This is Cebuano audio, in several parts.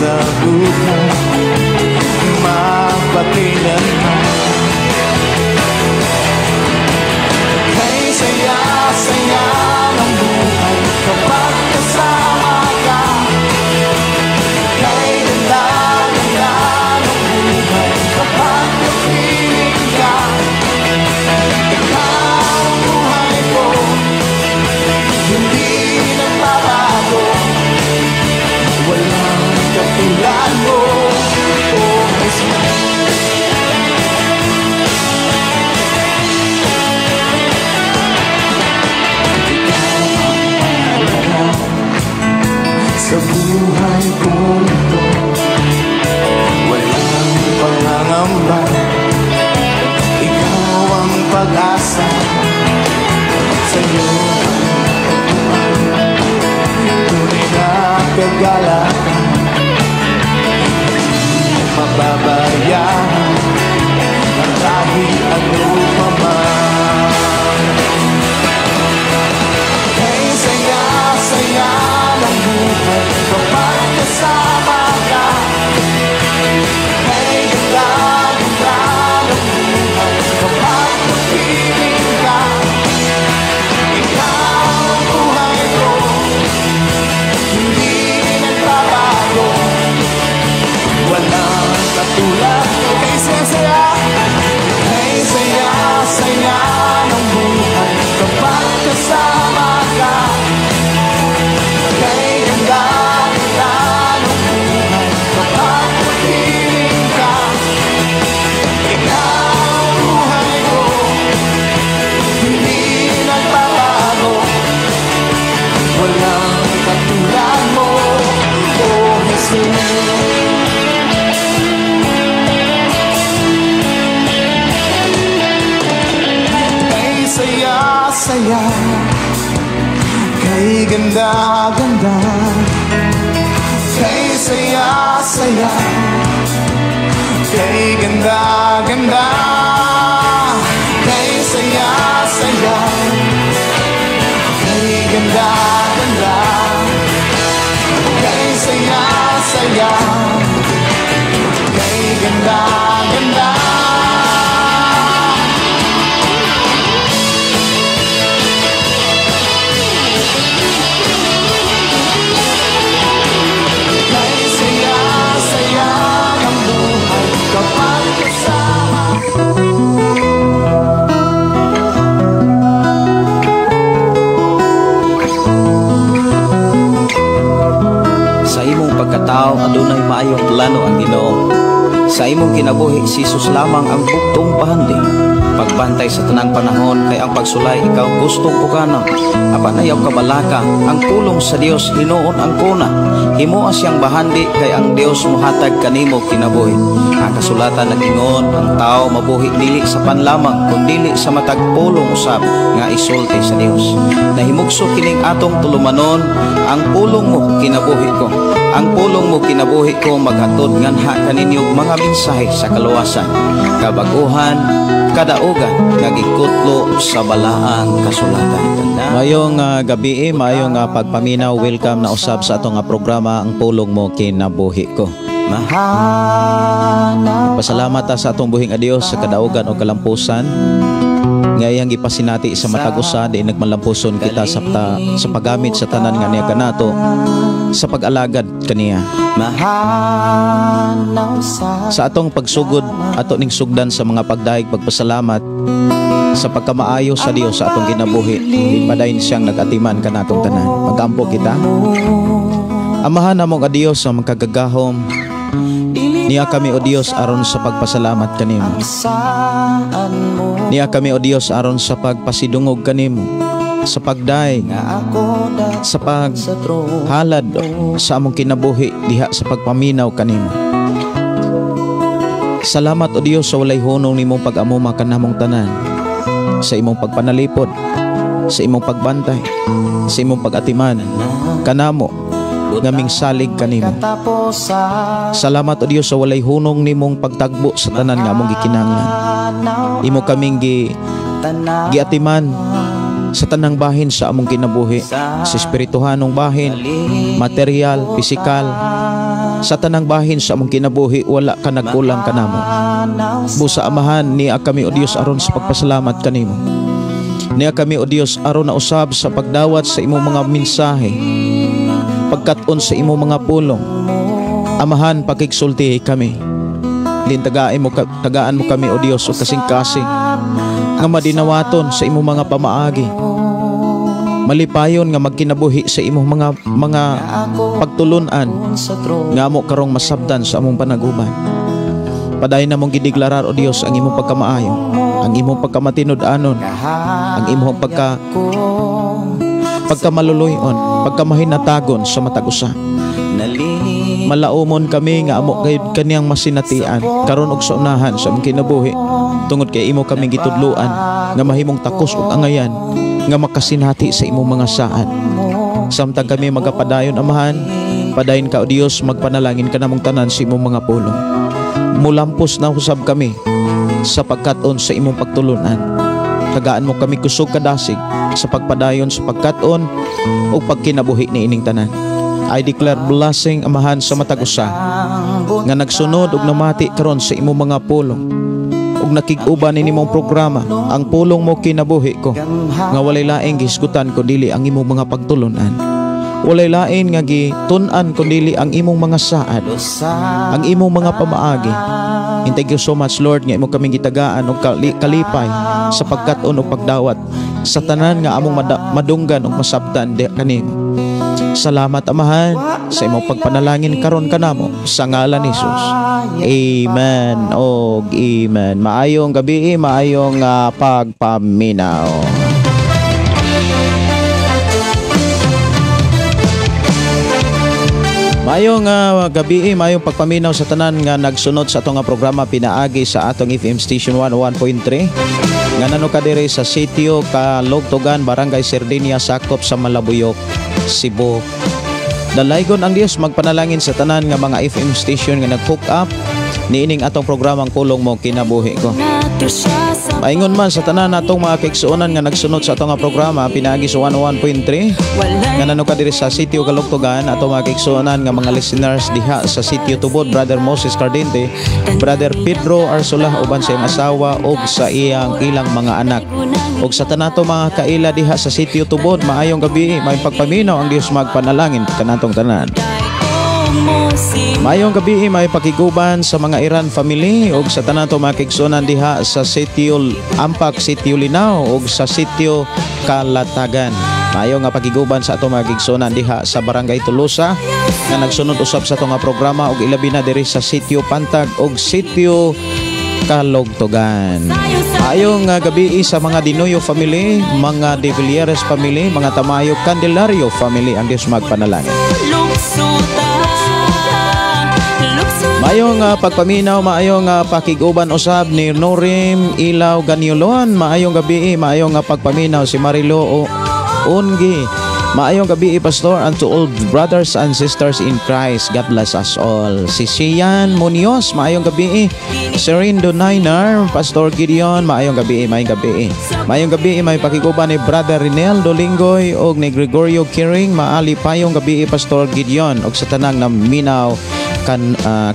Sa buhay magpakailanman. Kay saya-saya ng buhay kapag kasama ka. Kay ganda-ganda ng buhay kapag kapiling ka. Ikaw ang buhay ko, hindi nagbabago. Walang katulad mo, oh Jesus. Ikaw ang mahalaga sa buhay kong ito. Walang pangangamba, ikaw ang pag-asa. Sa'yo ang tunay na kagalakan. Hindi mababayaan ang kahit ano pa man. Kay saya-saya ng buhay kapag kasama ka. Kay ganda-ganda ng buhay kapag kapiling ka. Ikaw ang buhay ko, hindi nagbabago. Walang katulad mo. Kay saya-saya, kay saya-saya ng buhay kapag kasama ka. Kay ganda-ganda ng buhay kapag kapiling ka. Ikaw ang buhay ko, hindi nagbabago. Walang katulad mo, oh Jesus. Kay saya-saya, kay ganda-ganda. Kay saya-saya, kay ganda-ganda. Kay saya-saya, kay ganda-ganda. Kay saya-saya, kay ganda-ganda. Kay saya-saya ng buhay kapag kasama. Sa imong pagkatao adunay maayong plano ang Ginoo. Sa imong kinabuhi si Jesus lamang ang bugtong bahandi. Pagbantay sa tanang panahon kay ang pagsulay ikaw gustong pukanon. Apan ayaw kabalaka ang pulong sa Dios hinuon ang kuna. Himoa siyang bahandi kay ang Dios mohatag kanimo kinabuhi. Ang kasulatan nag-ingon ang tao mabuhi dili sa panlamang kundili sa matag pulong usab nga isulti sa Dios. Nahimugso kining atong tulumanon ang pulong mo kinabuhi ko. Ang pulong mo kinabuhi ko maghatod nganha kaninyo mga mensahe sa kaluwasan, kabaguhan, kadaugan nga gikutlo sa balaang kasulatan. Maayong gabi, maayong pagpaminaw, welcome na usab sa atong programa Ang Pulong Mo Kinabuhi Ko. Pasalamat ta sa atong buhing a Dios sa kadaugan o kalampusan nga iyang gipasinati sa matag usa di nagmalampuson kita sa paggamit sa tanan nga niya kanato sa pag-alagad kaniya. Sa atong pagsugod ato ning sugdan sa mga pagdayeg pagpasalamat sa pagkamaayo sa Dios sa atong kinabuhi. Di padayon siyang nag-atiman kanatong tanan. Magampo kita. Amahan namong a Dios sa makagagahom, niya kami o Dios aron sa pagpasalamat kanimo. Niya kami o Dios aron sa pagpasidungog kanimo, sa pagdayeg, sa paghalad sa among kinabuhi diha sa pagpaminaw kanimo. Salamat o Dios sa walay hunong nimong pag-amuma kanamong tanan, sa imong pagpanalipod, sa imong pagbantay, sa imong pag-atiman kanamo ngaming salig kanimo. Salamat o Dios sa walay hunong nimong pagtagbo sa tanan nga among gikinahanglan. Imo kaming giatiman sa tanang bahin sa among kinabuhi, sa espirituhanong bahin, material, pisikal, Sa tanang bahin sa among kinabuhi, wala ka nagkulang kanamo. Busa, Amahan, niya kami, O Dios, aron sa pagpasalamat kanimo. Niya kami, O Dios, aron na usab sa pagdawat sa imong mga mensahe, pagkat-on sa imong mga pulong. Amahan, pakigsultihi kami. Din tagaan mo kami, O Dios, o kasing-kasing nga madinawaton sa imong mga pamaagi. Malipayon nga magkinabuhi sa imong mga pagtulunan nga amo karong masabdan sa among panaguban. Padayon namong gideklarar, O Dios, ang imong pagkamaayo, ang imong pagkamatinud-anon, ang imong pagkamaluluy-on, pagkamahinatagon sa matag usa. Malaumon kami nga amo kay kaniyang masinatian karon og sa unahan sa among kinabuhi, tungod kay imo kami gitudloan nga mahimong takos ug angayan nga makasinati sa imong mga saad. Samtang kami magapadayon, Amahan, padayon ka, O Dios, magpanalangin ka namong tanan sa imong mga pulong. Mulampos na usab kami sa pagkat-on sa imong pagtulunan. Tagaan mo kami kusog kadasig sa pagpadayon sa pagkat-on o pagkinabuhi ni ining tanan. I declare blessing, Amahan, sa matag usa nga nagsunod ug namati karon sa imong mga pulong ug nakig-uban ni nimong programa, Ang Pulong Mo Kinabuhi Ko, nga walay laing gihisgutan kundili ang imong mga pagtulunan. Walay lain nga gitun-an kundili ang imong mga saad, ang imong mga pamaagi. And thank you so much, Lord, nga imo kaming gitagaan og kalipay sa pagkat-on ug pagdawat sa tanan nga among madunggan ug masabtan kanimo. Salamat, Amahan, sa imong pagpanalangin karon kanamo sa ngalan ni Jesus. Amen og amen. Maayong gabi, maayong pagpaminaw. Maayong gabi, maayong pagpaminaw sa tanan nga nagsunod sa atong programa pinaagi sa atong FM Station 101.3. Nga nano ka diri sa sitio Kalugtugan, Barangay Sardinia, sakop sa Malabuyok, Cebu. Dalaygon ang Dios magpanalangin sa tanan nga mga FM station nga nag-hook up niining atong programang Pulong Mo Kinabuhi Ko. Maingon man sa tanan natong mga kaigsuonan nga nagsunod sa atong programa pinaagi sa 101.3 nga nano ka diri sa sitio Kalugtugan, atong mga kaigsuonan nga mga listeners diha sa sitio Tubod, Brother Moses Cardente, Brother Pedro Arsola uban sa iyang asawa ug sa iyang ilang mga anak. Ug sa tanan nato mga kaila diha sa sitio Tubod, maayong gabi, maayong pagpaminaw, ang Dios magpanalangin kanatong tanan. Maayong gabi, may pakiguban sa mga Iran family ug sa tanan to mga kaigsuonan diha sa sitio Ampak, sitio Linao ug sa sitio Kalatagan. Maayong nga pakiguban sa ato mga kaigsuonan diha sa Barangay Tolosa nga nagsunod usab sa atong programa ug ilabi na diri sa sitio Pantag ug sitio Kalugtugan. Maayong gabi sa mga Dinoyo family, mga De Villieres family, mga Tamayo Candelario family, ang Dios magpanalangin. Maayong pagpaminaw, maayong pakiguban usab ni Norim Ilaw Ganiulon. Maayong gabi, maayong pagpaminaw si Marilo Ungi. Maayong gabi, Pastor, and to all brothers and sisters in Christ. God bless us all. Si Sian Munoz, maayong gabi. Serindo Niner, Pastor Gideon, maayong gabi, maayong gabi. Maayong gabi, may pakiguban ni Brother Rinel Dolingoy og ni Gregorio Kiring. Maali payong gabi, Pastor Gideon, og sa tanang naminaw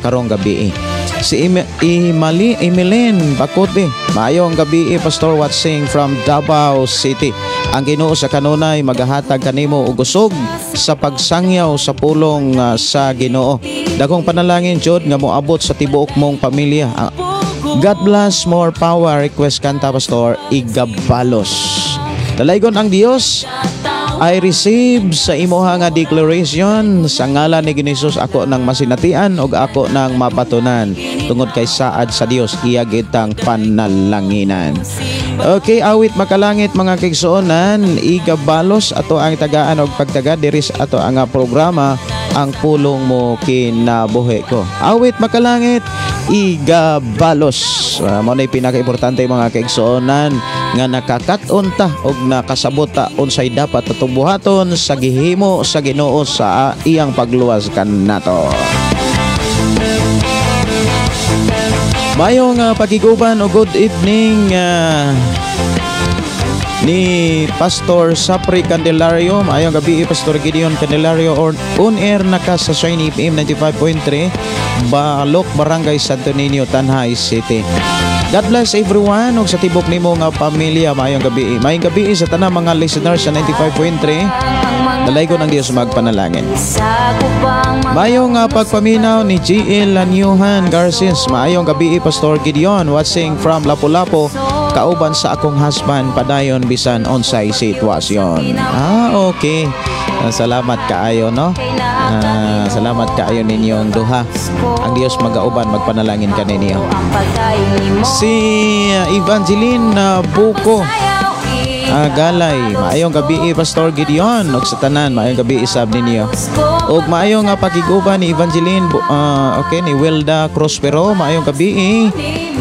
karong gabi. Si Emilyn Bakote, maayong gabi, Pastor Watsing from Davao City. Ang Ginoo sa kanunay magahatag kanimo og usog sa pagsangyaw sa pulong sa Ginoo. Dagong panalangin jud nga moabot sa tibuok mong pamilya. God bless, more power. Request kanta, Pastor Igabalos. Dalaygon ang Dios. I receive sa imuha nga declaration sa ngalan ni Ginoong ako nang masinatian ug ako nang mapatunan tungod kay saad sa Dios iya gitang panalanginan. Okay, awit makalangit mga kaigsuonan, Igabalos ato ang tagaan og pagtaga diri sa ato ang programa Ang Pulong Mo Kinabuhi Ko. Awit makalangit, Igabalos. Mao nay pinakaimportante mga kaigsuonan nga nakakat-on ta og nakasabot ta unsay dapat atong buhaton sa gihimo sa Ginoo sa iyang pagluwas kanato. Mayong pagiguban o good evening Ni Pastor Sapri Candelario, maayong gabi, Pastor Gideon Candelario, or on air na ka sa Shiny FM 95.3, Balok, Barangay Santo Niño, Tanjay City. God bless everyone ug sa tibok nimo nga pamilya, maayong gabi. Maayong gabi sa tanang mga listeners sa 95.3. Dalaygon ang Dios magpanalangin. Maayong nga pagpaminaw ni GL Lanyuhan Garces. Maayong gabi, Pastor Gideon, watching from Lapu-Lapu kauban sa akong husband, padayon bisan unsay sitwasyon. Ah, okay. Salamat kaayo, no? Salamat kaayo ninyong duha. Ang Dios magauban, magpanalangin kaninyo. Si Evangeline Buko Galay, maayong gabi, Pastor Gideon ug sa tanan, maayong gabi isab ninyo. Ug maayong nga pakiguban ni Evangeline okay, ni Wilda Prospero, maayong gabi.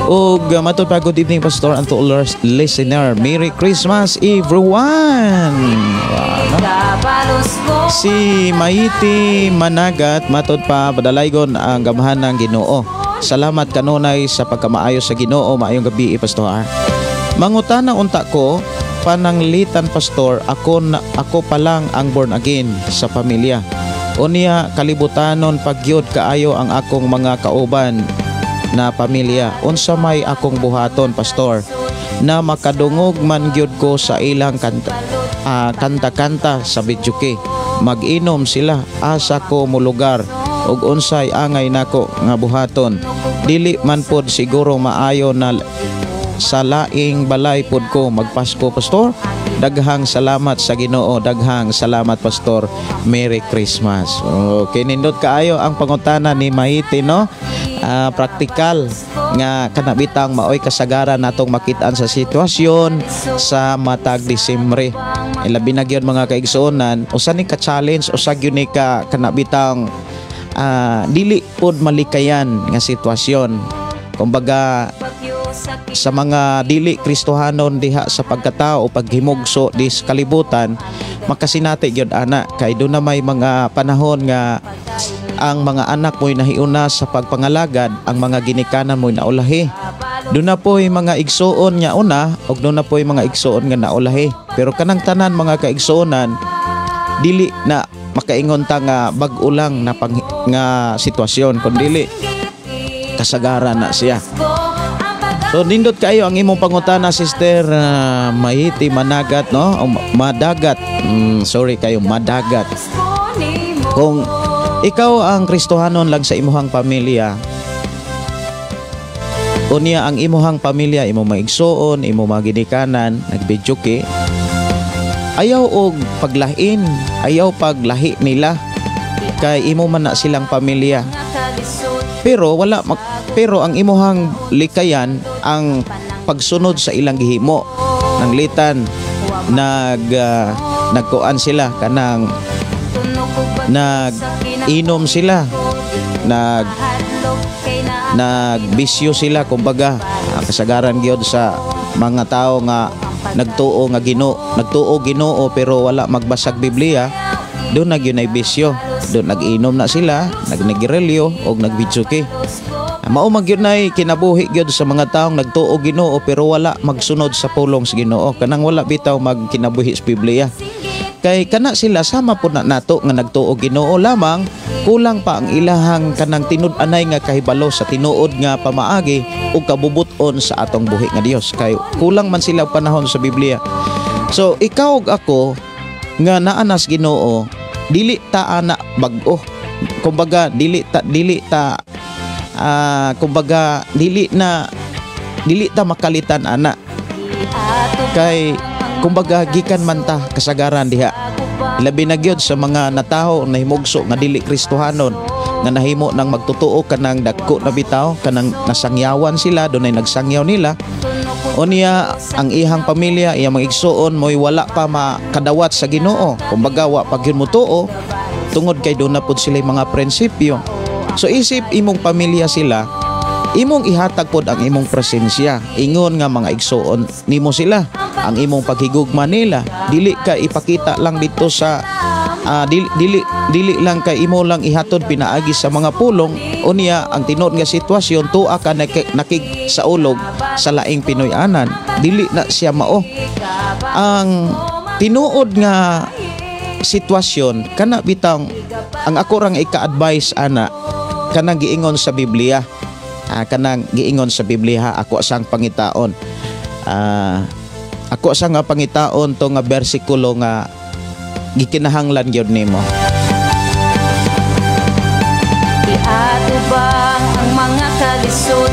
Ug matud pa, good evening, Pastor, and to all our listener. Merry Christmas, everyone. Wow, no? Si Maiti Managat, matud pa, padalaygon ang gamhan ng Ginoo. Salamat kanunay sa pagkamaayo sa Ginoo. Maayong gabi, Pastor. Mangutana unta ko, pananglitan, Pastor, ako na, ako pa lang ang born again sa pamilya. Unya kalibutanon pagyud kaayo ang akong mga kauban na pamilya. Unsa may akong buhaton, Pastor, na makadungog man gyud ko sa ilang kanta, kanta-kanta sa videoke? Mag-inom sila, asa ko molugar ug unsay angay nako nga buhaton? Dili man pod siguro maayo na sa laing balay pod ko magpasko, Pastor. Daghang salamat sa Ginoo, daghang salamat, Pastor. Merry Christmas. Okay, nindot kaayo ang pangutana ni Mahiti, no? Praktikal nga kanabitang maoy kasagaran natong makitaan sa sitwasyon sa matag Disyembre. Labi na gyud, mga kaigsuonan, usa ni ka challenge, usa gyud ni ka kanabitang dili pod malikayan nga sitwasyon. Kumbaga sa mga dili Kristohanon diha sa pagkatao, paghimugso di sa kalibutan, makasinati gyud ana kay do na may mga panahon nga ang mga anak mo'y nahiuna sa pagpangalagad, ang mga ginikanan mo'y naulahi. Doon na po'y mga igsuon nga una ug doon na po'y mga igsuon nga naulahi. Pero kanang tanan, mga kaigsuonan, dili na makaingon ta nga bag-o lang na nga sitwasyon, kundi kasagaran na siya. So nindot kayo ang imong pangutana, Sister Mahiti Managat, no? O, Madagat. Sorry kayo, Madagat. Kung ikaw ang Kristohanon lang sa imuhang pamilya, unya ang imuhang pamilya, imong mga igsuon, imong mga ginikanan, nagvideoke, ayaw og paglain, ayaw paglahi nila kay imo man na silang pamilya. Pero wala pero ang imuhang likayan ang pagsunod sa ilang gihimo. Nanglitan nagkuan sila, kanang nag inom sila, nagbisyo sila, kumbaga kasagaran gyud sa mga tao nga nagtuo Ginoo pero wala magbasag Biblia, doon na gyud bisyo, doon nag-inom na sila, nagnigrilyo og nagvideoke. Mao man gyud nay kinabuhi gyud sa mga taong nagtuo Ginoo pero wala magsunod sa pulong sa Ginoo, kanang wala bitaw magkinabuhi sa Biblia. Kay kana sila sama po na nato nga nagtuo Ginoo, lamang kulang pa ang ilahang kanang tinud-anay nga kahibalo sa tinuod nga pamaagi ug kabubut-on sa atong buhi nga Dios, kay kulang man sila og panahon sa Biblia. So ikaw ug ako nga naanas Ginoo, dili ta ana bag-o. Kumbaga dili ta kumbaga dili ta makalitan ana kay kumbaga gikan man ta kasagaran diha. Labi na gyud sa mga nataho nahimugso nga dili Kristohanon nga nahimo nang magtotoo kanang dagko na bitaw, kanang nasangyawan sila, dunay nagsangyaw nila. Unya ang ihang pamilya, iyang mga igsuon mo'y wala pa makadawat sa Ginoo, kumbaga wa pa gyud motuo tungod kay doon na pud sila mga prinsipyo. So isip imong pamilya sila, imong ihatag pod ang imong presensya, ingon nga mga igsuon nimo sila, ang imong paghigugma nila. Dili ka ipakita lang dito sa dili lang kay imo lang ihatod pinaagi sa mga pulong. Unya ang tinuod nga sitwasyon, tuwa ka nakig sa ulog. sa laing Pinoy-anan, dili na siya mao. Ang tinuod nga sitwasyon kana bitang ang ako rang ika-advise ana, kanang giingon sa Biblia. Kanang giingon sa Biblia, ako sang pangitaon. Ako sa nga pangitaon to nga bersikulo nga gikinahanglan gyud nimo. Iatubang ang mga kalisod,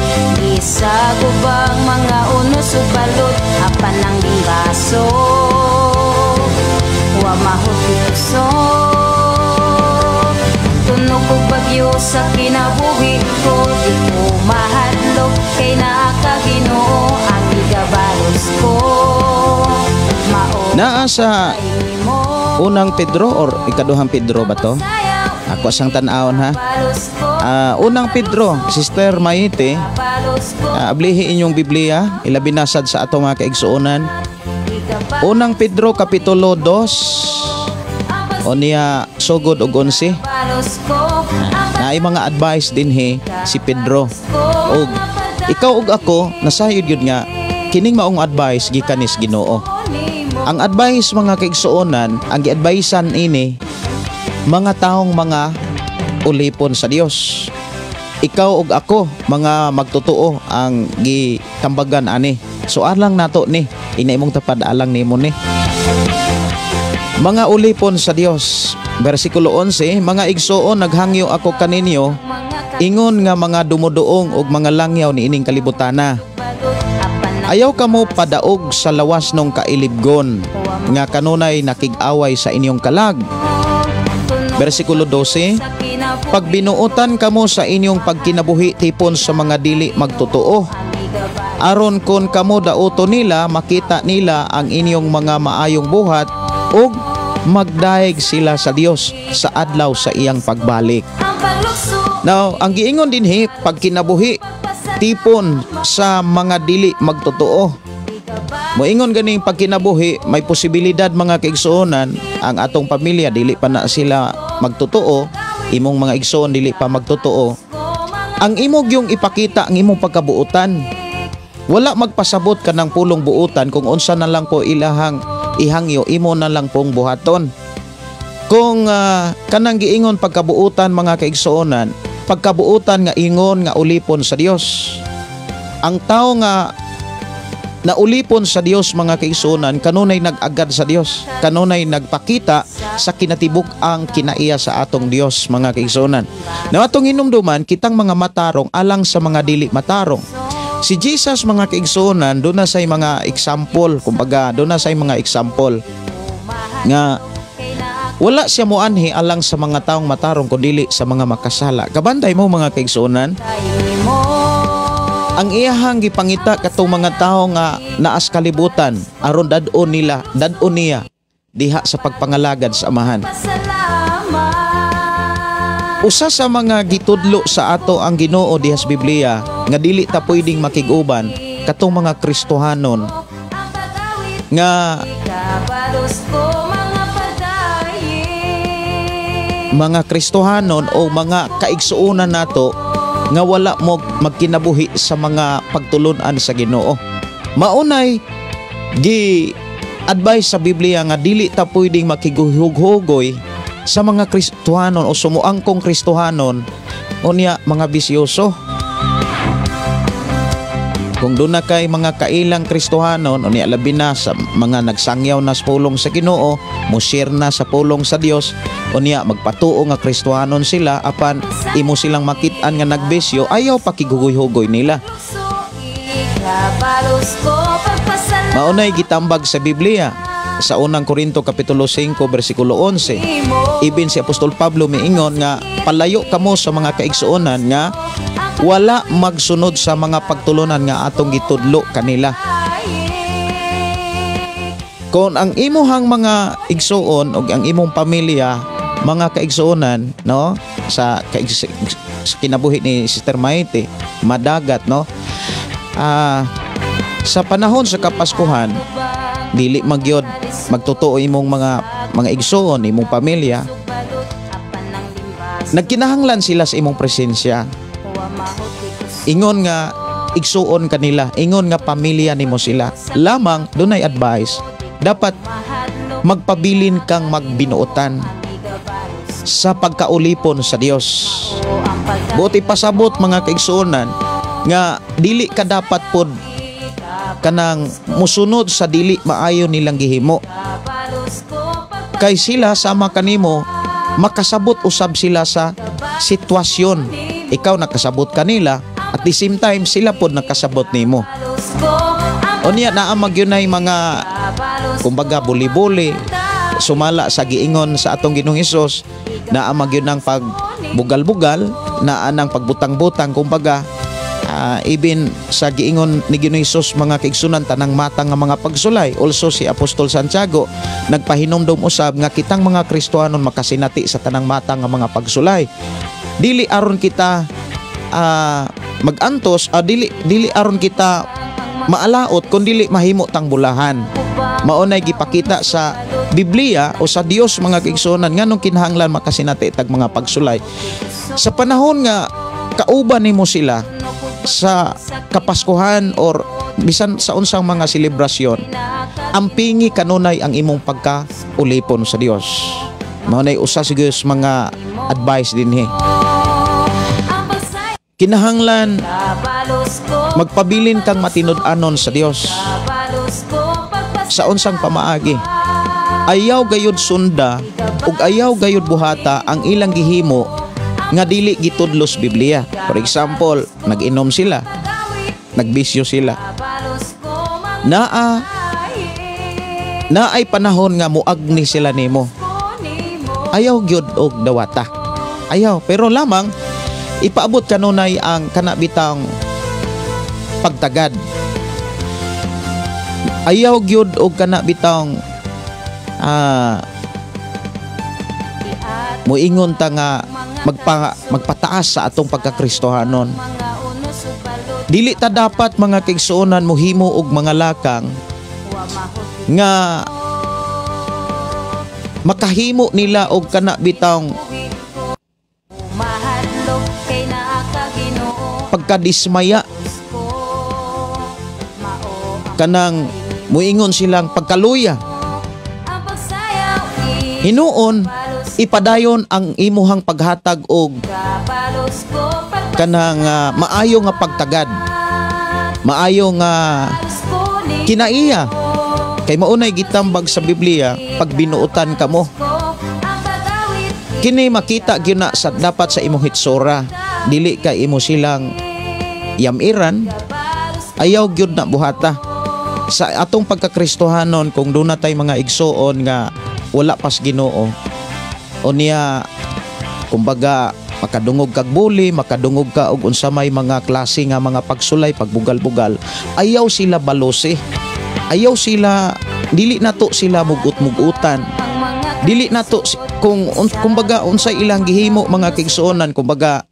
isagubang mga unos ug balot, apan ang limbaso wa mahot. Tunok og bagyo sa kinabuhi ko, di ko mahadlok kay naa ka, Ginoo, ang igabalos ko. Mao Naa sa Unang Pedro or Ikaduhang Pedro ba to? Ako sang tan-awon ha. Unang Pedro, Sister Maite, ablihi inyong Biblia, ilabi na sad sa atong mga kaigsuonan. Unang Pedro Kapitulo 2 o niya sugod og 11. Naay mga advice dinhi si Pedro. Og ikaw ug ako nasayod gyud nga kining maong advice gikan nis Ginoo. Ang advice, mga kaigsuonan, ang giadvisean ini mga taong mga ulipon sa Dios. Ikaw ug ako, mga magtotoo ang gitambagan ani. So alang nato ni, ina imong tapad, alang nimo ni. Mga ulipon sa Dios. Versikulo 11, "Mga igsuon, naghangyo ako kaninyo ingon nga mga dumuduong ug mga langyaw niining kalibutana. Ayaw kamo padaog sa lawas nung kailibgon nga kanunay nakig-away sa inyong kalag." Versikulo 12, "Pagbinuotan kamo sa inyong pagkinabuhi tipon sa mga dili magtotoo. Aron kon kamo dauto nila, makita nila ang inyong mga maayong buhat ug magdayeg sila sa Dios sa adlaw sa iyang pagbalik." Now, ang giingon dinhi, pagkinabuhi tipon sa mga dili magtotoo. Moingon ganing pagkinabuhi, may posibilidad, mga kaigsuonan, ang atong pamilya dili pa na sila magtotoo, imong mga igsuon dili pa magtotoo. Ang imong yung ipakita ang imong pagkabuotan. Wala magpasabot ka ng pulong buotan kung unsa na lang po ilahang ihangyo, imo na lang pong buhaton. Kung kanang giingon pagkabuotan, mga kaigsuonan, pagkabuotan nga ingon nga ulipon sa Dios. Ang tao nga naulipon sa Dios, mga kaigsuonan, kanunay nag-agad sa Dios, kanunay nagpakita sa kinatibuk ang kinaiya sa atong Dios, mga kaigsuonan. Na atong hinumduman, kitang mga matarong alang sa mga dili matarong. Si Jesus, mga kaigsuonan, doon na say mga example, kumbaga doon na say mga example nga wala siya moanhi alang sa mga taong matarong kundi sa mga makasala. Kabantay mo, mga kaigsuonan, ang iyahang gipangita katong mga tao nga naas kalibutan aron dad-on nila, dad-on niya diha sa pagpangalagad sa Amahan. Usa sa mga gitudlo sa ato ang Ginoo diha sa Biblia nga dili ta pwedeng makig-uban katong mga Kristohanon nga mga Kristohanon o mga kaigsuonan nato nga wala mo magkinabuhi sa mga pagtulunan sa Ginoo. Maunay gi advice sa Biblia nga dili ta pwedeng makiguhughugoy sa mga Kristohanon o sumuangkong Kristohanon unya mga bisyoso. Kung doon na kay mga kailang Kristohanon, unya labi na sa mga nagsangyaw na sa pulong sa Ginoo, mo-share na sa pulong sa Dios, unya magpatuo nga Kristohanon sila apan imo silang makit-an nga nagbisyo, ayaw pakiguhoy-hugoy nila. Maunay gitambag sa Biblia sa Unang Korinto Kapitulo 5 versikulo 11. Ibin si Apostol Pablo miingon nga palayo kamo sa mga kaigsuonan nga wala magsunod sa mga pagtulunan nga atong gitudlo kanila. Kung ang imuhang mga igsuon o ang imong pamilya, mga kaigsuonan, no, sa kinabuhi ni Sister Maite, madagat, no? Sa panahon sa Kapaskuhan, dili magyod magtotoo imong mga igsuon, imong pamilya, nagkinahanglan sila sa imong presensya. Ingon nga Igsuon kanila, ingon nga pamilya nimo sila. Lamang dunay advice, dapat magpabilin kang magbinuotan sa pagkaulipon sa Dios. Buot ipasabot, mga kaigsuonan, nga dili ka dapat pod kanang musunod sa dili maayo nilang gihimo. Kay sila, sama kanimo, makasabot usab sila sa sitwasyon. Ikaw nakasabot kanila, at the same time sila pod nakasabot nimo. Unya naa magyunay mga kumbaga buli-buli, sumala sa giingon sa atong Ginoong Hesus, naa magyud ng pagbugal-bugal, naa ng pagbutang-butang, kumbaga even sa giingon ni Ginoong Hesus, mga kaigsunan, tanang matang nga mga pagsulay. Also si Apostol Santiago nagpahinumdum usab nga kitang mga Kristohanon makasinati sa tanang matang nga mga pagsulay, dili aron kita magantos, dili dili aron kita maalaot, kun dili mahimo tang bulahan. Maunay gipakita sa Biblia o sa Dios, mga kaigsuonan, nganong kinahanglan makasinati tag mga pagsulay sa panahon nga kauban nimo sila sa Kapaskuhan or bisan sa unsang mga selebrasyon. Ampingi kanunay ang imong pagka-ulipon sa Dios. Mao nay usa siguro sa mga advice dinhi. Kinahanglan magpabilin kang matinud-anon sa Dios sa unsang pamaagi. Ayaw gayud sunda ug ayaw gayud buhata ang ilang gihimo nga dili gitudlos Biblia. For example, nag-inom sila, nagbisyo sila. Naa naay panahon nga muagni sila nimo. Ayaw gyud og dawata. Ayaw, pero lamang ipaabot kanunay ang kana bitang pagtagad. Ayaw gyud og kana bitang muingon ta nga magpataas sa atong pagkakristohanon. Dili ta dapat, mga kaigsuonan, mohimo og mga lakang nga makahimo nila og kana bitang Mahadlok kay naa ka, Ginoo. pagkadismaya, Ko mao ang kanang muingon silang pagkaluya. Ang pagsayaw. Hinuon ipadayon ang imuhang paghatag og Kabalos ko. Kanang maayo nga pagtagad, maayo nga kinaiya, kay maunay gitambag sa Biblia, pagbinuotan kamo. Kini makita gyud na sa dapat sa imong hitsura. Dili kay imo silang yamiran. Ayaw gyud na buhata. Sa atong pagkakristohanon, kung duna tay mga igsuon nga wala pas Ginoo, unya kumbaga makadungog kag buli, makadungog ka og unsa may mga klase nga mga pagsulay, pagbugal-bugal, ayaw sila balose, ayaw sila, dili nato sila mugut-mugutan, dili nato kung kumbaga unsay ilang gihimo, mga kaigsuonan, kumbaga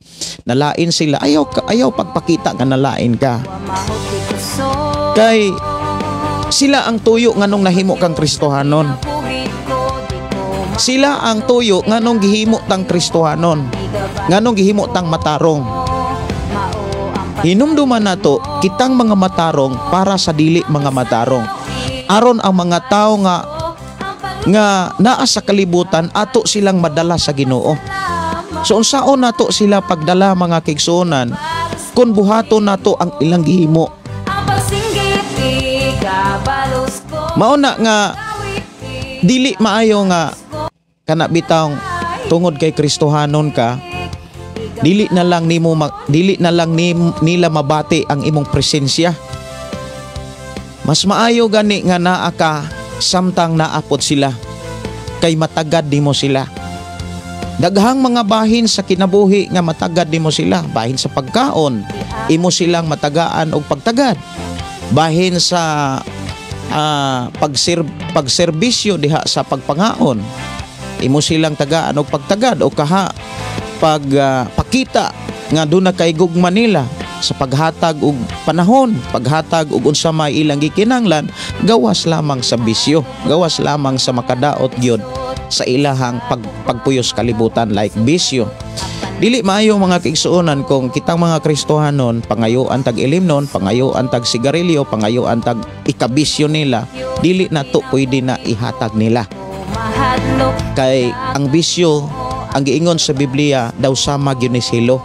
nalain sila, ayaw ayaw pagpakita nga nalain ka, kay sila ang tuyo nganong nahimo kang Kristohanon. Sila ang tuyo nganong gihimo tang Kristohanon, nganong gihimo tang matarong. Hinumduman nato, kitang mga matarong para sa dili mga matarong, aron ang mga tao nga nga naa sa kalibutan, ato silang madala sa Ginoo. So unsaon nato sila pagdala, mga kaigsuonan, kung buhaton nato ang ilang gihimo? Mao na nga dili maayo nga kana bitang tungod kay Kristohanon ka, dili na lang nila mabati ang imong presensya. Mas maayo gani nga naa ka samtang naapot sila, kay matagad nimo sila. Daghang mga bahin sa kinabuhi nga matagad nimo sila. Bahin sa pagkaon, imo silang matagaan og pagtagad. Bahin sa pagserbisyo diha sa pagpangaon, imo silang tagaan og pagtagad, o kaha pag pakita nga duna kay gugma nila sa paghatag og panahon, paghatag og unsa may ilang gikinahanglan, gawas lamang sa bisyo, gawas lamang sa makadaot gyud sa ilahang pagpuyos kalibutan, like bisyo. Dili maayo, mga kaigsuonan, kung kitang mga Kristohanon pangayuan tag ilimnon, pangayuan tag sigarilyo, pangayuan tag ikabisyo nila. Dili na to pwede na ihatag nila. Mahadlok. Kay ang bisyo, ang giingon sa Biblia daw sama gyud ni silo,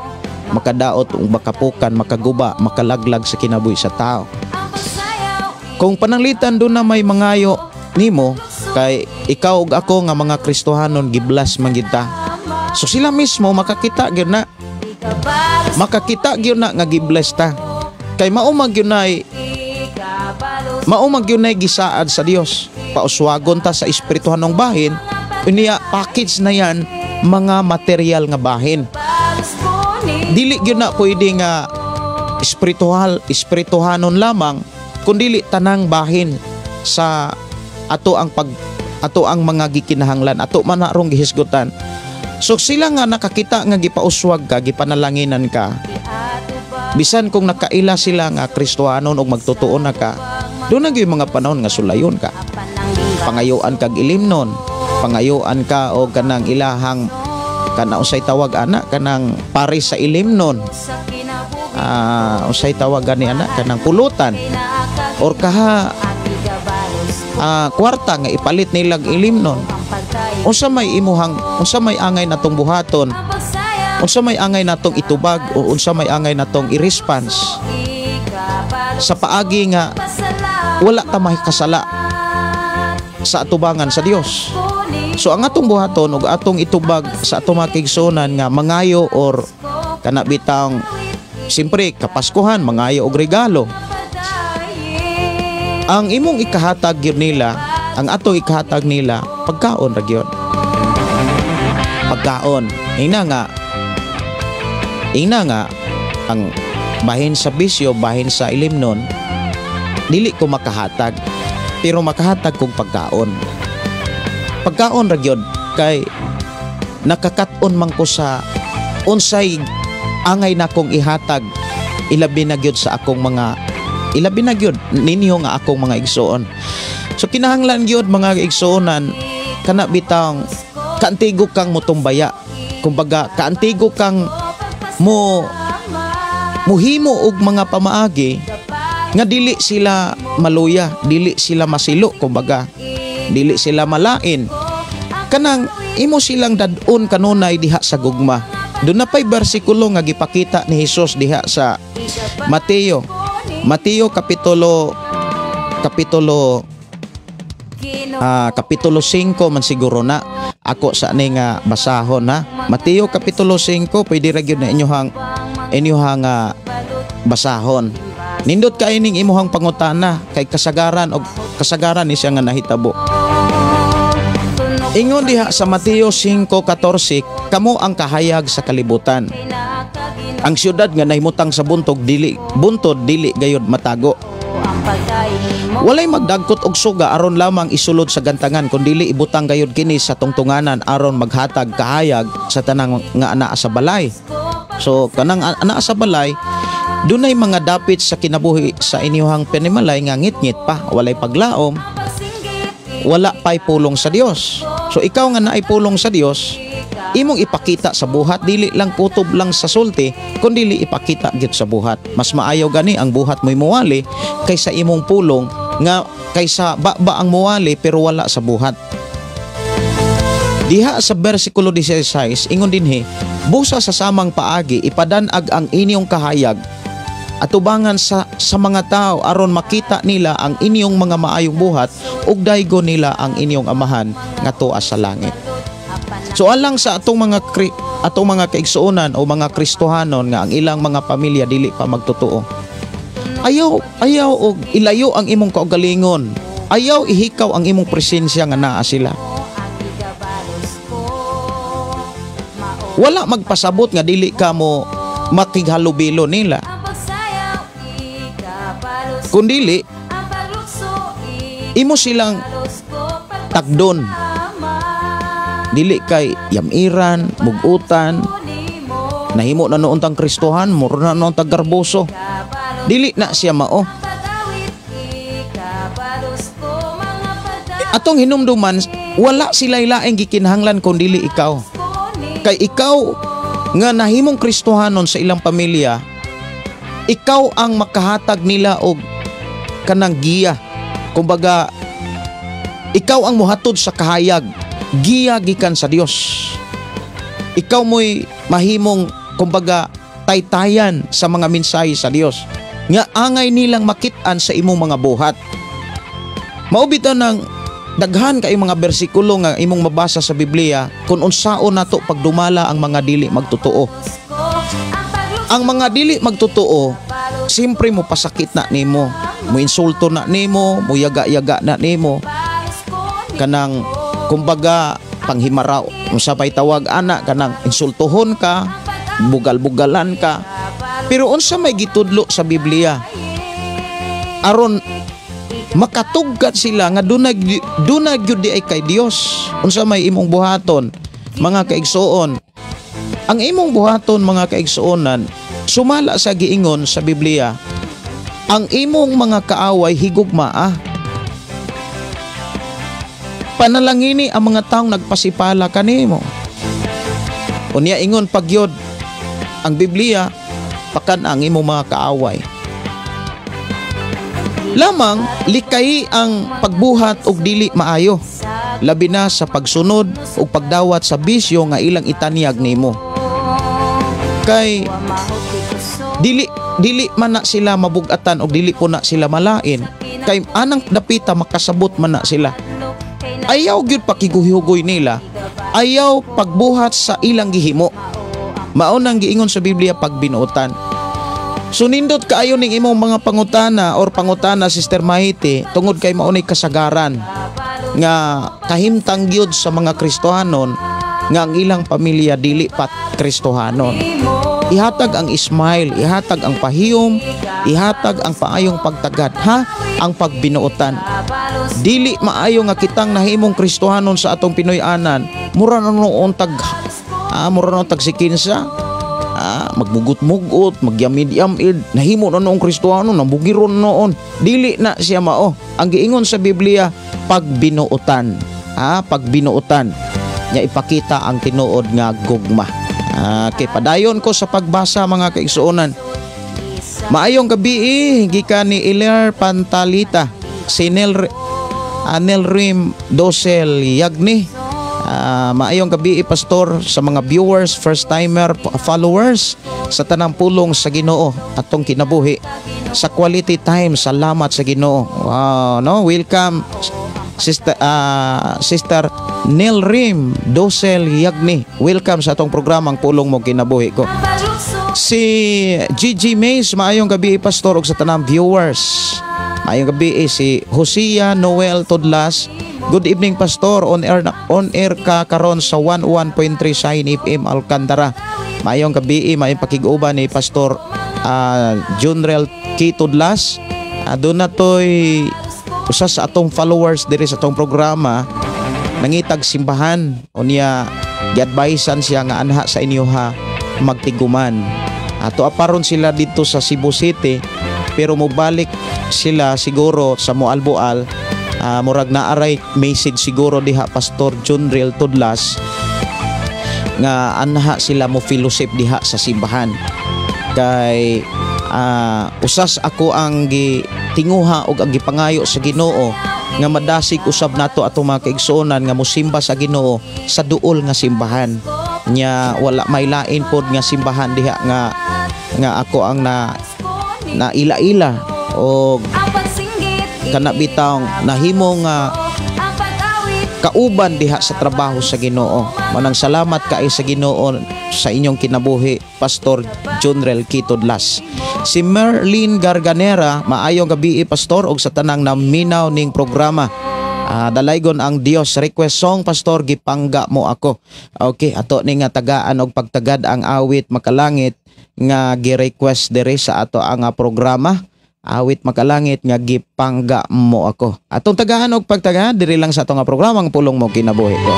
makadaot ug makapukan, makaguba, makalaglag sa kinabuhi sa tao. Ang pagsayaw. Kung pananglitan doon na may mangayo nimo, kay ikaw ug ako nga mga Kristohanon, gi-bless man gyud ta. So sila mismo makakita gyud na, Ikabalos. Makakita gyud na nga gi-bless ta. Kay mao man gyud nay Ikabalos. Mao man gyud nay gisaad sa Dios. Pauswagon ta sa espirituhanong bahin, unya package na yan mga material nga bahin. Balos ko ni Dili gyud na pwede nga espiritual, espirituhanon lamang, kundili tanang bahin sa ato ang mga gikinahanglan, ato man na rong gihisgutan. So sila nga nakakita nga gipauswag ka, gipanalanginan ka, bisan kung nakaila sila nga Kristohanon og magtotoo na ka, doon na gyud mga panahon nga sulayon ka, pangayuan kag ilimnon, pangayuan ka og kanang ilahang kana, unsay tawag ana, kanang pares sa ilimnon, Sa kinabuhi. Unsay tawag gani ana, kanang pulutan or kaha Ang ikabalos ko. Kwarta nga ipalit nilag ilimnon. Ang pagkain. Unsa may angay natong buhaton? Ang pagsayaw. Unsa may angay natong itubag o unsa may angay natong i-response Ikabalos. sa paagi nga Pasalamat wala ta makasala sa atubangan sa Dios? ko ni So ang atong buhaton ug atong itubag sa atong mga kaigsuonan nga mangayo or kana bitang siyempre Kapaskuhan, mangayo og regalo. Padayin. Ang imong ikahatag gyud nila, ang atong ikahatag nila, pagkaon ra gyud. Pagkaon. Ina nga ang bahin sa bisyo, bahin sa ilimnon, dili ko makahatag pero makahatag kog pagkaon. Pagkaon ra gyud kay nakakaton man ko sa unsay angay nakong ihatag, ilabi na gyud sa akong mga, ilabi na gyud ninyo nga akong mga igsuon. So kinahanglan gyud, mga igsuonan, kana bitang kaantigo kang mutumbaya. Kumbaga kaantigo kang mo muhimo og mga pamaagi nga dili sila maluya, dili sila masilo, kumbaga dili sila malain. Kanang imo silang dad-on kanunay diha sa gugma. Doon na pa'y bersikulo nga gipakita ni Hesus diha sa Mateo. Mateo kapitulo 5 man siguro na ako sa ni nga basahon ha. Mateo kapitulo 5, pwede ra gyud na inyohang basahon. Nindot kay ning imuhang pangutana kay kasagaran og kasagaran ni siya nga nahitabo. Ingon diha sa Mateo 5:14, "Kamo ang kahayag sa kalibutan. Ang syudad nga nahimutang sa buntog dili buntod dili gayod matago. Walay magdagkot og suga aron lamang isulod sa gantangan, kun dili ibutang gayod kini sa tungtunganan aron maghatag kahayag sa tanang nga anaa sa balay." So kanang anaa sa balay, dunay mga dapit sa kinabuhi sa inyuhang panimalay nga ngit-ngit pa, walay paglaom, wala pa'y pulong sa Dios. So ikaw nga naay pulong sa Dios, imong ipakita sa buhat, dili lang kutob lang sa sulti, kundi ipakita gyud sa buhat. Mas maayo gani ang buhat mo'y muwali kaysa imong pulong nga kaysa ba ang muwali pero wala sa buhat. Diha sa bersikulo 16, ingon dinhi, "Busa sa samang paagi ipadanag ang inyong kahayag atubangan sa mga tao aron makita nila ang inyong mga maayong buhat ug daygon nila ang inyong Amahan nga tuwa sa langit." So alang sa atong mga kaigsuonan o mga Kristohanon nga ang ilang mga pamilya dili pa magtotoo. Ayaw ayaw og ilayo ang imong kaugalingon. Ayaw ihikaw ang imong presensya nga naa sila. Wala magpasabot nga dili ka mo makighalubilo nila. Kundili imo silang takdon. Dili kay yamiran, mugutan, nahimo na noon tang Kristohan, muro na noon tang garboso. Dili na siya mao. Atong hinumduman, wala sila laing gikinahanglan kun dili ikaw. Kay ikaw nga nahimong Kristohanon sa ilang pamilya, ikaw ang makahatag nila og kanang giya. Kumbaga, ikaw ang muhatod sa kahayag, giya gikan sa Dios. Ikaw mo'y mahimong kumbaga taytayan sa mga mensahe sa Dios nga angay nilang makit-an sa imong mga buhat. Mao bitaw nang daghan kay mga bersikulo nga imong mabasa sa Biblia kung unsaon nato pagdumala ang mga dili magtotoo. Ang mga dili magtotoo, siyempre mo pasakit na nimo, mo insulto na nimo, mo yaga-yaga na nimo, kanang kumbaga panghimaraw, unsa pay tawag ana, kanang insultuhon ka, bugal-bugalan ka. Pero unsa may gitudlo sa Biblia aron makatugkat sila nga dunay gyud di ay kay Dios? Unsa may imong buhaton, mga kaigsuon? Ang imong buhaton, mga kaigsuonan, sumala sa giingon sa Biblia, ang imong mga kaaway higugmaa. Panalangini ang mga taong nagpasipala kanimo. Unya ingon pagyod ang Biblia, pakan ang imong mga kaaway. Lamang likay ang pagbuhat og dili maayo, labi na sa pagsunod ug pagdawat sa bisyo nga ilang itanyag nimo. Kay dili man na sila mabugatan og dili po na sila malain, kay anang dapita makasabot man na sila. Ayaw gyud pakiguhugoy nila, ayaw pagbuhat sa ilang gihimo. Mao nang giingon sa Biblia pagbinuotan. So nindot kaayo ning imong mga pangutana or pangutana, Sister Maite, tungod kay maunay kasagaran nga kahimtang gyud sa mga Kristohanon nga ang ilang pamilya dili pat Kristohanon. Ihatag ang smile, ihatag ang pahiyom, ihatag ang paayong pagtagad, ha? Ang pagbinuotan. Dili maayo nga kitang nahimong Kristohanon sa atong Pinoy-anan, mura na noon tag mura na tag sikinsa. Magmugot-mugot, magyamid-yamid, nahimo na noong Kristohano, nambugiron noon. Dili na siya mao. Ang giingon sa Biblia, pagbinuotan. Pagbinuotan. Nya ipakita ang tinuod nga gugma. Okay, padayon ko sa pagbasa, mga kaigsuonan. Maayong gabi, gikan ni Iler Pantalita, si Nel Rim Dosel Yagni. Maayong gabi, pastor, sa mga viewers, first timer, followers sa tanang pulong sa Ginoo atong kinabuhi sa quality time. Salamat sa Ginoo. Wow, no? Welcome Sister Sister Nel Rim Dosel Yagni. Welcome sa atong programang Pulong Mo Kinabuhi Ko. Si Gigi Mays, maayong gabi, pastor, ug sa tanang viewers. Maayong gabi si Hosea Noel Tudlas. Good evening, pastor, on air ka karon sa 11.3 Shine FM Alcantara. Maayong gabi, maayong pakig-uban ni Pastor Junrel K. Tudlas. Doon na to'y usa sa atong followers diri sa atong programa nangitag simbahan. Unya giadvisean siya nga anha sa inyo ha magtiguman. Ato aparon sila dito sa Cebu City, pero mobalik sila siguro sa Moalboal. Murag naaray message siguro diha Pastor Junrel Tudlas nga anha sila mo fellowship diha sa simbahan. Kay usas ako ang gitinguha og ang gipangayo sa Ginoo nga madasig usab nato atong mga kaigsuonan nga mosimba sa Ginoo sa duol nga simbahan. Nya wala may lain pod nga simbahan diha nga ako ang na ila-ila og kana bitawng nahimo nga kauban diha sa trabaho sa Ginoo. Manang salamat kay sa Ginoo sa inyong kinabuhi, Pastor Junrel K. Tudlas. Si Merlin Garganera, maayong gabi, pastor, og sa tanang naminaw ning programa. Dalaygon ang Dios. Request song, pastor, Gipangga Mo Ako. Okay, ato ni nga tagaan og pagtagad ang awit makalangit nga gi-request diri sa ato ang programa. Awit makalangit nga Gipangga Mo Ako. Atong tagahan og pagtagahan diri lang sa atong programang Pulong Mo Kinabuhi Ko.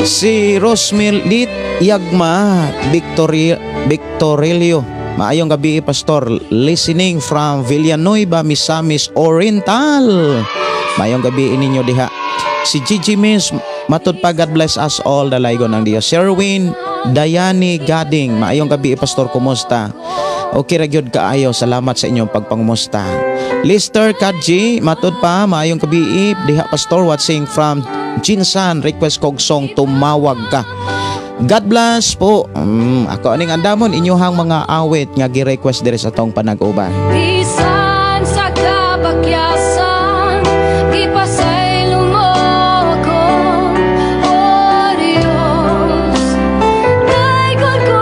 Si Rosmil Lit Yagma Victorilio. Maayong gabi, pastor. Listening from Villanueva, Misamis Oriental. Maayong gabi ninyo diha. Si Gigi Miss, matud pa, God bless us all, dalaygon ang Dios. Sherwin Dayani Gading, maayong gabi, Pastor, kumusta? Okay ra gyud kaayo, salamat sa inyong pagpangumusta. Lister Kadji, matud pa, maayong gabi diha, Pastor, watching from Jinsan, request kog song "Tumawag Ka." God bless po. Ako aning andamon inyuhang mga awit nga gi-request diri sa atong panag-uban. Bisan sa kapakyasan, gipasaylo mo ako, O Diyos. Daiggon ko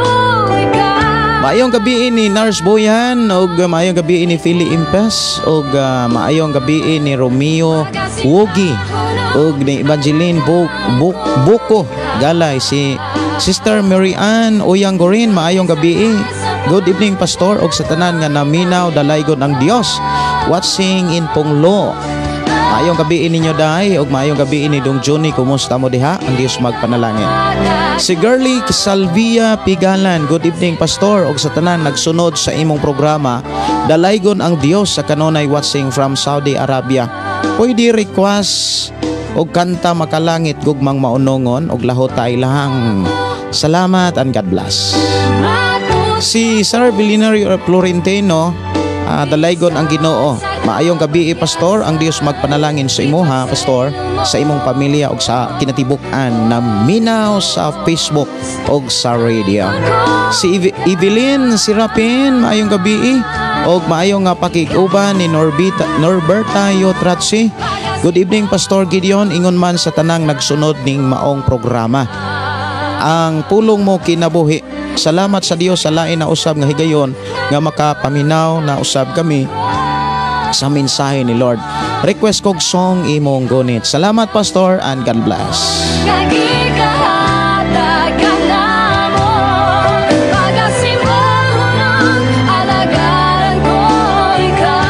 ikaw. Maayong gabi ni Nurse Boyan ug maayong gabi ni Philly Impes ug maayong gabi ni Romeo Wogi ug ni Evangeline Buk, Buk, Buko Galay, si Sister Mary Ann Uyang Gorin, maayong gabi. Good evening, Pastor, ug sa tanan nga naminaw, dalaygon ang Dios. Watching in Punglo. Maayong gabi ninyo dai ug maayong gabi ni Dong Johnny, kumusta mo diha? Ang Dios magpanalangin. Si Girly Salvia Pigalan, good evening, Pastor, ug sa tanan nagsunod sa imong programa. Dalaygon ang Dios sa kanunay, watching from Saudi Arabia. Pwede request og kanta "Makalangit, Gugmang Maunongon" og "Lahotay Lang"? Salamat and God bless. Si Sir Billionaire Florentino, dalaygon ang Ginoo. Maayong gabi, Pastor, ang Dios magpanalangin sa imuha, Pastor, sa imong pamilya ug sa kinatibuk-an na minaw sa Facebook ug sa radio. Si Evelyn Sirapin, maayong gabi og maayong nga pakig-uban ni Norbita, Norberta Yotratsi. Good evening, Pastor Gideon, ingon man sa tanang nagsunod ning maong programa. "Ang Pulong Mo Kinabuhi." Salamat sa Dios sa lain na usab nga higayon nga makapaminaw na usab kami sa mensahe ni Lord. Request kog song "Imong Gunit." Salamat, Pastor, and God bless. Nagikahatag ka namo, pagasimunon, alagaran ko ikaw.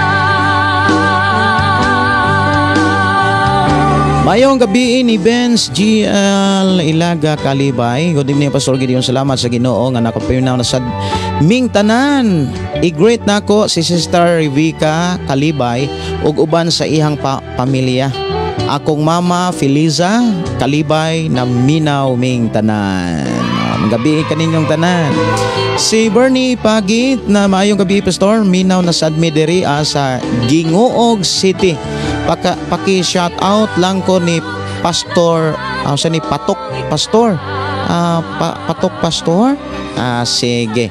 Mayong gabi ni Benz GL Ilaga Kalibay. Good evening, Pastor Gideon. Salamat sa Ginoo nga nakapaminaw na sad ming tanan. I-greet nako si Sister Rebecca Kalibay ug uban sa ihang pamilya. Akong mama Feliza Kalibay na minaw ming tanan. Gabi kaninyong tanan. Si Bernie Pagit na maayong gabi, Pastor, minaw na sad mi diri sa Gingoog City. Paki shout out lang ko ni Pastor sa ni Patok Pastor. Patok Pastor. Sige.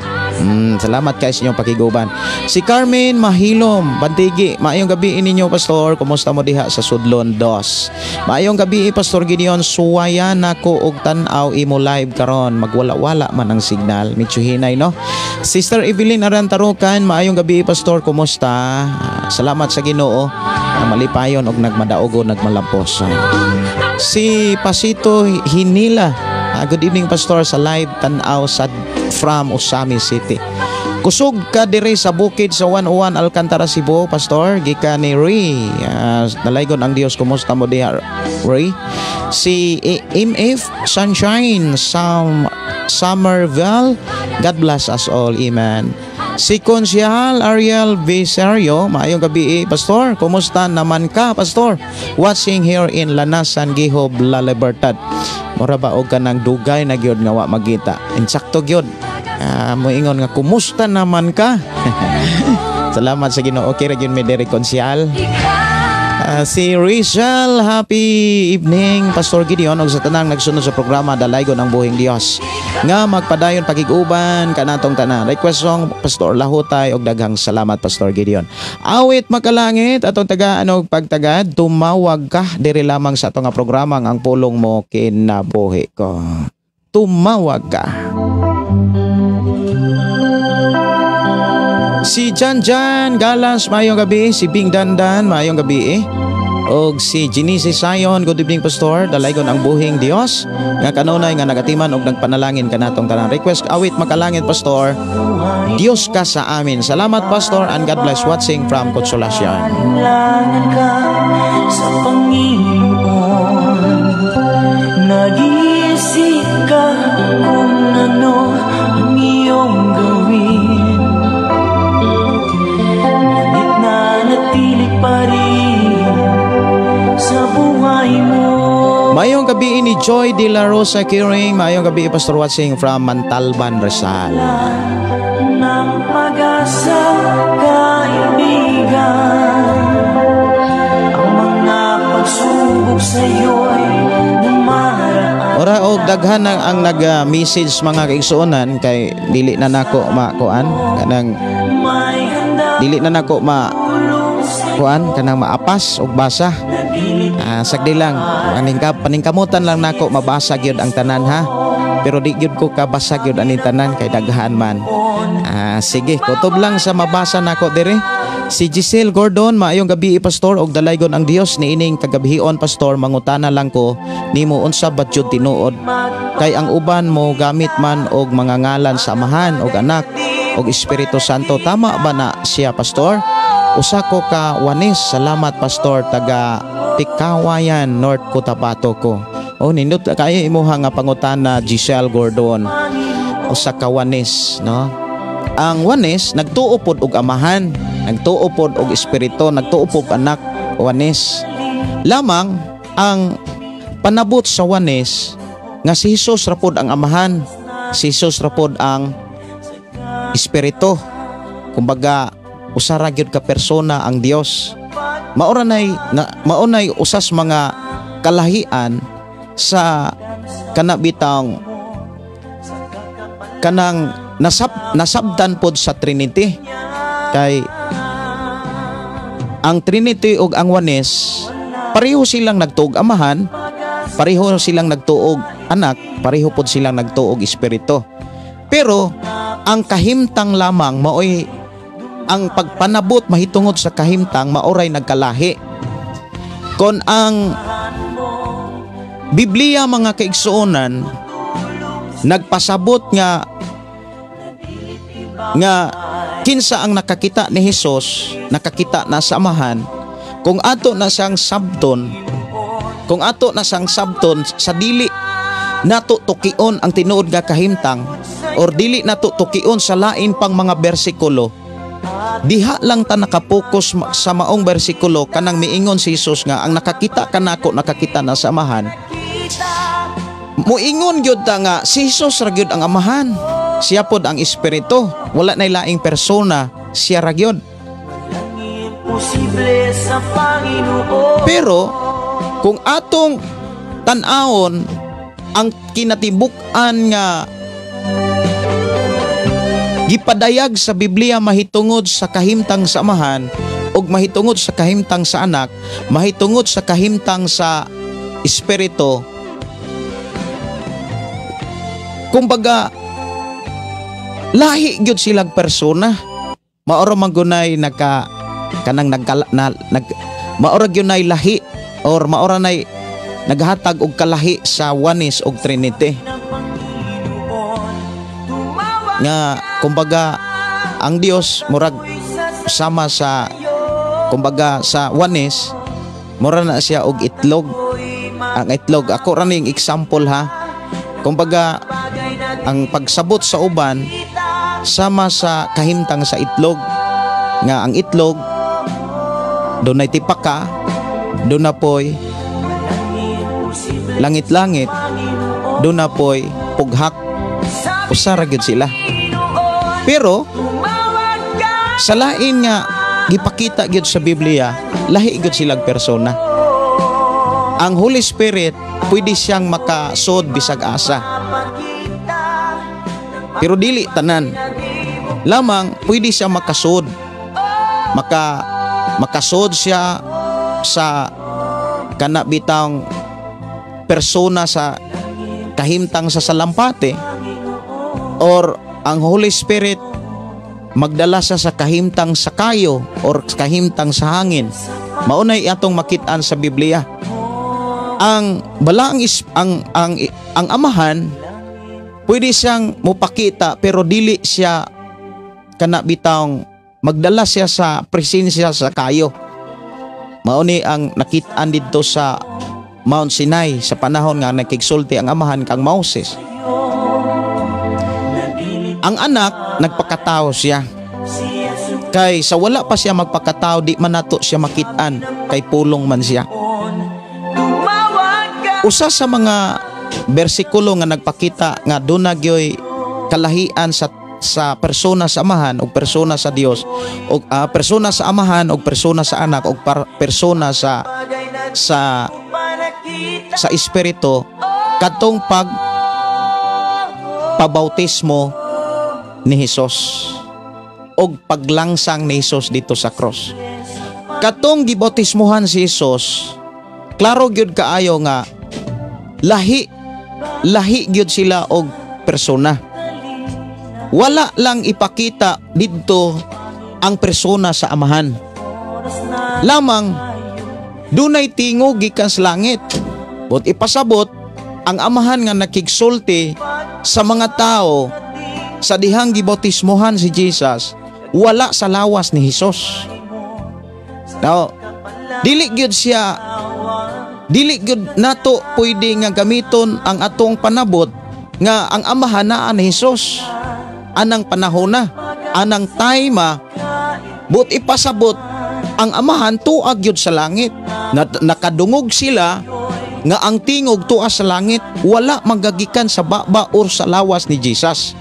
Salamat kay sa inyong pakiguban. Si Carmen Mahilom, Bantigi, maayong gabi ninyo, Pastor. Kumusta mo diha sa Sudlon Dos? Maayong gabi, Pastor Gideon, suwayan nako og tan-aw imo live karon. Magwala-wala man ang signal. Medyo hinay, no? Sister Evelyn Arantarukan, maayong gabi, Pastor, kumusta? Salamat sa Ginoo. Malipayon og nagmadaogo nagmalampos. Si Pasito Hinila, good evening, Pastor, sa live tan-aw sa from Ozamiz City. Kusog ka dire sa bukid sa 101 Alcantara, Cebu, Pastor, gikan ni Ray. Dalaygon ang Dios, kumusta mo diha, Ray? Si MF Sunshine Sam Somerville, God bless us all. Amen. Si Konsyal Ariel Visario, maayong gabi, Pastor. Kumusta naman ka, Pastor? Watching here in Lanasan, Gihob, La Libertad. Mura ba og kanang dugay na gyud nga wa magita. Insakto gyud. Moingon nga kumusta naman ka? Salamat sa Ginoo. Okay ra gyud mi diri, Konsyal. Si Rizal, happy evening, Pastor Gideon, ug sa tanang nagsunod sa programa, dalaygon ang buhing Dios. Nga magpadayon pakig-uban kanatong tanan. Request song, Pastor, "Lahutay" og daghang salamat, Pastor Gideon. Awit "Makalangit" atong tagaan og pagtagad "Tumawag Ka" diri lamang sa atong nga programa "Ang Pulong Mo Kinabuhi Ko." "Tumawag Ka." Si Jan Jan Galas, maayong gabi. Si Bing Dandan, maayong gabi eh. Og si Genise Sayon, good evening, Pastor. Dalaygon ang buhing Dios nga kanunay nga nagatiman og nagpanalangin kanatong tanan. Request awit "Makalangit", Pastor. "Diyos Ka Sa Amin." Salamat, Pastor, and God bless, watching from Consolacion. Kailangan ka sa Panginoon. Nag-iisip ka kung ano ang iyong gawin, ngunit nanatili pa rin. Mayong gabi ni Joy De La Rosa Kiring. Mayong gabi, Pastor Watching from Mantalban, Rizal. Ng pag-asa, kaibigan. Ang mga pagsubok sa'yo'y dumaraan. Ora og daghan ang nag-message, mga kaigsuonan, kay dili na nako makuan kanang May handa dili na nako ma tulong sa'yo. Kuan kanang maapas og basa. Ah, sagdi lang, paningkamutan lang nako mabasa gyud ang tanan, ha. Pero di gyud ko kabasa gyud ani tanan kay daghan man. Ah, sige, kutob lang sa mabasa nako dire. Si Giselle Gordon, "Maayong gabi, Pastor, og dalaygon ang Dios niining kagabhion. Pastor, mangutana lang ko nimo, unsa ba jud tinuod? Kay ang uban mo gamit man og mga ngalan sa Amahan og Anak og Espiritu Santo. Tama ba na siya, Pastor? Usa ko ka Oneness. Salamat, Pastor, taga Pigkawayan, North Cotabato ko." Oh, nindot kayo imuha nga pangutana, Giselle Gordon. Usa ka Oneness, no? Ang Oneness nagtuo pod og Amahan, nagtuo pod og Espiritu, nagtuo pod og Anak, Oneness. Lamang ang panabot sa Oneness nga si Jesus ra pod ang Amahan, si Jesus ra pod ang Espiritu. Kumbaga, usa ra gyud ka persona ang Dios. Maora nay na mao nay usas mga kalahian sa kana bitang kanang nasabtan pod sa Trinity, kay ang Trinity ug ang Oneness, pareho silang nagtuog Amahan, pareho silang nagtuog Anak, pareho pod silang nagtuog Espiritu. Pero ang kahimtang lamang maoy ang pagpanabot mahitungod sa kahimtang, maoray nagkalahi. Kon ang Biblia, mga kaigsuonan, nagpasabot nga kinsa ang nakakita ni Hesus, nakakita na sa Amahan. Kung ato na siyang sabton sa dili nato tukion ang tinuod nga kahimtang or dili nato tukion sa lain pang mga bersikulo, diha lang ta nakapokus sa maong bersikulo kanang miingon si Jesus nga ang nakakita kanako, nakakita na sa Amahan, muingon gyud ta nga si Jesus ra gyud ang Amahan, siya pod ang Espiritu, wala nay laing persona, siya ra gyud. Imposible sa Panginoon. Pero kung atong tan-awon ang kinatibuk-an nga gipadayag sa Biblia mahitungod sa kahimtang sa Amahan ug mahitungod sa kahimtang sa Anak, mahitungod sa kahimtang sa Espiritu, kumbaga lahi gyud silang persona. Maoro man gunay nagka kanang nagkala, na, nag maora gyud nay lahi or maora nay naghatag og kalahi sa Oneness og Trinity nga kumbaga ang Dios murag sama sa, kumbaga sa Oneness, mura na siya og itlog. Ang itlog, ako ra ning example, ha. Kumbaga ang pagsabot sa uban sama sa kahimtang sa itlog, nga ang itlog dunay tipaka, duna poy langit-langit, duna poy pughak, usa ra gyud sila. Pero sa lain nga gipakita gyud sa Biblia, lahi gyud silang persona. Ang Holy Spirit, pwede siyang makasod bisag asa. Pero dili tanan. Lamang pwede siya makasod. Makasod siya sa kana bitang persona sa kahimtang sa salampate or ang Holy Spirit magdala siya sa kahimtang sa kayo or kahimtang sa hangin. Maunay atong makit-an sa Biblia. Ang balaang is, ang Amahan, pwede siyang mupakita pero dili siya kana bitang magdala siya sa presensya sa kayo. Mao ni ang nakit-an didto sa Mount Sinai sa panahon nga nakigsulti ang Amahan kang Moses. Ang Anak, nagpakatao siya. Kay sa wala pa siya magpakatao, di man nato siya makit-an kay pulong man siya. Usa sa mga bersikulo nga nagpakita nga duna gyoy kalahian sa persona sa Amahan o persona sa Dios o persona sa Amahan o persona sa Anak o persona sa sa sa Espiritu, kadtong pag pabautismo ni Hesus og paglangsang ni Hesus dito sa cross. Katong gibautismohan si Hesus, klaro gyud kaayo nga lahi lahi gyud sila og persona. Wala lang ipakita didto ang persona sa Amahan. Lamang dunay tingog gikan sa langit. But ipasabot ang Amahan nga nakigsulti sa mga tao sa dihang gibautismohan si Jesus, wala sa lawas ni Hesus. Now, dili gyud siya, dili gyud nato pwede nga gamiton ang atong panabot nga ang Amahan naa ni Hesus anang panahon na, anang time, but ipasabot ang Amahan tuag gyud sa langit. Nakadungog sila nga ang tingog tua sa langit, wala magagikan sa baba or sa lawas ni Jesus.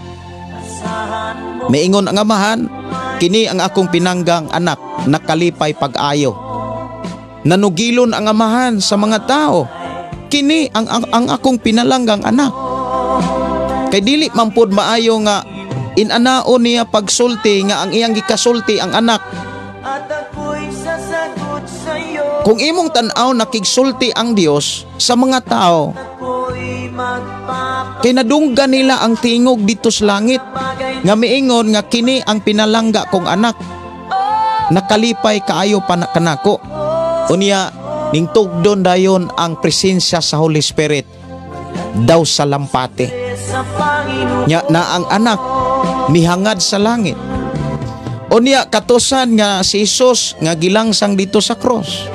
Miingon ang Amahan, "Kini ang akong pinanggang anak, nakalipay pag-ayo." Nanugilon ang Amahan sa mga tao, "Kini ang akong pinalanggang anak." Kay dili man pod maayo nga inanaon niya pagsulti nga ang iyang gikasulti ang anak. Kung imong tan-aw, nakigsulti ang Dios sa mga tao kay nadunggan nila ang tingog dito sa langit nga miingon nga kini ang pinalangga kong anak, nakalipay kaayo pa kanako. Unya ning tugdon dayon ang presensya sa Holy Spirit daw sa lampate. Nya na ang anak mihangad sa langit. Unya katusan nga si Hesus nga gilangsang dito sa cross,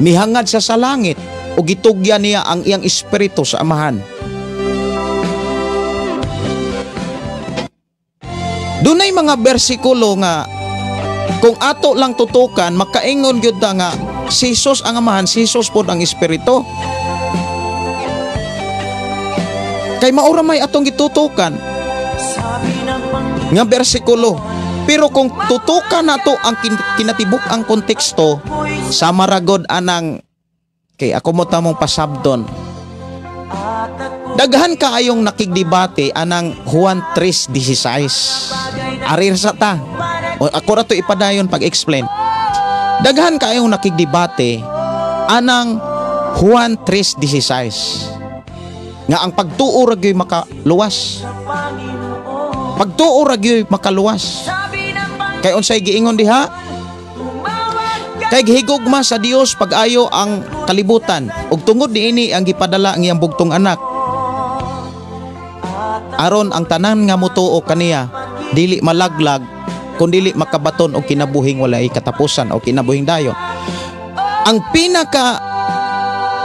mihangad siya sa langit o gitugyan niya ang iyang espiritu sa Amahan. Dunay mga bersikulo nga kung ato lang tutukan, makaingon gyud ta nga si Hesus ang Amahan, si Hesus pod ang Espiritu. Kay maura may atong gitutukan nga bersikulo. Pero kung tutukan nato ang kinatibuk ang konteksto, sama ragod anang kay ako mo tamong pasabdon. Daghan kaayong nakigdebate anang Juan 3:16. Arir sa ta. O, ako ra to ipadayon pag-explain. Daghan kaayong nakigdebate anang Juan 3:16 nga ang pagtuo ra gyud makaluwas. Pagtuo ra gyud makaluwas. Kay unsay giingon diha? Kay gihigugma sa Dios pag-ayo ang kalibutan, ug tungod niini ang gipadala ang iyang bugtong anak, aron ang tanan nga motuo kaniya dili malaglag kun dili makabaton og kinabuhing walay katapusan o kinabuhing dayon. Ang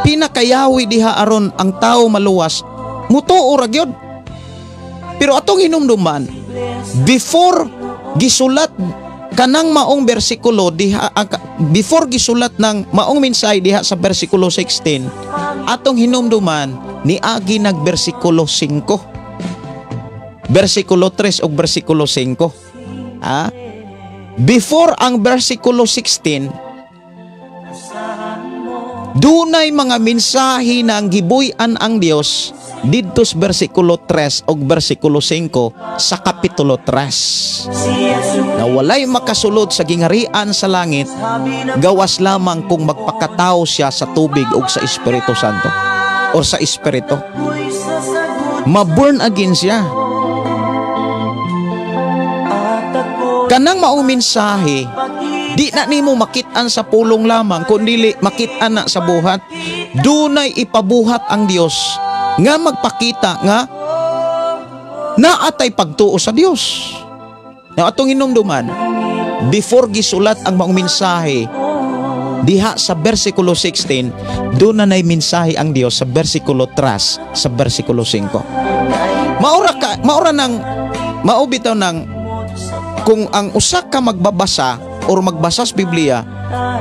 pinakayawi diha aron ang tao maluwas, mutuo ra gyud. Pero atong hinumduman, before gisulat kanang maong bersikulo diha, before gisulat ng maong mensahe diha sa bersikulo 16, atong hinumduman niagi nag bersikulo 5, bersikulo 3 ug bersikulo 5. Ha? Before ang bersikulo 16, dunay mga mensahe na ang gibuy-an ang Dios didto sa bersikulo 3 ug bersikulo 5 sa kapitulo 3, na walay makasulod sa gingharian sa langit gawas lamang kung magpakatao siya sa tubig ug sa Espiritu Santo or sa Espiritu. Ma-born again siya. Kanang maong mensahe di na nimo makit-an sa pulong lamang, kundi makit-an na sa buhat. Dunay ipabuhat ang Dios nga magpakita nga naatay pagtuo sa Dios. Na atong hinumduman, before gisulat ang maong mensahe diha sa bersikulo 16, doon na nay mensahe ang Dios sa bersikulo 3, sa bersikulo 5. Maura nang maubitaw nang kung ang usa ka magbabasa or magbasa sa Biblia,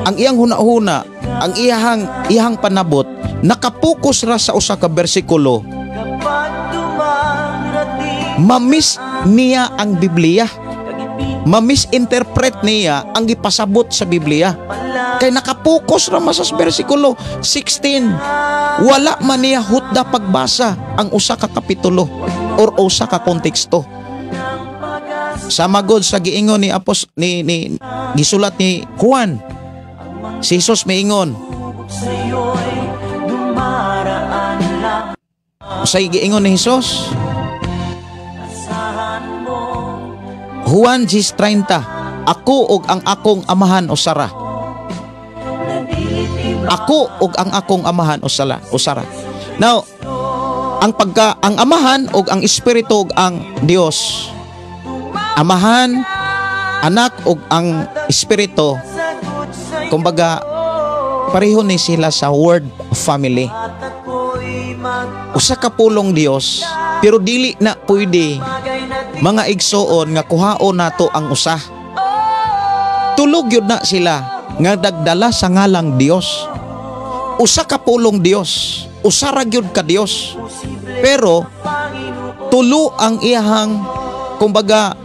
ang iyang hunahuna, ang iyang panabot nakapokus ra sa usa ka bersikulo, mamiss niya ang Biblia. Mamisinterpret niya ang gipasabot sa Biblia. Kay nakapokus ra man sa bersikulo 16. Wala man niya hutda pagbasa ang usa ka kapitulo or usa ka konteksto. Sama god sa giingon ni Apos ni gisulat ni Juan. Si Jesus miingon. Usay giingon ni Jesus? Juan 10:30, ako og ang akong amahan usara. Ako og ang akong amahan usara. Now, ang pagka ang amahan og ang espiritu og ang Dios. Amahan, anak og ang espiritu, kumbaga pareho ni sila sa word family. Usa ka pulong Dios, pero dili na pwede mga igsoon nga kuhaon nato ang usa. Tulog yun na sila nga dagdala sa ngalang Dios. Usa ka pulong Dios, usa ra gyud ka Dios. Pero tulo ang iyahang, kumbaga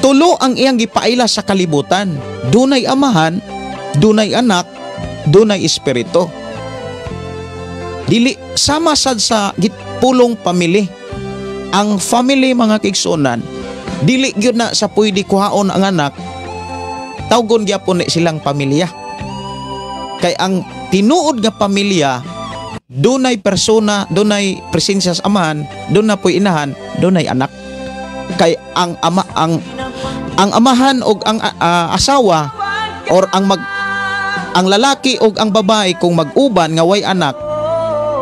tulo ang iyang gipaila sa kalibutan. Dunay amahan, dunay anak, dunay espiritu. Dili sama sad sa pulong pamilya. Ang family mga kaigsuonan, dili gyud na sa pwede kuhaon ang anak, tawgon gyapon ni silang pamilya. Kay ang tinuod nga pamilya, dunay persona, dunay presensya sa amahan, dunay po'y inahan, dunay anak. Kay ang ama ang amahan og ang asawa or ang lalaki og ang babae kung mag-uban nga way anak,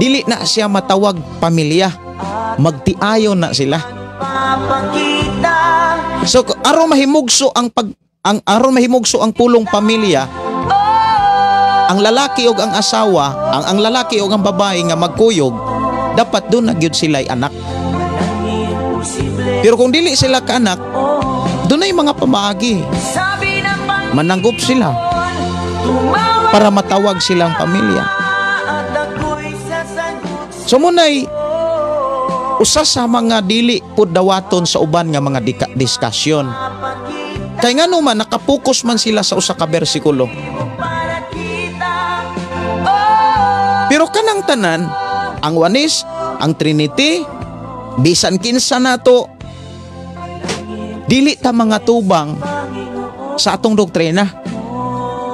dili na siya matawag pamilya. Magtiayon na sila. So aron mahimugso ang aron mahimugso ang pulong pamilya, ang lalaki og ang asawa, ang lalaki og ang babae nga magkuyog, dapat doon na gyud sila'y anak. Pero kung dili sila kaanak, doon ay mga pamaagi. Mananggop sila para matawag silang pamilya. So muna'y usa sa mga dili pud dawaton sa uban nga mga diskusyon. Kay ngano man nakapokus man sila sa usa ka bersikulo. Pero kanang tanan, ang Wanis, ang Trinity, bisan kinsa nato, dili ta mga tubang sa atong doktrina.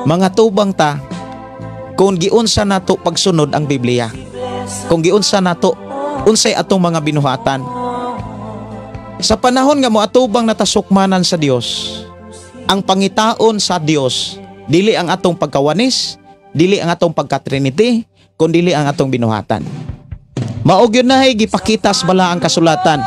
Mga tubang ta kung giunsa nato pagsunod ang Biblia. Kung giunsa nato unsay atong mga binuhatan. Sa panahon nga moatubang natasukmanan sa Dios, ang pangitaon sa Dios dili ang atong pagkawanis, dili ang atong pagka-Trinity, kun dili ang atong binuhatan. Mao gyud nahay gipakitas bala ang kasulatan.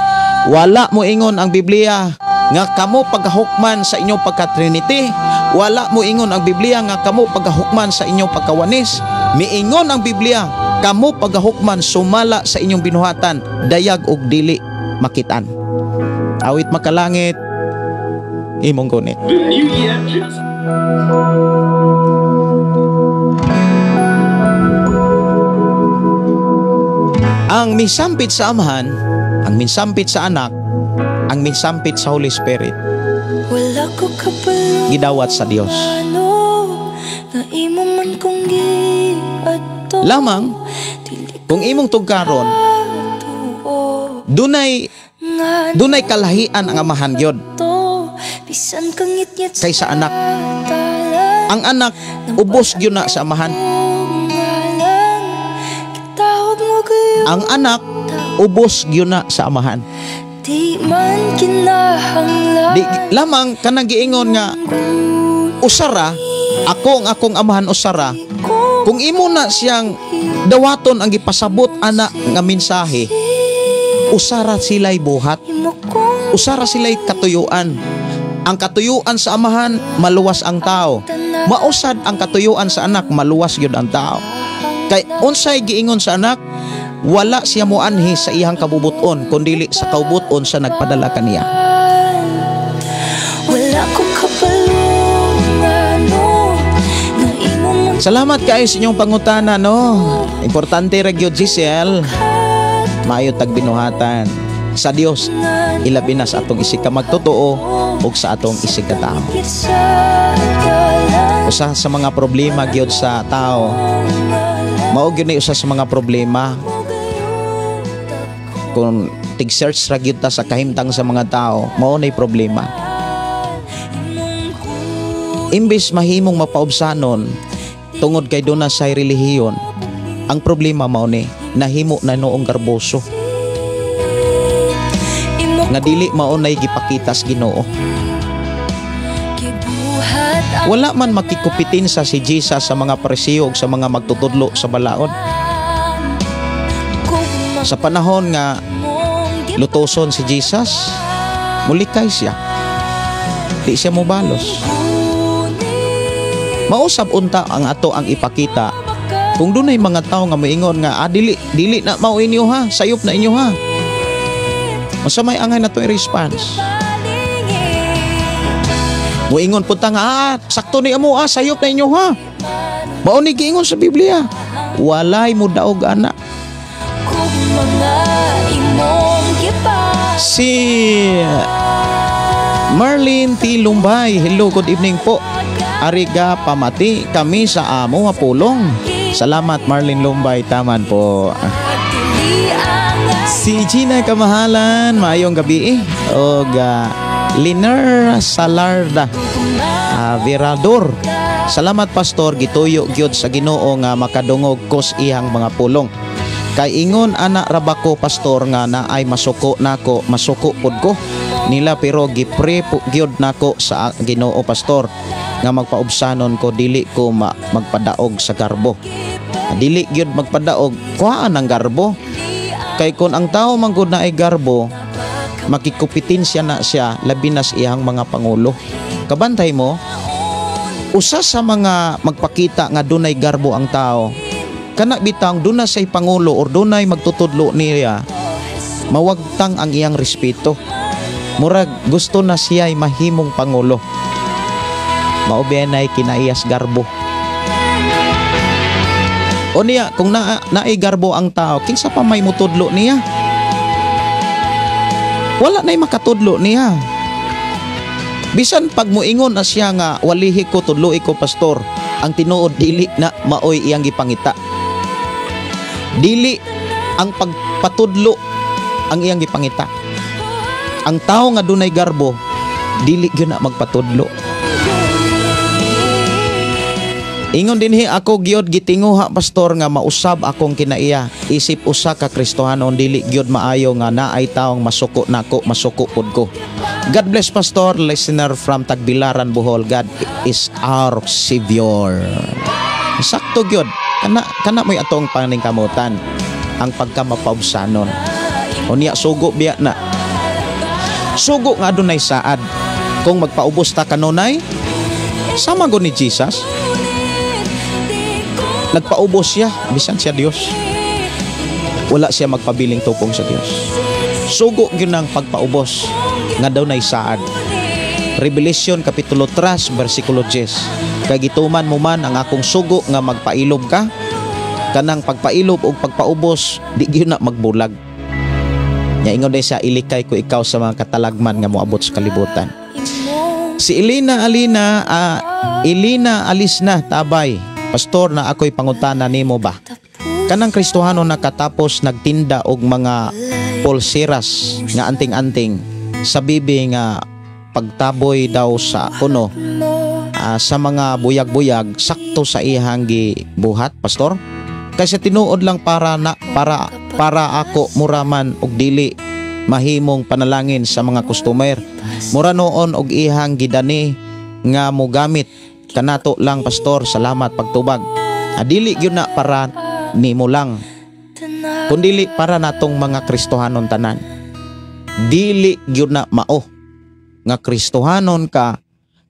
Wala mo ingon ang Biblia nga kamo pagkahukman sa inyong pagka-Trinity. Wala mo ingon ang Biblia nga kamo pagkahukman sa inyong pagkawanis. Miingon ang Biblia kamo pagahukman sumala sa inyong binuhatan, dayag og dili makitan. Awit makalangit, imong gunit. Ang misampit sa Amahan, ang misampit sa Anak, ang misampit sa Holy Spirit, wala ko kabalo gidawat sa Dios. Na imo man kong giadto. Lamang kung imong tugkaron, dunay kalahian ang amahan gyud kaysa anak. Ang anak ubos gyud na sa amahan. Ang anak ubos gyud na sa amahan. Di man kinahanglan. Di lamang kanang giingon nga usara, ako ang akong amahan usara. Kung imo na siyang dawaton ang gipasabot ana nga mensahe, usara sila'y buhat, usara sila'y katuyuan. Ang katuyuan sa amahan, maluwas ang tao. Mausad ang katuyuan sa anak, maluwas gyud ang tao. Kay unsay giingon sa anak, wala siya moanhi sa iyang kabubuton, kundili sa kaubuton sa nagpadala kaniya. Salamat kaayo sa inyong pangutana, no. Importante ra gyud, Giselle. Maayo tag binuhatan sa Dios, ilabi na sa atong isig ka magtotoo ug sa atong isig ka tao. Usa sa mga problema gyud sa tao, mao gyud ni usa sa mga problema kung tig-search ra gyud ta sa kahimtang sa mga tao, mao nay problema. Imbes mahimong mapaubsanon tungod kay duna say relihiyon, ang problema mao ni nahimo na noong garboso nga dili mao nay gipakita sa Ginoo. Wala man makikupitinsa si Jesus sa mga Pariseo ug sa mga magtutudlo sa balaod. Sa panahon nga lutoson si Jesus, mulikay siya. Di siya mobalos. Mausab unta ang ato ang ipakita kung dunay mga tao nga moingon nga, "Ah, dili dili na mao inyo ha, sayop na inyo ha." Unsa may angay nato i-response? Moingon pud ta nga, "Ah, sakto ni amo, ah, sayop na inyo ha. Mao ni giingon sa Biblia." Walay mo daog ana. Mga imong Si Marlene T. Lumbay, hello, good evening po. Ariga pamati kami sa amo nga pulong. Salamat, Marlene Lumbay, taman po. Si Gina Kamahalan, maayong gabi eh. Og Liner Salarda Virador. Salamat, Pastor, gituyo gyud sa Ginoo nga makadungog kos iyang mga pulong. Kay ingon ana ra ba ko, Pastor, nga naay masuko nako, masuko pud ko nila, pero gipre po gyud nako sa Ginoo, Pastor, nga magpaubsanon ko, dili ko magpadaog sa garbo. Dili gyud magpadaog, kuhaan ang garbo. Kay kon ang tao man gud na ay garbo, makikupitin siya na siya, labi na sa iyang mga pangulo. Kabantay mo, usa sa mga magpakita nga dunay garbo ang tao, kana bitang duna say pangulo or dunay magtutudlo niya, mawagtang ang iyang respeto. Murag gusto na siya ay mahimong pangulo. Mao nay kinaiyas garbo. O niya, kung naay garbo ang tao, kinsa pa may mutudlo niya? Wala na'y makatudlo niya. Bisan pag muingon na siya nga walihi ko, tudloi ko, Pastor, ang tinuod dili na maoy iyang gipangita. Dili ang pagpatudlo ang iyang gipangita. Ang tao nga dunay garbo, dili gyud na magpatudlo. Ingon dinhi, ako gyud gitinguha, Pastor, nga mausab akong kinaiya. Isip usa ka Kristohanon, dili gyud maayo nga naay taong masuko nako, masuko pud ko. God bless, Pastor, listener from Tagbilaran, Bohol. God is our Savior. Sakto gyud. Kana kana mo'y atong paningkamutan ang pagkamapaubsanon. Unya sugo biya na. Sugo nga adunay saad. Kung magpaubos ta kanunay, sama gud ni Jesus. Nagpaubos siya, bisan siya Dios. Wala siya magpabiling tupong sa Dios. Sugo gyud ang pagpaubos nga dunay saad. Revelation Kapitulo 3 versikulo 10. Kay gituman mo man ang akong sugo nga magpailob ka, kanang pagpailob og pagpaubos di gyud na magbulag. Nya ingon day sa ilikay ko ikaw sa mga katalagman nga moabot sa kalibutan. Si Elena Alina, Elena Alisna Tabay, Pastor, na ako'y pangutana nimo ba? Kanang Kristohano nakatapos nagtinda og mga pulseras nga anting-anting sa bibi nga pagtaboy daw sa kuno sa mga buyag-buyag, sakto sa iyang gibuhat, Pastor? Kasi tinuod lang para na para para ako mura man og dili mahimong panalangin sa mga customer. Mura noon og ihang gidani nga mogamit kanato lang, Pastor. Salamat pagtubag. Dili gyud na para nimo lang, kundili para natong mga Kristohanon tanan. Dili gyud na mao nga Kristohanon ka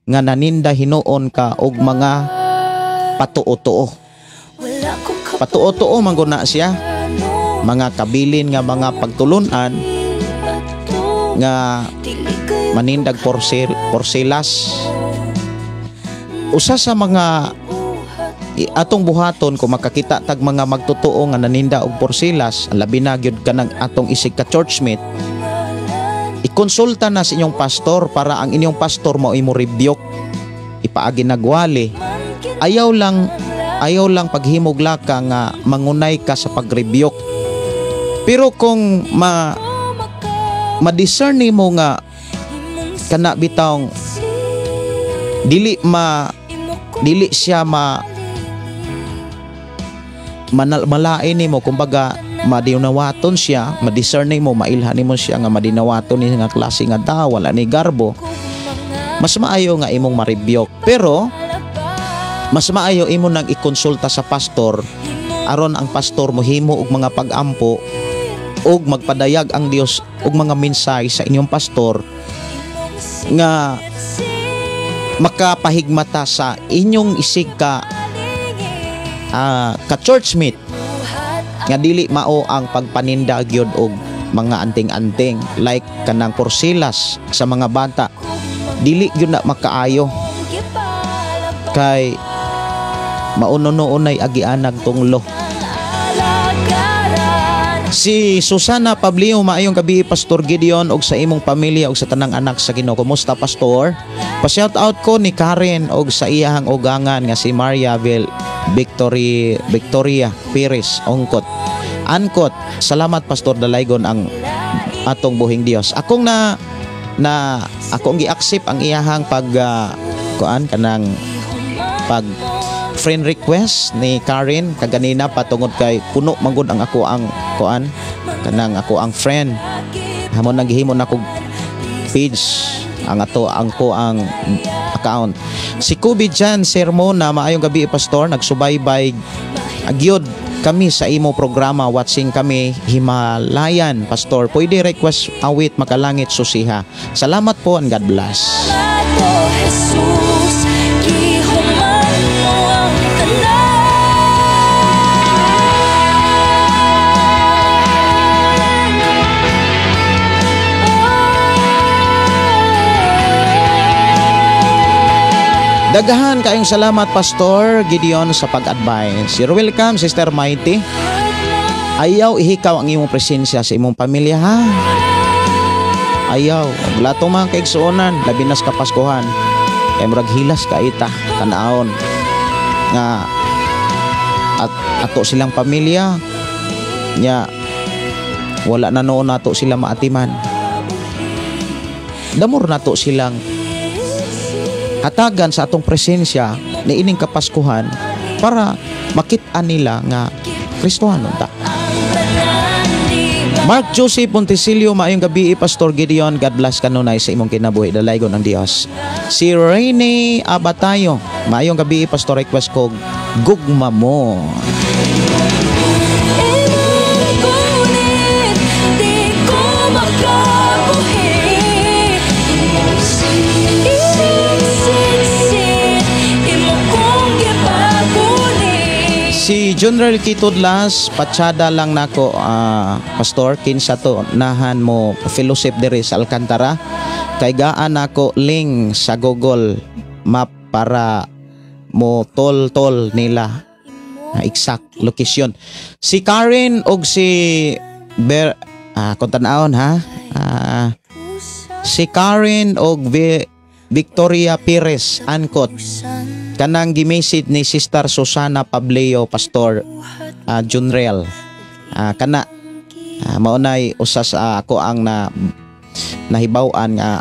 nga naninda hinuon ka og mga patuo-tuo. Patuo-tuo man gud na siya, mga kabilin nga mga pagtulunan nga manindag porselas. Usa sa mga Atong buhaton kung makakita tag mga magtotoo nga naninda og porsilas, labi na gyud kanang atong isig ka churchmate, ikonsulta na sa inyong pastor para ang inyong pastor mao imo rebuke, ipaagi nagwali. Ayaw lang paghimog laka nga mangunay ka sa pag-rebuke. Pero kung ma-discern nimo nga kana bitawng dili siya malain nimo, kumbaga madinawaton siya, ma-discern nimo, mailhan nimo siya nga madinawaton ni nga klase nga tao, wala ni garbo, mas maayo nga imong ma-rebuke. Pero mas maayo imo nang ikonsulta sa pastor aron ang pastor mohimo og mga pag-ampo og magpadayag ang Dios og mga mensahe sa inyong pastor nga makapahigmata sa inyong isig ka churchmate nga dili mao ang pagpaninda gyud og mga anting-anting like kanang porsilas sa mga bata. Dili gyud na makaayo kay mauno-unay agianag tunglo. Si Susana Pablio, maayong gabi, Pastor Gideon, og sa imong pamilya og sa tanang anak sa Ginoo. Kumusta, Pastor? Pa-shout out ko ni Karen og sa iyahang ugangan nga si Maria Vil Victory Victoria Perez Ongkot. Angkot, salamat, Pastor, dalaygon ang atong buhing Dios. Akong na na akong gi-accept ang iyahang pag kuan kanang pag friend request ni Karen kaganina patungod kay puno manggod ang ako ang kuan kanang ako ang friend. Hamon nang gihimo nako page ang ato ang ko ang account. Si Kubi Jan Sermona, maayong gabi, Pastor, nagsubaybay agyod kami sa imo programa, watching kami Himalayan. Pastor, pwede request awit Makalangit Susiha? Salamat po and God bless. O Jesus, gihuman mo ang tanan. Daghan kayong salamat, Pastor Gideon, sa pag-advise. You're welcome, Sister Mighty. Ayaw ihikaw ang imong presensya sa imong pamilya, ha. Ayaw. Lato mga kaigsuonan, labi na sa Kapaskuhan. Kay murag hilas ka ita, tanawon. Nga at ato silang pamilya nya wala na noon nato sila maatiman. Damor nato silang hatagan sa atong presensya ni ining Kapaskuhan para makit-an nila nga Kristohanon ta. Mark Joseph Montesilio, maayong gabi, Pastor Gideon. God bless kanunay sa imong kinabuhi. Dalaygon ang Dios. Si Rene Abatayo, maayong gabi, Pastor, request ko Gugma Mo. Imong gunit, di ko makabuhi. Imong sisit, imo kong gipagunit. Si General Kitudlas, patsada lang nako, Pastor, kinsa to nahan mo fellowship diri sa Alcantara? Kay gaan nako link sa Google Map para mo tol-tol nila exact location. Si Karen og si Ber kung tan-awon ha. Si Karen og Victoria Perez Ancot, kanang gimessage ni Sister Susana Pableo, Pastor Junrel. Kana maunay usa sa ako ang na nahibaw-an nga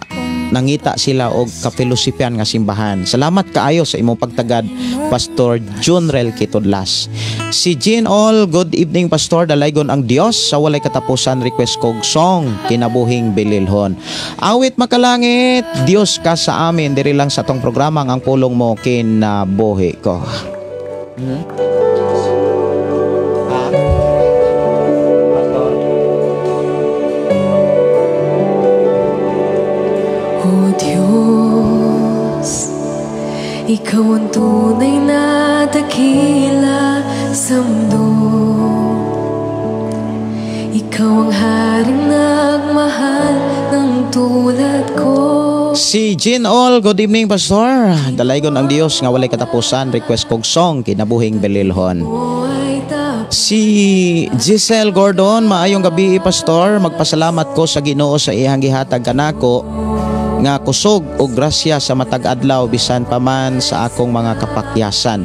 nangita sila og ka-fellowshipan nga simbahan. Salamat kaayo sa imong pagtagad, Pastor Junrel Kitudlas. Si Jean All, good evening, Pastor, dalaygon ang Dios sa walay katapusan, request kog song Kinabuhing Bililhon. Awit Makalangit, Dios ka sa amin, diri lang sa atong programa ang pulong mo kinabuhi ko. O Diyos, Ikaw ang tunay na dakila sa mundo. Ikaw ang haring nagmahal ng tulad ko. Si Jean All, good evening, Pastor. Dalaygon ang Dios nga walay katapusan. Request kog song, "Kinabuhing Belilhon." Si Giselle Gordon, maayong gabi, Pastor. Magpasalamat ko sa Ginoo sa iyang gihatag kanako nga kusog ug grasya sa matag adlaw bisan pa man sa akong mga kapakyasan.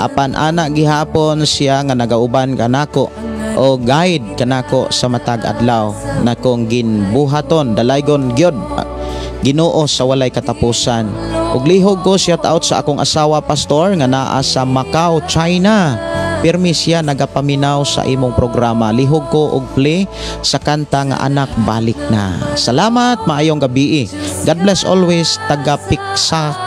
Apan ana gihapon siya nga nagauban kanako o guide kanako sa matag adlaw na kong ginbuhaton. Dalaygon gyud Ginoo sa walay katapusan. Ug lihog ko shout out sa akong asawa, Pastor, nga naa sa Macau, China. Pirmi siya nagapaminaw sa imong programa. Lihog ko og play sa kanta nga "Anak Balik Na". Salamat, maayong gabi. God bless always, taga Piksa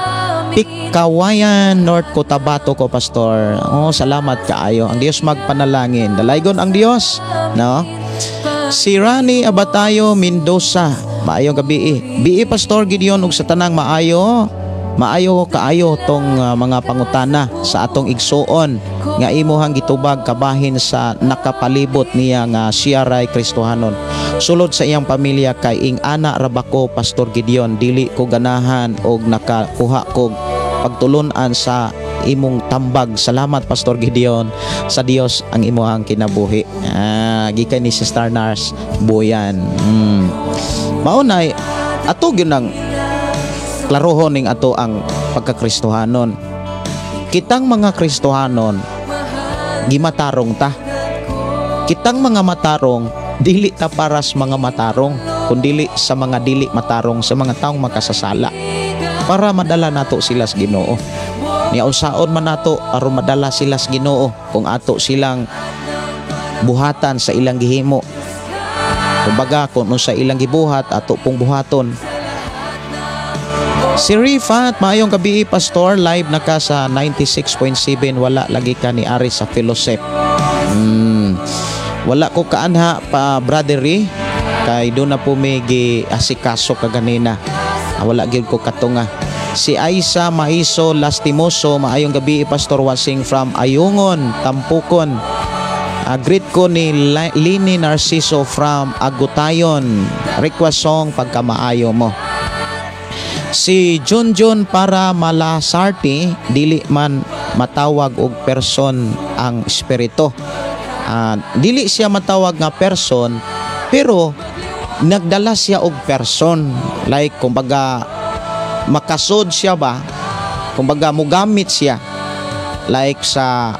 Pigkawayan, North Cotabato ko, Pastor. Oh, salamat kaayo. Ang Dios magpanalangin. Dalaygon ang Dios, no? Si Rani Abatayo Mendoza, maayong gabi. Bii Pastor Gideon ug sa tanang maayo, maayo kaayo tong mga pangutana sa atong igsuon nga imuhang gitubag kabahin sa nakapalibot niya nga siya ray Kristohanon. Sulod sa iyang pamilya kay ing ana ra ba ko, Pastor Gideon, dili ko ganahan og nakakuha kog pagtulunan sa imong tambag. Salamat, Pastor Gideon, sa Dios ang imuhang kinabuhi. Ah, gikan ni Sister Nars Boyan. Mao na ato gyud ang klarohon ning ato ang pagkakristohanon. Kitang mga Kristohanon, gimatarong ta. Kitang mga matarong, dili ta paras mga matarong, kundili sa mga dili matarong, sa mga taong makasasala. Para madala nato sila sa Ginoo. Niya unsaon man nato aron madala sila sa Ginoo kung ato silang buhatan sa ilang gihimo? Kumbaga, kung unsa ilang gibuhat, ato pong buhaton. Si Rifat, maayong gabi, Pastor, live na ka sa 96.7, wala lagi ka ni ari sa fellowship. Wala ko kaanha pa, brother, kay doon na po may gi asikaso kaganina. Ah, wala gyud ko katunga. Si Aisa Maiso Lastimoso, maayong gabi, Pastor, watching from Ayungon, Tampukon. Greet ko ni Lini Narciso from Agutayon. Request song, "Pagkamaayo Mo." Si Junjun para Malasarti, dili man matawag og person ang espiritu. Ah, dili siya matawag nga person pero nagdala siya og person. Like kumbaga makasod siya ba? Kumbaga mugamit siya. Like sa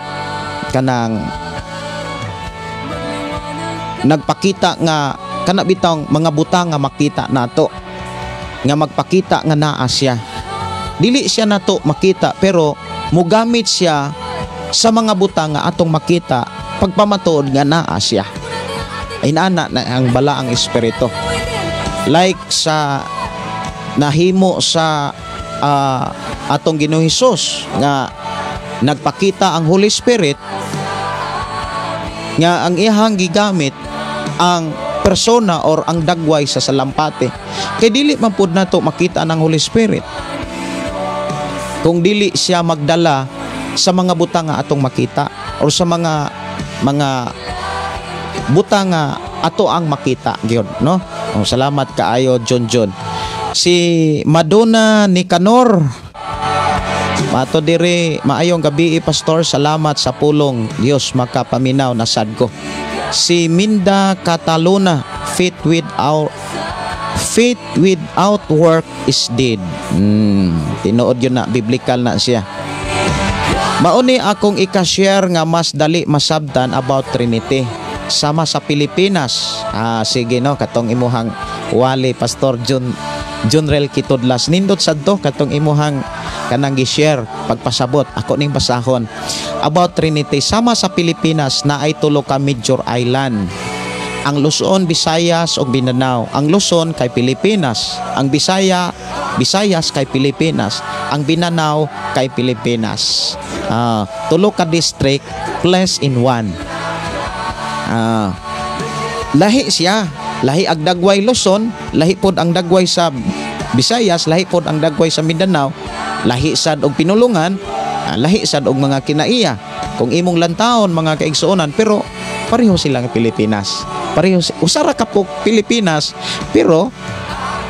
kanang nagpakita nga kana bitong mga butang nga makita nato nga magpakita nga naa siya. Dili siya nato makita pero mugamit siya sa mga butang nga atong makita pagpamatuod nga naa siya. Inana na ang balaang espiritu. Like sa nahimo sa atong Ginoong Hesus nga nagpakita ang Holy Spirit nga ang iyahang gigamit ang persona or ang dagway sa salampate. Kay dili man pud nato makita ng Holy Spirit kung dili siya magdala sa mga butang nga atong makita or sa mga butang nga ato ang makita gyud, no? Oh, salamat kaayo, John John. Si Madonna Nicanor. Mato diri, maayong gabi, Pastor, salamat sa pulong. Dios makapaminaw na sad ko. Si Minda Cataluna, faith without work is dead. Tinuod yun na, biblical na siya. Mauni akong ika-share nga mas dali masabtan about Trinity. Sama sa Pilipinas. Ah, sige no, katong imuhang wali, Pastor John Junrel Kitudlas. Nindot sad to katong imuhang kanang gi-share pagpasabot. Ako ning basahon. About Trinity, sama sa Pilipinas na ay tulo ka major island. Ang Luzon, Visayas ug Mindanao. Ang Luzon kay Pilipinas, ang Bisaya, Visayas kay Pilipinas, ang Mindanao kay Pilipinas. Ah, tulo ka district plus in one. Ah, lahi siya. Lahi ang dagway Luzon, lahi pod ang dagway sa Visayas, lahi pod ang dagway sa Mindanao, lahi sad og pinulungan, lahi sad og mga kinaiya. Kung imong lantawon, mga kaigsuonan, pero pareho silang Pilipinas. Pareho usa ra ka po Pilipinas, pero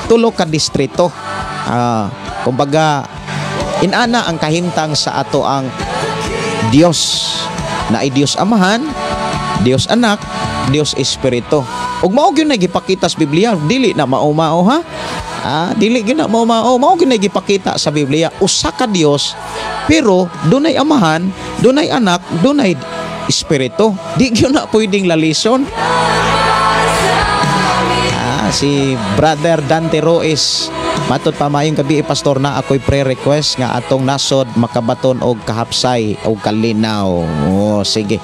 tulo ka distrito. Kumbaga inana ang kahimtang sa ato ang Dios na ay Dios Amahan, Dios Anak, Dios Espiritu. Ug mao gyud na gipakita sa Biblia, dili na mao-mao ha. Dili gyud na mao-mao, mao gyud na gipakita sa Biblia usa ka Dios pero dunay Amahan, dunay Anak, dunay Espiritu. Di gyud na pwedeng lalison. Si Brother Dante Ruiz, matod pa, "Maayong gabi, Pastor, na ako'y pre-request nga atong nasod makabaton og kahapsay og kalinaw." Oh, sige.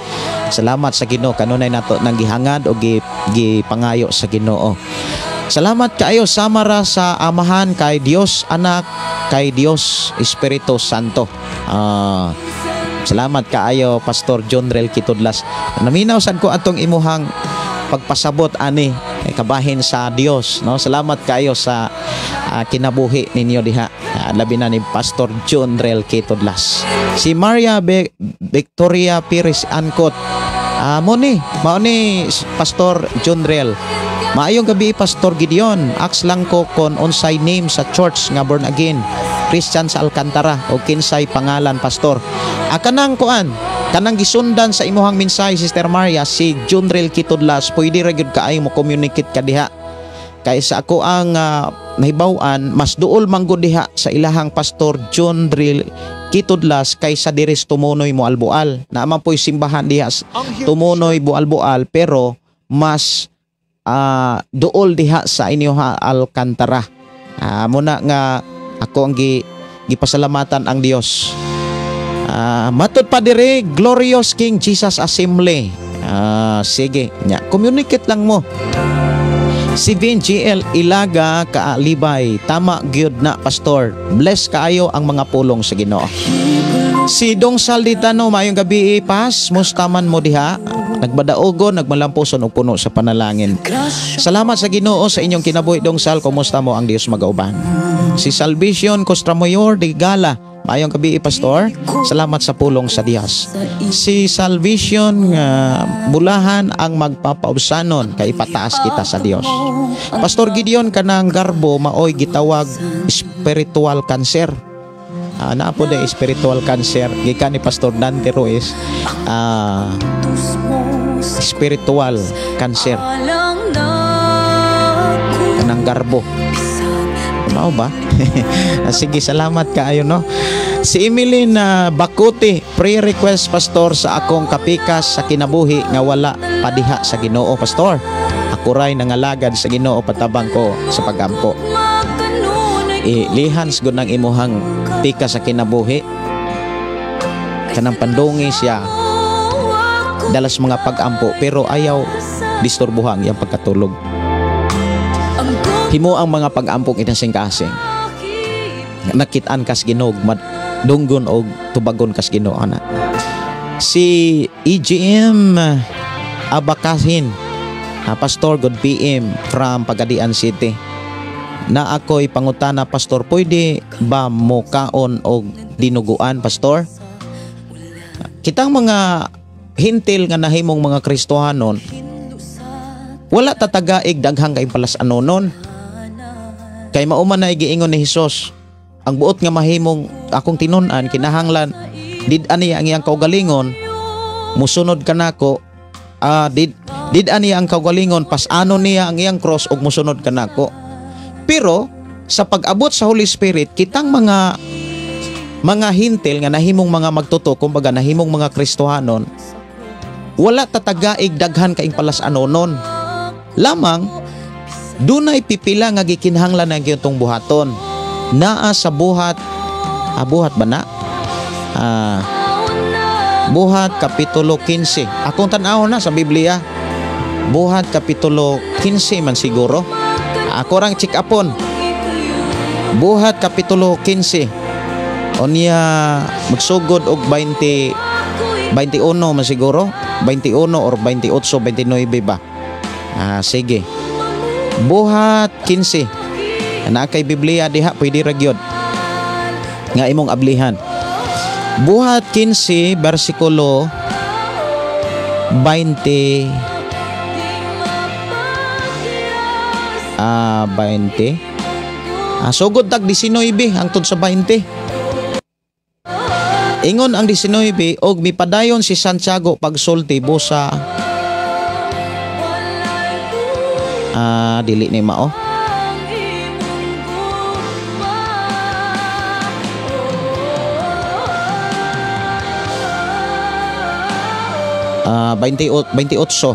Salamat sa Ginoo kanunay nato nang gihangad og gipangayo sa Ginoo. Salamat kaayo. Samara sa Amahan, kay Dios Anak, kay Dios Espiritu Santo. Salamat kaayo, Pastor John Rel Kitudlas. Naminaw sad ko atong imuhang pagpasabot ani kabahin sa Dios, no? Salamat kaayo sa kinabuhi ninyo diha. Labi na ni Pastor John Rel Kitudlas. Si Maria Victoria Pires Ancot. Mo ni, mao ni Pastor John Rel. "Maayong gabi, Pastor Gideon. Ask lang ko kon unsay name sa church nga born again Christian sa Alcantara o kinsay pangalan, Pastor." Kanang kuan, kanang gisundan sa imuhang mensahe, Sister Maria, si Junrel Kitudlas, pwede ra gyud kaayo mo communicate ka diha. Kay sa ako ang nahibaw-an, mas duol manggod diha sa ilahang Pastor John Rel Kitudlas kaysa diri sa Tumunoy Moalboal. Naa man po'y simbahan diha sa Tumunoy Bualboal pero mas duol diha sa inyo ha Alcantara. Muna nga ako ang gipasalamatan ang Dios. Matod pa dire, Glorious King Jesus Assembly. Sige, nya communicate lang mo. Si Vin GL Ilaga Kaalibay, "Tama gyud na, Pastor. Bless kaayo ang mga pulong sa Ginoo." Si Dong Salditano, "Maayong gabi, Pas, musta man mo diha? Nagbadaogo, nagmalampuson og puno sa panalangin." Salamat sa Ginoo sa inyong kinabuhi, Dong Sal. Kumusta mo? Ang Dios magauban. Si Salvation Costramayor de Gala, "Maayong gabi, Pastor. Salamat sa pulong sa Dios." Si Salvation nga bulahan ang magpapaubsanon kay ipataas kita sa Dios. "Pastor Gideon, kanang garbo maoy gitawag spiritual cancer." Naa po de spiritual cancer gikan ni Pastor Dante Ruiz. Spiritual cancer kanang garbo. Mao ba? Sige, salamat kaayo, no. Si Emily na Bakuti, "Pre-request, Pastor, sa akong kapikas sa kinabuhi nga wala padiha sa Ginoo, Pastor. Ako ray nangalagad sa Ginoo, patabang ko sa pagampo." Ilihans gud ng imuhang pikas sa kinabuhi. Kanang pandungi siya dalas mga pag-ampo pero ayaw disturbuhan iyang pagkatulog. Himo ang mga pag-ampong inasing-kasing. Nakitaan kas Ginoo, dunggon og tubagon kas Ginoo ana. Si EGM Abakahin, "Pastor, good PM from Pagadian City. Na ako'y pangutana, Pastor, pwede ba mo kaon og dinuguan, Pastor?" Kitang mga hintil nga nahimong mga Kristohanon, wala tatagaig daghang kay palas anonon. Kay mao man na giingon ni Hesus, ang buot nga mahimong akong tinun-an kinahanglan did-an niya ang iyang kaugalingon, musunod kanako, did-an niya ang kaugalingon, pas-anon niya ang iyang cross ug musunod kanako. Pero sa pag-abot sa Holy Spirit, kitang mga hintil nga nahimong mga magtuto, kumbaga nahimong mga Kristohanon, wala tatagaig daghan kaing palas-anonon. Lamang dunay pipila nga gikinahanglan ang gintong buhaton. Naa sa Buhat, buhat ba na? Buhat Kapitulo 15. Akong tan-awon na sa Biblia. Buhat Kapitulo 15 man siguro. Ako rang check upon. Buhat Kapitulo 15. Unya magsugod og 20 21 man siguro, 21 or 28, 29 ba? Sige. Buhat 15. Na kay Biblia diha, pwede ra gyud nga imong ablihan. Buhat 15 bersikulo 20, 20. Sugod tag 19 hangtod sa 20. Ingon ang 19 og mipadayon si Santiago pagsulti busa dili ni mao. 28.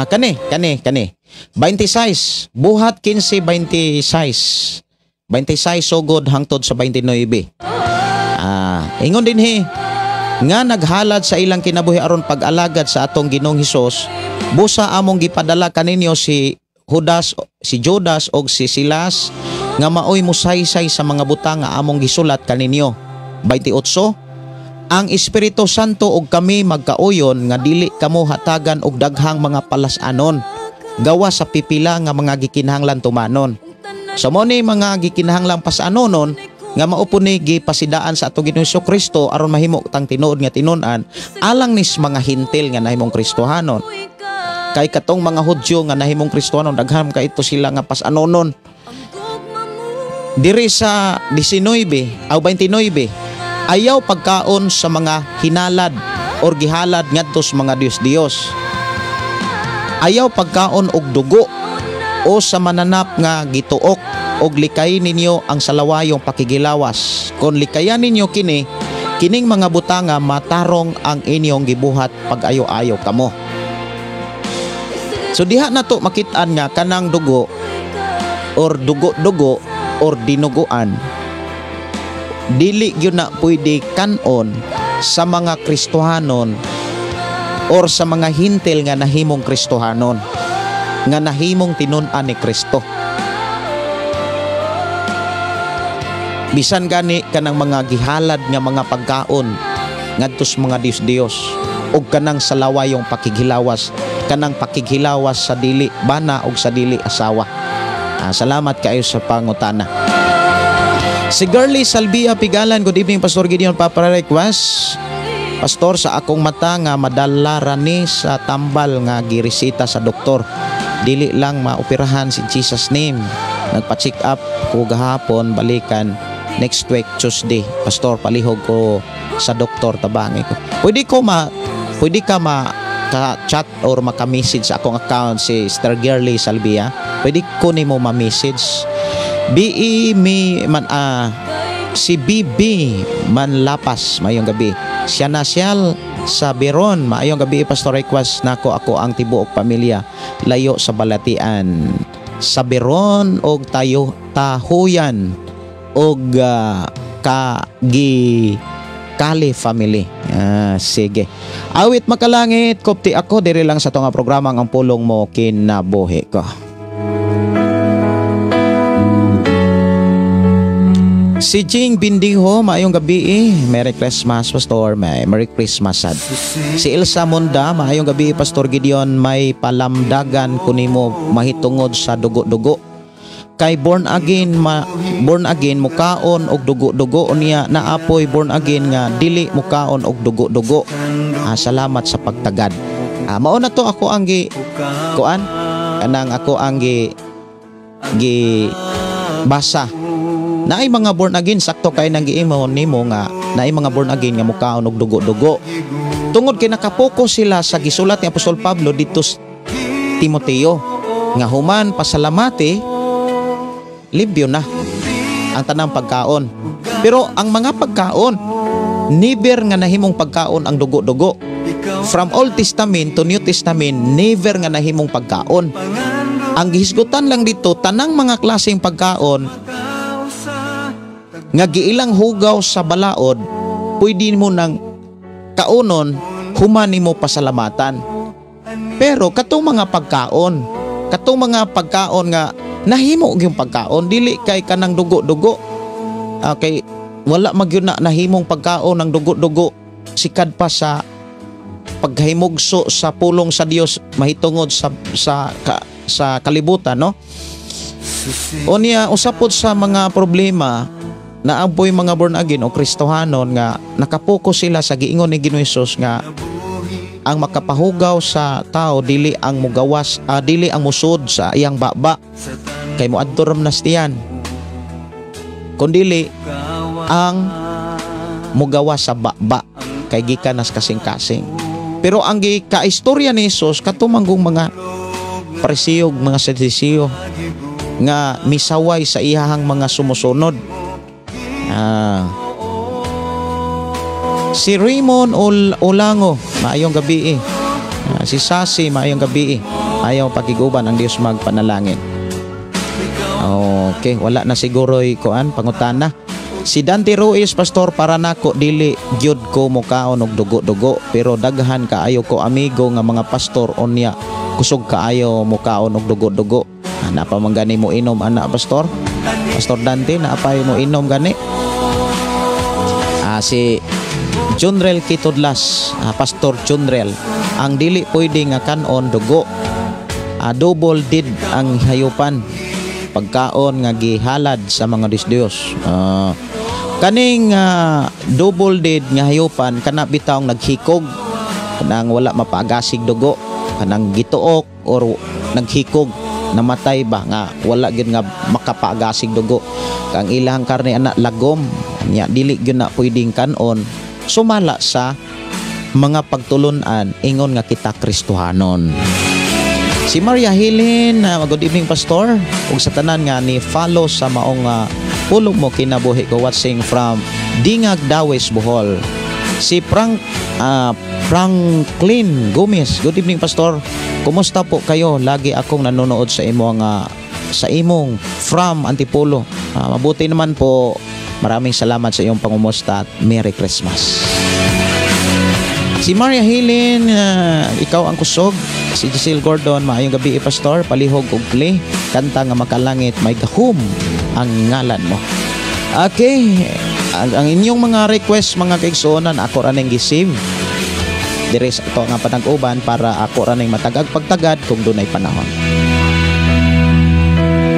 Kani kani kani. 26 buhat 15 26. 26 sugod hangtod sa 29. Ingon dinhi nga naghalad sa ilang kinabuhi aron pag-alagad sa atong Ginoong Hesus, busa among gipadala kaninyo si Judas, si Judas og si Silas nga maoy musaysay sa mga butang nga among gisulat kaninyo. 28 ang Espiritu Santo og kami magkauyon nga dili kamo hatagan og daghang mga palas-anon gawa sa pipila nga mga gikinahanglan tumanon. So mo ni mga gikinahanglan pasanonon nga mao po ni gipasidaan sa atong Ginoong Kristo aron mahimo tang tinuod nga tinun-an alang nis mga hintil nga nahimong Kristohanon. Kay katong mga Hudyo nga nahimong Kristohanon daghan ka ito sila nga pasanonon. Diri sa 19 o 29 ayaw pagkaon sa mga hinalad or gihalad ngadto sa mga Dios-Dios. Ayaw pagkaon og dugo o sa mananap nga gituok og likay ninyo ang salawayong pakigilawas. Kon likayan ninyo kini, kining mga butanga matarong ang inyong gibuhat pag-ayo-ayo kamo. So diha na to makit-an nga kanang dugo or dugo-dugo or dinuguan dili gyud na pwede kanon sa mga Kristohanon or sa mga hintil nga nahimong Kristohanon nga nahimong tinun-an ni Kristo. Bisan gani kanang mga gihalad nga mga pagkaon ngadto sa mga Dios-Dios og kanang salawayong pakighilawas, kanang pakighilawas sa dili bana og sa dili asawa. Salamat kaayo sa pangutana. Si Girlie Salvia Pigalan, good evening Pastor Gideon, Papa request. Pastor, sa akong mata nga madala rani sa tambal nga giresita sa doktor. Dili lang maoperahan si Jesus name. Nagpa-check up ko gahapon, balikan next week Tuesday. Pastor, palihog ko sa doktor, tabangi ko. Pwede ka ma ka-chat or maka-message sa akong account si Sister Girlie Salvia. Pwede ko nimo ma-message. BE mi man si BB Manlapas, maayong gabi. Siya na siyal sa Biron, maayong gabi Pastor, request nako ako ang tibuok pamilya layo sa balatian. Sa Biron og tayo tahuyan og kagi Kali family. Sige. Awit makalangit, kopti ako diri lang sa tunga programa ang pulong mo kinabuhi ko. Si Jing Bindiho, maayong gabi. Merry Christmas, Pastor. Merry Christmas sad. Si Elsa Munda, maayong gabi, Pastor Gideon. May palamdagan kunimo mahitungod sa dugo-dugo. Kay born again mukaon og dugo-dugo unya naapoy born again nga dili mukaon og dugo-dugo. Salamat sa pagtagad. Mao na to ako ang gi kuan kanang ako ang gi basa. Naay mga born again, sakto kay nang giimo nimo nga naay mga born again nga mukaon og dugo-dugo. Tungod kay nakapokus sila sa gisulat ni Apostol Pablo didto sa Timoteo nga human pasalamati limpyo na ang tanang pagkaon. Pero ang mga pagkaon, never nga nahimong pagkaon ang dugo-dugo. From Old Testament to New Testament, never nga nahimong pagkaon. Ang gihisgutan lang dito, tanang mga klaseng pagkaon nga giilang hugaw sa balaod, pwede mo nang kaunon, human nimo pasalamatan. Pero katong mga pagkaon nga nahimo gyud pagkaon, dili kay kanang dugo-dugo. Kay wala magyud na nahimong pagkaon ng dugo-dugo, sikad pa sa paghimugso sa pulong sa Dios mahitungod sa kalibutan, no? Unya usapod sa mga problema naaboy mga born again o Kristohanon nga nakapokus sila sa giingon ni Ginoong Hesus nga ang makapahugaw sa tao dili ang mugawas, dili ang musod sa iyang baba. Kay moadto ra man nas tiyan. Kung dili ang mugawa sa baba kay gikan nas kasing-kasing. Pero ang gikaistorya ni Jesus kato manggong mga Pariseo, mga Saduseo nga misaway sa iyahang mga sumusunod. Si Raymond Olango, maayong gabi. Si Sasi, maayong gabi. Ayaw pakiguban ang Dios magpanalangin. Okay, wala na siguro kuan pangutana. Si Dante Ruiz, "Pastor, para nako dili gyud ko mukaon og dugo-dugo, pero daghan kaayo ko amigo nga mga pastor, unya kusog kaayo mukaon og dugo-dugo." Ana pa man gani mo inom ana, pastor? Pastor Dante, naa pa mo inom gani? Si Junrel Kitudlas, Pastor Junrel, ang dili pwede nga kanon dugo. Double dead ang hayupan, pagkaon nga gihalad sa mga Diyos. Kaning double dead nga hayupan, kana bitawng naghikog, kanang wala mapaagasig dugo, kanang gituok or naghikog, namatay ba nga wala gyud nga makapaagasig dugo. Kang ilang karne ana lagom nya, dili gyud na pwedeng kanon sumala sa mga pagtulunan ingon nga kita Kristohanon. Si Maria Helen, good evening, Pastor. Ug sa tanan nga ni follow sa maong Pulong Mo Kinabuhi Ko, watching from Dingag, Dawis, Bohol. Si Franklin Gomez, "Good evening, Pastor. Kumusta po kayo? Lagi akong nanonood sa imong from Antipolo." Mabuti naman po. Maraming salamat sa iyong pangumusta at Merry Christmas. Si Maria Helen, ikaw ang kusog. Si Giselle Gordon, "Maayong gabi, Pastor. Palihog og play. Kanta nga "Makalangit May Gahum ang Ngalan Mo." Okay, ang inyong mga request, mga kaigsuonan, ako ra ning gi-save dire sa ato nga panag-uban para ako ra ning matagag pagtagad kung dunay panahon.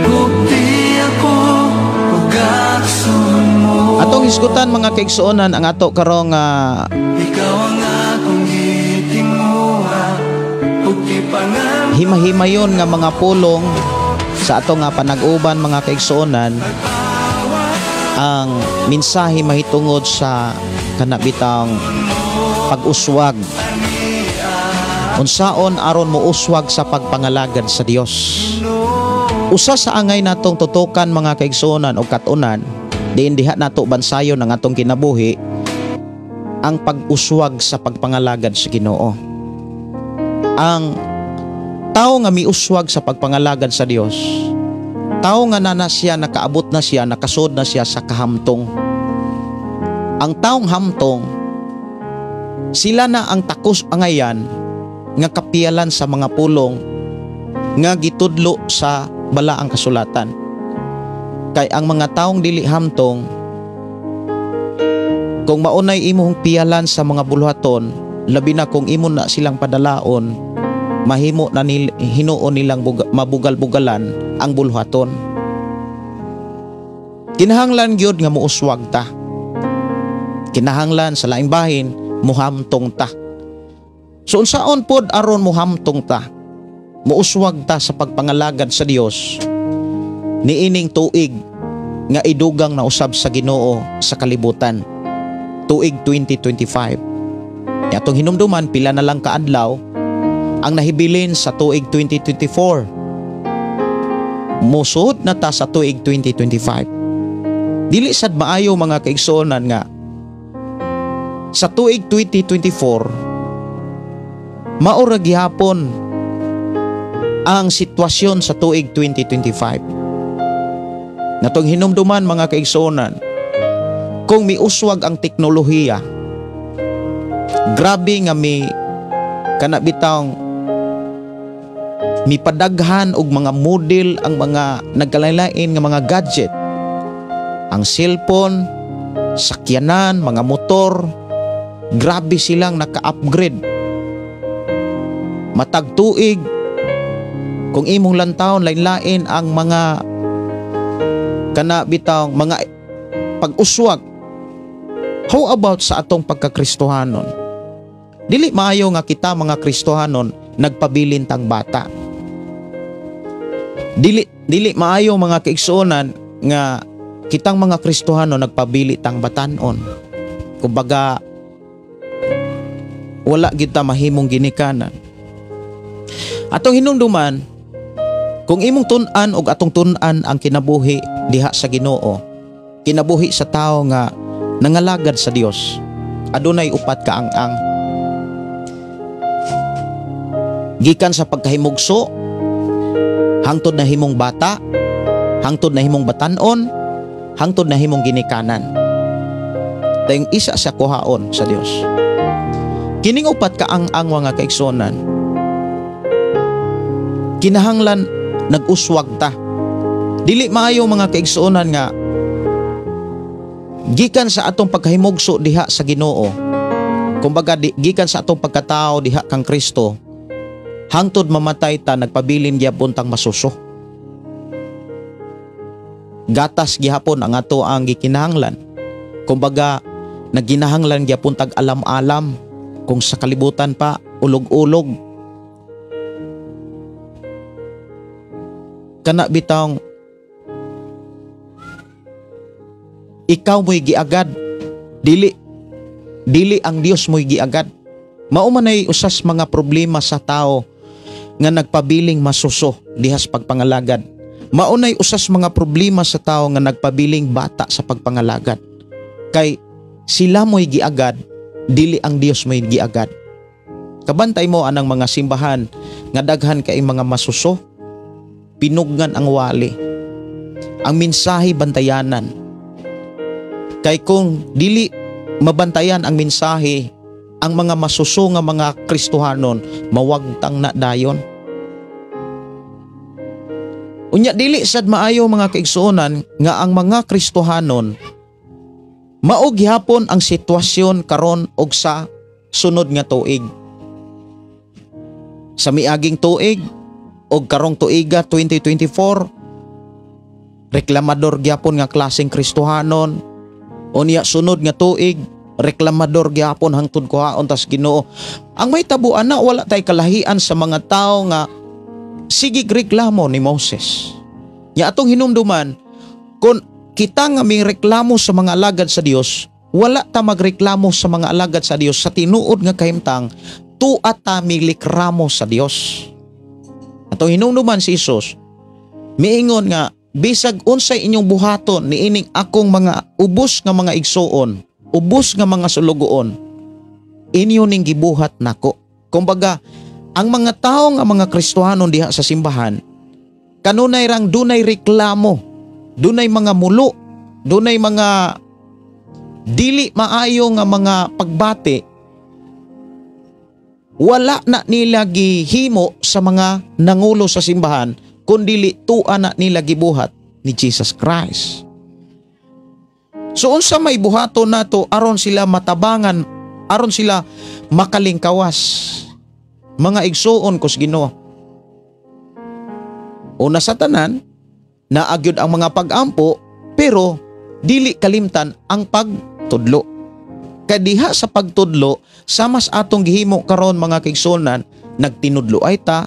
Gugti ako ug mo. Atong hisgutan, mga kaigsuonan, ang ato karong Ikaw ang akong gitinguha ug gipangan himahimayon nga mga pulong sa ato nga panag-uban, mga kaigsuonan, ang mensahe mahitungod sa kanabitang pag-uswag, unsaon aron mo uswag sa pagpangalagad sa Dios. Usa sa angay natong tutukan, mga kaigsuonan o katunan, diin diha nato bansayon ang atong kinabuhi, ang pag-uswag sa pagpangalagad sa Ginoo. Ang tao nga miuswag sa pagpangalagad sa Dios, tao nga nana siya, nakaabot na siya, nakasud na siya sa kahamtong. Ang taong hamtong, sila na ang takos angayan nga kapiyalan sa mga pulong nga gitudlo sa balaang kasulatan. Kay ang mga taong dili hamtong, kung maunay imong piyalan sa mga buluhaton, labi na kung imo na silang padalaon, mahimo na hinuon nilang mabugal-bugalan ang buluhaton. Kinahanglan gyud nga muuswag ta. Kinahanglan sa laing bahin muhamtong ta. So unsaon pod aron muhamtong ta, muuswag ta sa pagpangalagad sa Dios niining tuig nga idugang na usab sa Ginoo sa kalibutan, tuig 2025? Atong hinumduman, pila na lang kaadlaw ang nahibilin sa tuig 2024. Musod na ta sa tuig 2025. Dili sad maayo, mga kaigsuonan, nga sa tuig 2024 mao ra gihapon ang sitwasyon sa tuig 2025. Natong hinumduman, mga kaigsuonan, kung miuswag ang teknolohiya, grabe nga mi kana bitawng mipadaghan og mga model ang mga nagkalain nga mga gadget. Ang cellphone, sakyanan, mga motor, grabe silang naka-upgrade. Matag tuig, kung imong lantawon, lain-lain ang mga kana bitawng mga pag-uswag. How about sa atong pagkakristohanon? Dili maayo nga kita mga Kristohanon nagpabilin tang bata. Dili Dili maayo, mga kaigsuonan, nga kitang mga Kristohano nagpabili tang batanon. Kumbaga wala kita mahimong ginikanan. Atong hinumduman, kung imong tun-an og atong tun-an ang kinabuhi diha sa Ginoo, kinabuhi sa tao nga nangalagad sa Dios, adunay upat ka ang-ang. Gikan sa pagkahimugso, hangtod na himong bata, hangtod na himong batanon, hangtod na himong ginikanan. Dayong isa sa kuhaon sa Dios. Kining upat ka ang-ang, mga kaigsuonan, kinahanglan nag-uswag ta. Dili maayo, mga kaigsuonan, nga gikan sa atong pagkahimugso diha sa Ginoo, kumbaga gikan sa atong pagkatao diha kang Kristo, hangtod mamatay ta, nagpabilin gyapon tang masuso. Gatas gihapon ang ato ang gikinahanglan. Kumbaga nagginahanglan gyapon tag alam-alam kung sa kalibutan pa ulog-ulog. Kana bitawng ikaw mo'y giagad, dili dili ang Dios mo'y giagad. Mao man ay usas mga problema sa tao nga nagpabiling masuso dihas pagpangalagad. Mao nay usas mga problema sa tao nga nagpabiling bata sa pagpangalagad. Kay sila mo'y giagad, dili ang Dios mo'y giagad. Kabantay mo anang mga simbahan nga daghan kay mga masuso, pinugnan ang wali. Ang mensahe bantayanan. Kay kung dili mabantayan ang mensahe, ang mga masuso nga mga Kristohanon mawagtang na dayon. Unya dili sad maayo, mga kaigsuonan, nga ang mga Kristohanon mao gihapon ang sitwasyon karon og sa sunod nga tuig. Sa miaging tuig og karong tuiga 2024, reklamador gyapon nga klaseng Kristohanon. Unya sunod nga tuig, reklamador gyapon hangtod kuhaon tas Ginoo. Ang may tabuan na wala tay kalahian sa mga tao nga sige reklamo ni Moses. Nya atong hinumduman, kung kita nga may reklamo sa mga alagad sa Dios, wala ta magreklamo sa mga alagad sa Dios sa tinuod nga kahimtang, tuwa ta milikramo sa Dios. Atong hinumduman si Hesus, miingon nga bisag unsay inyong buhaton niining akong mga ubos nga mga igsuon, ubos nga mga sulugoon, inyo ning gibuhat nako. Kumbaga, ang mga tao nga mga Kristohanon diha sa simbahan, kanunay rang dunay reklamo, dunay mga mulo, dunay mga dili maayo nga mga pagbati, wala na nila gihimo sa mga nangulo sa simbahan, kundili tua na nila gibuhat ni Jesus Christ. So unsa may buhaton nato aron sila matabangan, aron sila makalingkawas, mga igsuon kus Ginoo? Una sa tanan, naagyod ang mga pag-ampo, pero dili kalimtan ang pagtudlo. Kadiha sa pagtudlo, samas atong gihimo karon, mga kaigsuonan, nagtinudlo ay ta,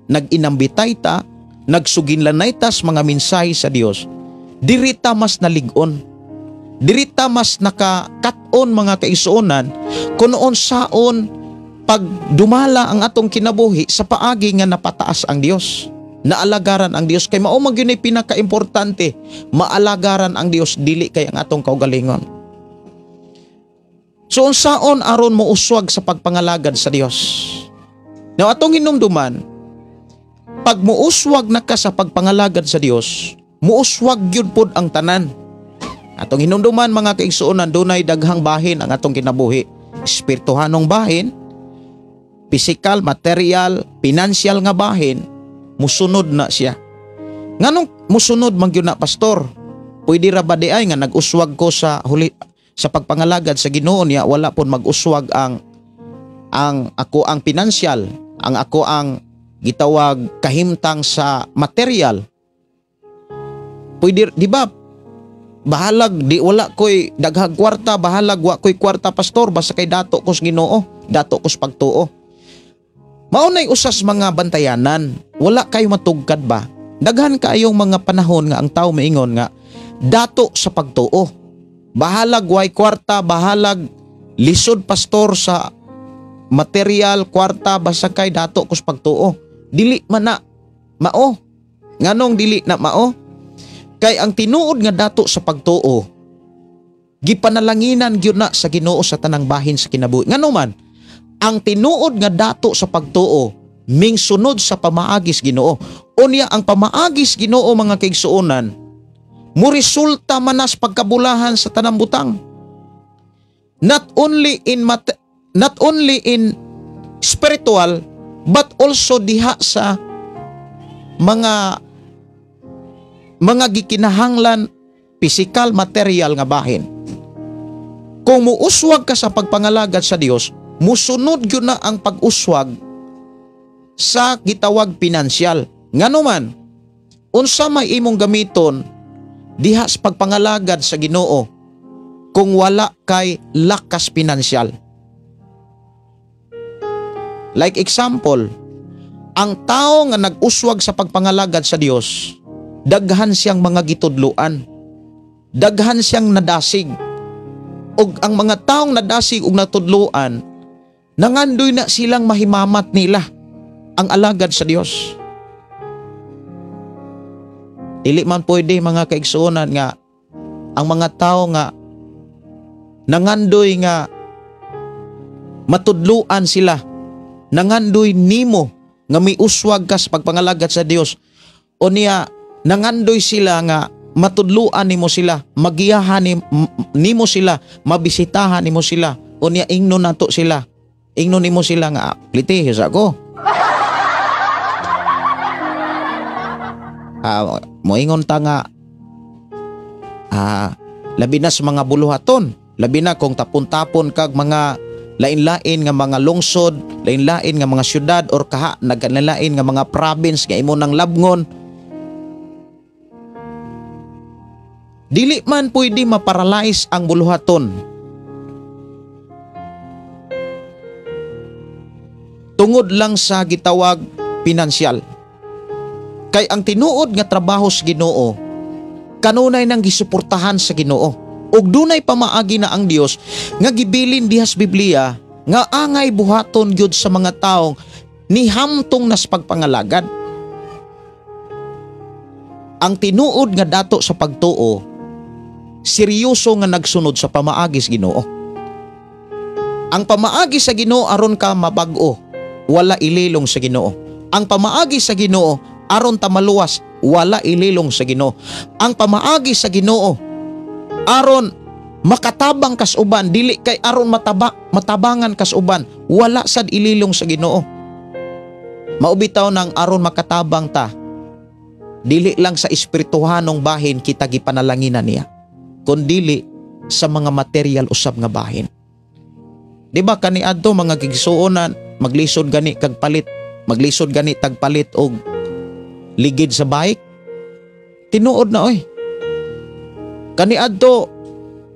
nag-inambitay ta, nagsuginlanay tas mga mensahe sa Dios. Dirita mas nalig-on. Dirita mas nakakat-on, mga kaigsuonan, kunoon saon pagdumala ang atong kinabuhi sa paagi nga napataas ang Dios, naalagaran ang Dios. Kay mao man gyud pinakaimportante, maalagaran ang Dios, dili kay ang atong kaugalingon. So unsaon aron mo uswag sa pagpangalagad sa Dios? Now atong hinumduman, pag muuswag na ka sa pagpangalagad sa Dios, muuswag gyud pod ang tanan. Atong hinumduman, mga kaigsuonan, dunay daghang bahin ang atong kinabuhi. Espirituhanong bahin, pisikal, material, pinansyal nga bahin, musunod na siya. Nganong musunod man gyud na, pastor? Pwede ra ba di ay nga nag-uswag ko sa huli sa pagpangalagad sa Ginoo niya wala pon mag-uswag ang ako ang pinansyal, ang ako ang gitawag kahimtang sa material? Pwede di ba? Bahalag di wala koy daghang kwarta, bahalag wa koy kwarta, pastor, basta kay dato kos Ginoo, dato kos pagtuo. Mao nay usas mga bantayanan, wala kayo matugkad ba? Daghan kaayong mga panahon nga ang tao maingon nga dato sa pagtuo. Bahalag way kwarta, bahalag lisod pastor sa material, kwarta, basta kay dato ko sa pagtuo. Dili man na mao. Nganong dili na mao? Kay ang tinuod nga dato sa pagtuo, gipanalanginan gyud na sa Ginoo sa tanang bahin sa kinabuhi. Ngano man, ang tinuod nga dato sa pagtuo mingsunod sa pamaagis Ginoo. Unya ang pamaagis Ginoo mga kaigsuonan, mo resulta manas pagkabulahan sa tanang butang. Not only in spiritual but also diha sa mga gikinahanglan physical, material nga bahin. Kung muuswag ka sa pagpangalagad sa Dios, musunod gyud na ang pag-uswag sa gitawag pinansyal. Ngano man, unsa may imong gamiton diha sa pagpangalagad sa Ginoo kung wala kay lakas pinansyal? Like example, ang tao nga nag-uswag sa pagpangalagad sa Dios, daghan siyang mga gitudluan, daghan siyang nadasig. Og ang mga taong nadasig ug natudluan, nangandoy na silang mahimamat nila ang alagad sa Dios. Dili man pwede mga kaigsuonan nga ang mga tao nga nangandoy nga matudluan sila, nangandoy nimo nga miuswag ka sa pagpangalagad sa Dios, o niya nangandoy sila nga matudluan nimo sila, magiyahan nimo sila, mabisitahan nimo sila, o niya ingnon nato sila, ingnon nimo sila nga plitihis ako. Moingon ta nga labi na sa mga buluhaton, labi na kung tapon-tapon kag mga lain-lain nga mga lungsod, lain-lain nga mga syudad or kaha nagkalain nga mga province nga imo nang labngon. Dili man pwede maparalyze ang buluhaton tungod lang sa gitawag pinansyal. Kay ang tinuod nga trabaho sa Ginoo kanunay nang gisuportahan sa Ginoo. Ug dunay pamaagi na ang Dios nga gibilin diha sa Biblia nga angay buhaton gyud sa mga taong nihamtong nas pagpangalagad. Ang tinuod nga dato sa pagtuo, seryoso nga nagsunod sa pamaagi sa Ginoo. Ang pamaagi sa Ginoo aron ka mabag-o, wala ililong sa Ginoo. Ang pamaagi sa Ginoo aron ta maluwas, wala ililong sa Ginoo. Ang pamaagi sa Ginoo aron makatabang kas uban, dili kay aron matabangan kas uban, wala sad ililong sa Ginoo. Maubitaw nang aron makatabang ta, dili lang sa espirituhanong bahin kita gipanalanginan niya, kundili sa mga material usab nga bahin. Di ba kaniadto mga gigsuonan, maglisod gani kag palit, maglisod gani tagpalit og ligid sa bike? Tinuod na oy. Kaniadto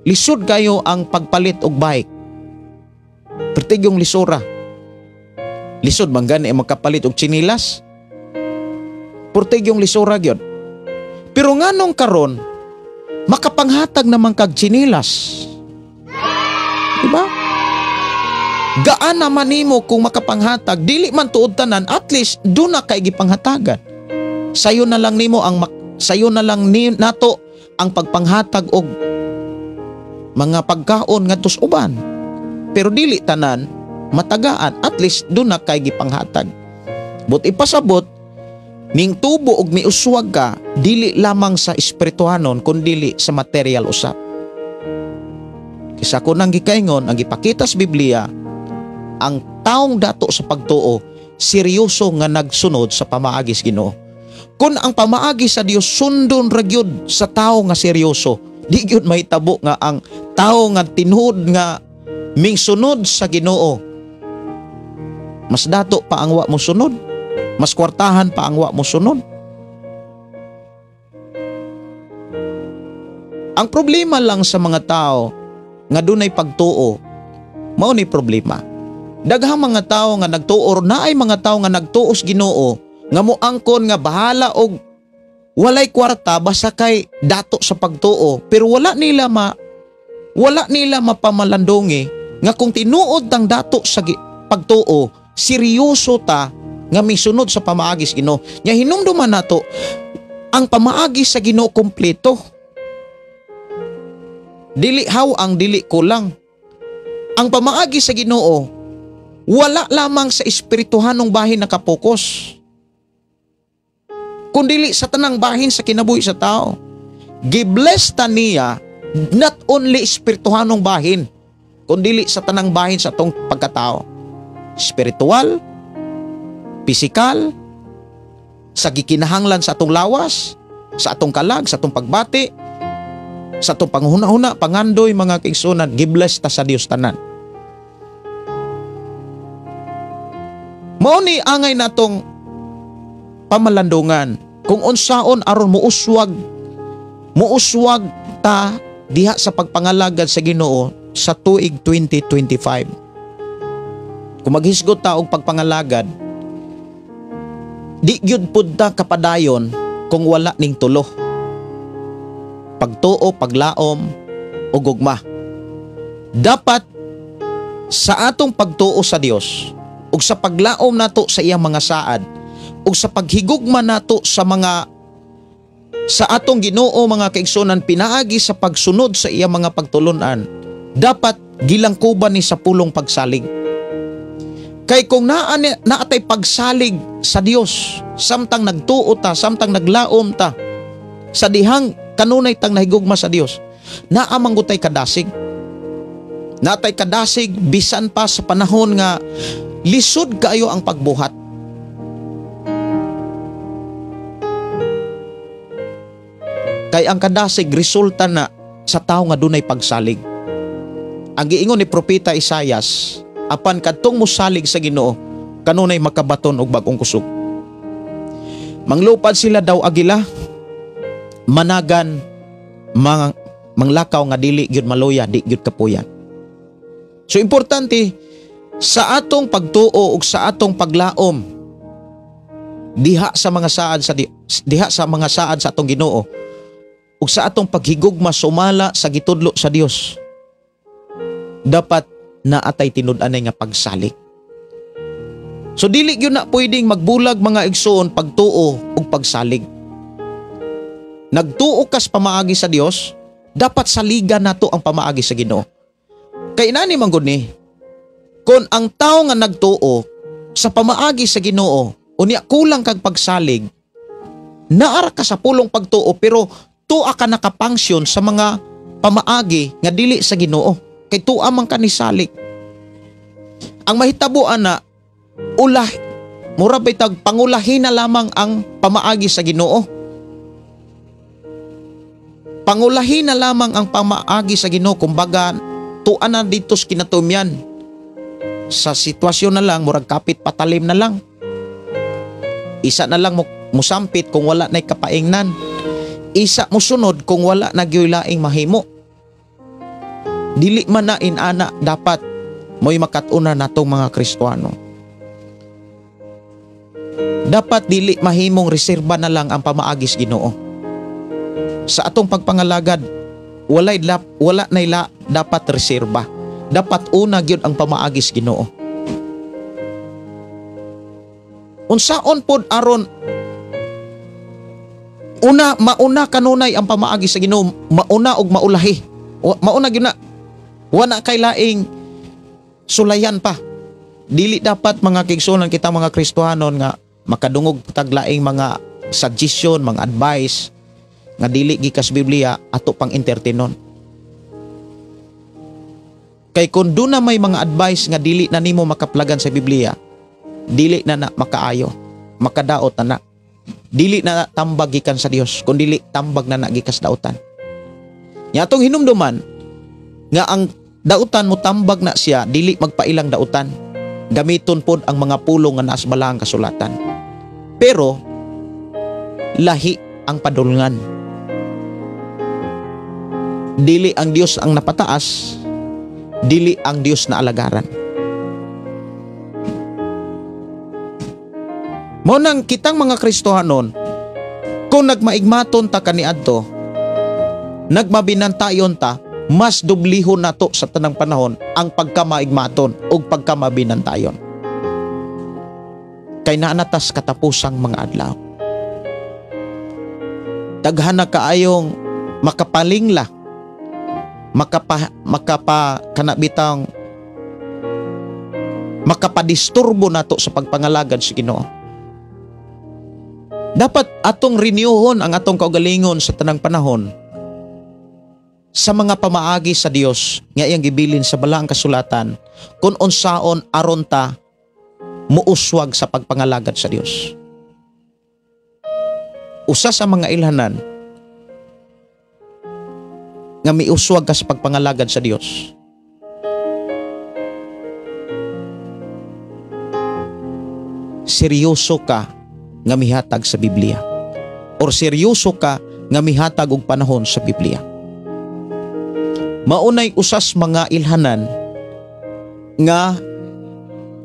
lisod kayo ang pagpalit og bike. Pertigyong lisura. Lisod man gani makapalit og tsinilas. Pertigyong lisura gyud. Pero nganong karon makapanghatag naman kag tsinilas? Diba? Gaan naman nimo kung makapanghatag, dili man tuod tanan, at least do na kay gipanghatagan. Sayo na lang nimo ang sayo na lang ni, nato ang pagpanghatag og mga pagkaon ngadto sa uban. Pero dili tanan matagaan, at least do na kay gipanghatag. But ipasabot ning tubo og miuswag ka dili lamang sa espirituhanon kundili sa material usab. Kaysa ko nang gikaingon ang gipakita sa Biblia, ang taong dato sa pagtuo seryoso nga nagsunod sa pamaagi sa Ginoo. Kung ang pamaagi sa Dios sundon ra gyud sa tawo nga seryoso, di gyud mahitabo nga ang tawo nga tinuod nga mingsunod sa Ginoo mas dato pa ang wa mo sunod, mas kwartahan pa ang wa mo sunod. Ang problema lang sa mga tao nga dunay pagtuo, mao ni problema. Daghang mga tao nga nagtuo, naay mga tao nga nagtuo sa Ginoo nga moangkon nga bahala og Walay kwarta basta kay dato sa pagtuo, pero wala nila mapamalandongi nga kung tinuod tang dato sa pagtuo, seryoso ta nga misunod sa pamaagi sa Ginoo. Nya hinumduman nato ang pamaagi sa Ginoo kompleto. Dili haw ang dili kulang. Ang pamaagi sa Ginoo wala lamang sa espirituhanong bahin nakapokus, kundili sa tanang bahin sa kinabuhi sa tao. Gibless ta niya not only espirituhanong bahin, kundili sa tanang bahin sa atong pagkatao. Spiritual, pisikal, sa gikinahanglan sa atong lawas, sa atong kalag, sa atong pagbati, sa atong panghuna-huna, pangandoy, mga kaigsunan, gibless ta sa Dios tanan. Mao ni angay natong pamalandungan kung unsaon aron muuswag ta diha sa pagpangalagad sa Ginoo sa tuig 2025. Kung maghisgot ta og pagpangalagad, di gyud pud ta kapadayon kung wala ning tulo: pagtuo, paglaom o gugma. Dapat sa atong pagtuo sa Dios ug sa paglaom nato sa iyang mga saad ug sa paghigugma nato sa mga sa atong Ginoo, mga kaigsunan, pinaagi sa pagsunod sa iyang mga pagtulunan, dapat gilangkuban ni sa pulong pagsalig. Kay kung naatay pagsalig sa Dios samtang nagtuo ta, samtang naglaom ta sa dihang kanunay tang nahigugma sa Dios, naa man gutay kadasig. Naatay kadasig bisan pa sa panahon nga lisod kaayo ang pagbuhat. Kay ang kadasig resulta na sa tawo nga dunay pagsalig. Ang giingon ni Propeta Isayas, apan kadtong mosalig sa Ginoo, kanunay makabaton og bag-ong kusog. Manglupad sila daw agila, managan manglakaw nga dili gyud maluya, di gyud kapuyan. So importante sa atong pagtuo ug sa atong paglaom diha sa mga saad sa diha sa mga saad sa atong Ginoo ug sa atong paghigugma sumala sa gitudlo sa Dios, dapat naatay tinud-anay nga pagsalig. So dili gyud na pwedeng magbulag, mga igsoon, pagtuo ug pagsalig. Nagtuo kas pamaagi sa Dios, dapat saligan nato ang pamaagi sa Ginoo. Kay nani man gud ni, kon ang tawo nga nagtuo sa pamaagi sa Ginoo, unya kulang kag pagsalig, naara ka sa pulong pagtuo pero tuwa ka nakapangsyon sa mga pamaagi nga dili sa Ginoo, kay tuwa man ka nisalig. Ang mahitabo ana, ulah mura bitag pangulahin na lamang ang pamaagi sa Ginoo. Pangulahin na lamang ang pamaagi sa Ginoo, kumbaga tuwa na dito sa kinatumyan. Sa sitwasyon na lang, murag kapit patalim na lang. Isa na lang musampit kung wala na'y kapaingnan. Isa musunod kung wala na gyoy laing mahimo. Dili man na inana dapat mo'y makatuna natong mga Kristuano. Dapat dili mahimong reserba na lang ang pamaagi sa Ginoo. Sa atong pagpangalagad, wala na dapat reserba. Dapat una gyud ang pamaagi sa Ginoo. Unsaon pod aron una mauna kanunay ang pamaagi sa Ginoo, mauna og maulahi. Mauna gyud na. Wala kay laing sulayan pa. Dili dapat, mga kaigsuonan, kita mga Kristohanon nga makadungog tag laing mga suggestion, mga advice nga dili gikas Biblia ato pang entertainon. Kay kung doon na may mga advice nga dili na nimo makaplagan sa Biblia, dili na na makaayo, makadaot na na. Dili na tambag gikan sa Dios, kun dili tambag na na gikas dautan. Nya atong hinumduman nga ang dautan mo tambag na siya, dili magpailang dautan. Gamiton pod ang mga pulong nga naas balaang kasulatan. Pero lahi ang padulngan. Dili ang Dios ang napataas, dili ang Dios na alagaran. Mao nang kitang mga Kristohanon, Kung nagmaigmaton ta kaniadto, nagmabinantayon ta, mas dublihon nato sa tanang panahon ang pagkamaigmaton ug pagkamabinantayon. Kay naa na tas katapusang mga adlaw. Daghan na kaayong makapalingla, makapa kanabitang makapadisturbo nato sa pagpangalagad sa Ginoo. Dapat atong renewhon ang atong kaugalingon sa tanang panahon sa mga pamaagi sa Dios nga iyang gibilin sa balaang kasulatan kung unsaon aron ta muuswag sa pagpangalagad sa Dios. Usa sa mga ilhanan nga miuswag ka sa pagpangalagad sa Dios, seryoso ka nga mihatag sa Biblia, or seryoso ka nga mihatag og panahon sa Biblia. Maunay usas mga ilhanan nga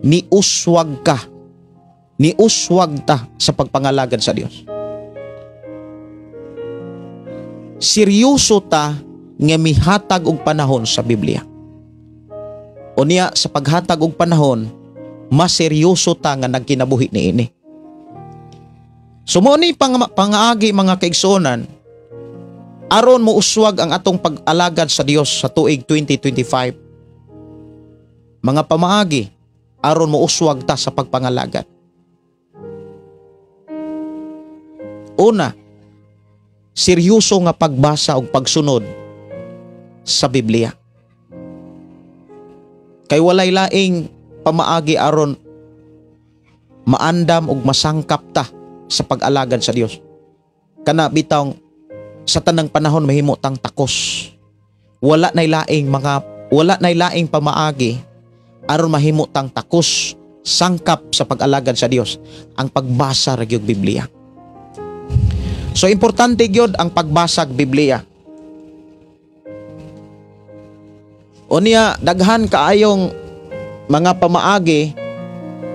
niuswag ka, niuswag ta sa pagpangalagad sa Dios. Seryoso ta nga mihatag og panahon sa Biblia. Unya sa paghatag og panahon, mas seryoso ta nga nagkinabuhi niini. So mo ni pangaagi mga kaigsuonan aron mouswag ang atong pag-alagad sa Dios sa tuig 2025. Mga pamaagi aron mouswag ta sa pagpangalagad. Una, seryoso nga pagbasa ug pagsunod sa Biblia. Kay walay laing pamaagi aron maandam ug masangkap ta sa pag-alagad sa Dios. Kana bitawng sa tanang panahon mahimo tang takos. Wala nay laing pamaagi aron mahimo tang takos, sangkap sa pag-alagad sa Dios, ang pagbasa ra gyud Biblia. So importante gyud ang pagbasa og Biblia. Unya daghan kaayong mga pamaagi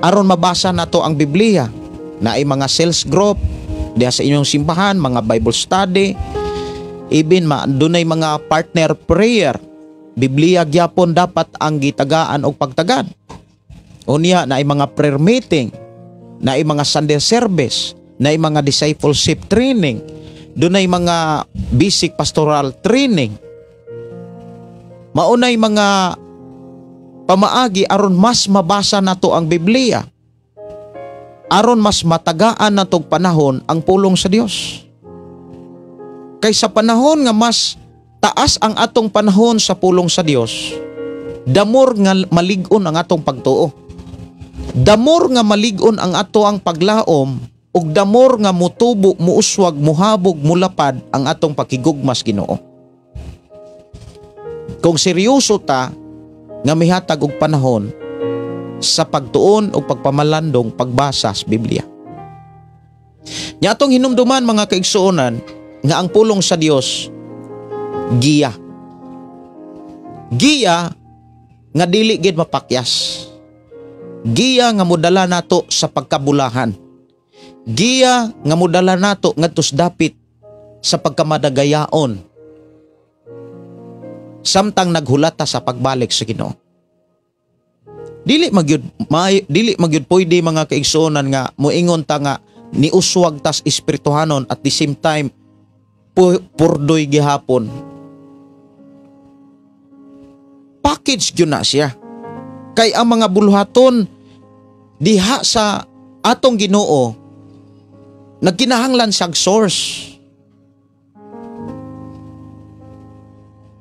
aron mabasa nato ang Biblia. Naay mga sales group diha sa inyong simbahan, mga Bible study, even dunay mga partner prayer. Biblia gyapon dapat ang gitagaan og pagtagad. Unya naay mga prayer meeting, naay mga Sunday service, naay mga discipleship training, dunay mga basic pastoral training. Maunay mga pamaagi aron mas mabasa nato ang Biblia, aron mas matagaan natog panahon ang pulong sa Dios. Kay sa panahon nga mas taas ang atong panahon sa pulong sa Dios, damor nga malig-on ang atong pagtuo, damor nga malig-on ang ato ang paglaom, ug damor nga mutubo, muuswag, muhabog, mulapad ang atong pakigugmas Ginoo. Kung seryoso ta nga mihatag og panahon sa pagtuon o pagpamalandong pagbasa sa Biblia. Nya atong hinumduman mga kaigsuonan nga ang pulong sa Dios giya. Giya nga dili gid mapakyas. Giya nga modala nato sa pagkabulahan. Giya nga modala nato ngadto sa dapit sa pagkamadagayaon samtang naghulata sa pagbalik sa Ginoo. Dili magyud pwede mga kaigsuonan nga moingon ta nga niuswag tas espirituhanon at the same time purdoy gihapon. Package gyud na siya. Kay ang mga buluhaton diha sa atong Ginoo nagkinahanglan siyag source.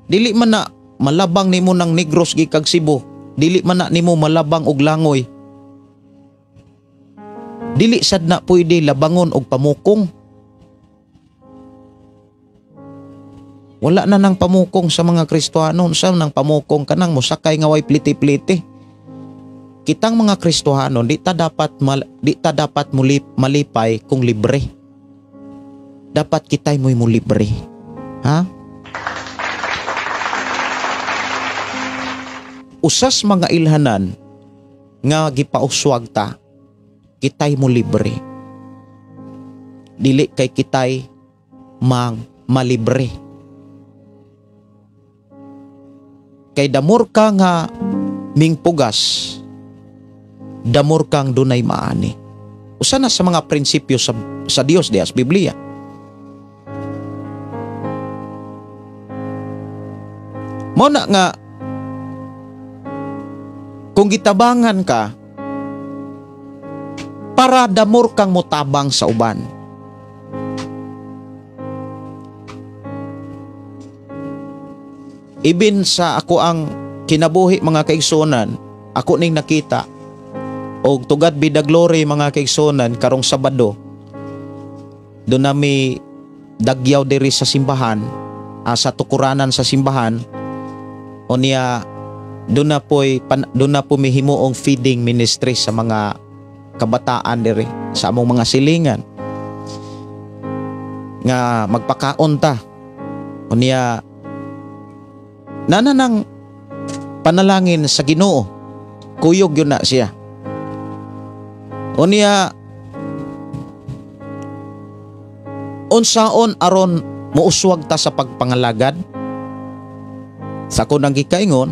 Dili man na malabang nimo ng Negros gikag Cebu, dili man na nimo malabang og langoy. Dili sad na pwede labangon og pamukong. Wala na nang pamukong sa mga Kristohanon. Sa nang pamukong kanang mosakay nga way pliti-pliti. Kitang mga Kristohanon di ta dapat malipay kung libre. Dapat kitay mo'y mulibre. Ha? Usas mga ilhanan nga gipauswag ta, kitay mo libre. Dili kay kitay mang malibre. Kay damor ka nga mingpugas, damor kang dunay maani. Usa na sa mga prinsipyo sa Dios diha sa Biblia. Mao na nga kung gitabangan ka para damor kang motabang sa uban. Ibin sa ako ang kinabuhi mga kaigsunan, ako ning nakita og to God be the glory mga kaigsunan, karong Sabado do nami dagyaw diri sa simbahan, sa tukuranan sa simbahan, o niya do na po mihimuong feeding ministry sa mga kabataan diri sa among mga silingan nga magpakaon ta. O niya nana nang panalangin sa Ginoo, kuyog yun na siya. O niya unsaon aron muuswag ta sa pagpangalagad? Sa ako nang gikaingon,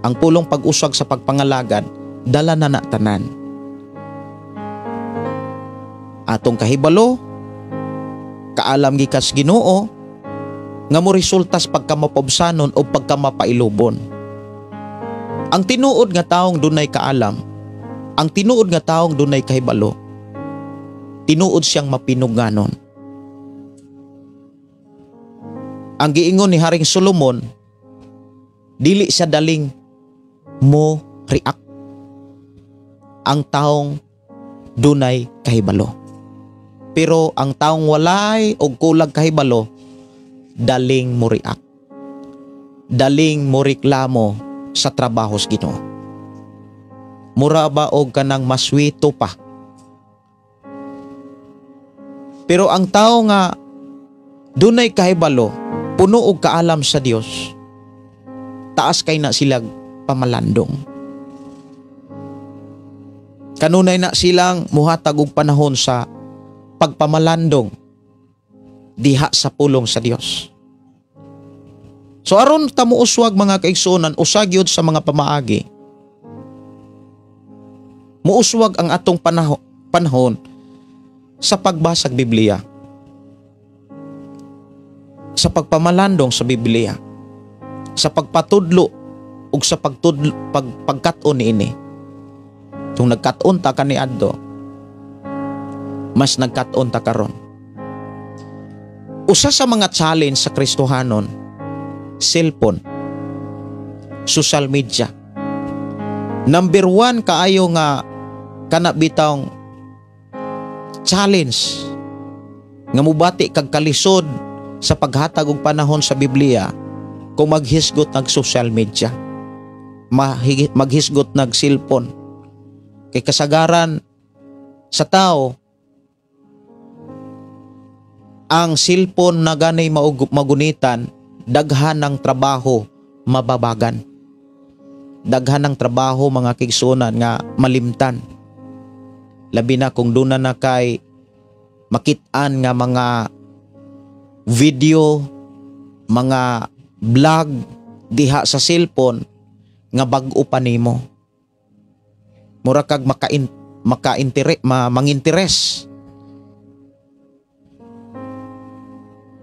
ang pulong pag-uswag sa pagpangalagad, dala na na tanan. Atong kahibalo, kaalam gikas Ginoo, nga mo resultas pagkamapobsanon o pagkamapailubon. Ang tinuod nga taong dunay kaalam, ang tinuod nga taong dunay kahibalo, tinuod siyang mapinuganon. Ang giingon ni Haring Solomon, dili siya daling mo react ang taong dunay kahibalo. Pero ang taong walay og kulag kahibalo, daling mo react, daling mo reklamo sa trabaho sa Ginoo. Mura ba og kanang maswito pa. Pero ang tao nga dunay kahibalo, puno og kaalam sa Dios, taas kay na silang pamalandong. Kanunay na silang muhatag og panahon sa pagpamalandong diha sa pulong sa Dios. So aron ta mouswag mga kaigsuonan, usag yun sa mga pamaagi. Muuswag ang atong panahon sa pagbasag Biblia, sa pagpamalandong sa Biblia, sa pagpatudlo ug sa pagkat-on niini. Kung nagkat-on ta kaniadto, mas nagkat-on ta karon. Usa sa mga challenge sa Kristohanon, cellphone, social media. Number one kaayo nga kana bitawng challenge nga mubati kag kalisod sa paghatag og panahon sa Biblia kung maghisgot nag social media, maghisgot nag cellphone. Kay kasagaran sa tao, ang cellphone na ganay magunitan, daghan ng trabaho mababagan. Daghan ng trabaho mga kigsunan nga malimtan. Labi na kung doon na kay makit-an nga mga video, mga vlog diha sa cellphone nga bag-o pa nimo. Mura kag manginteres.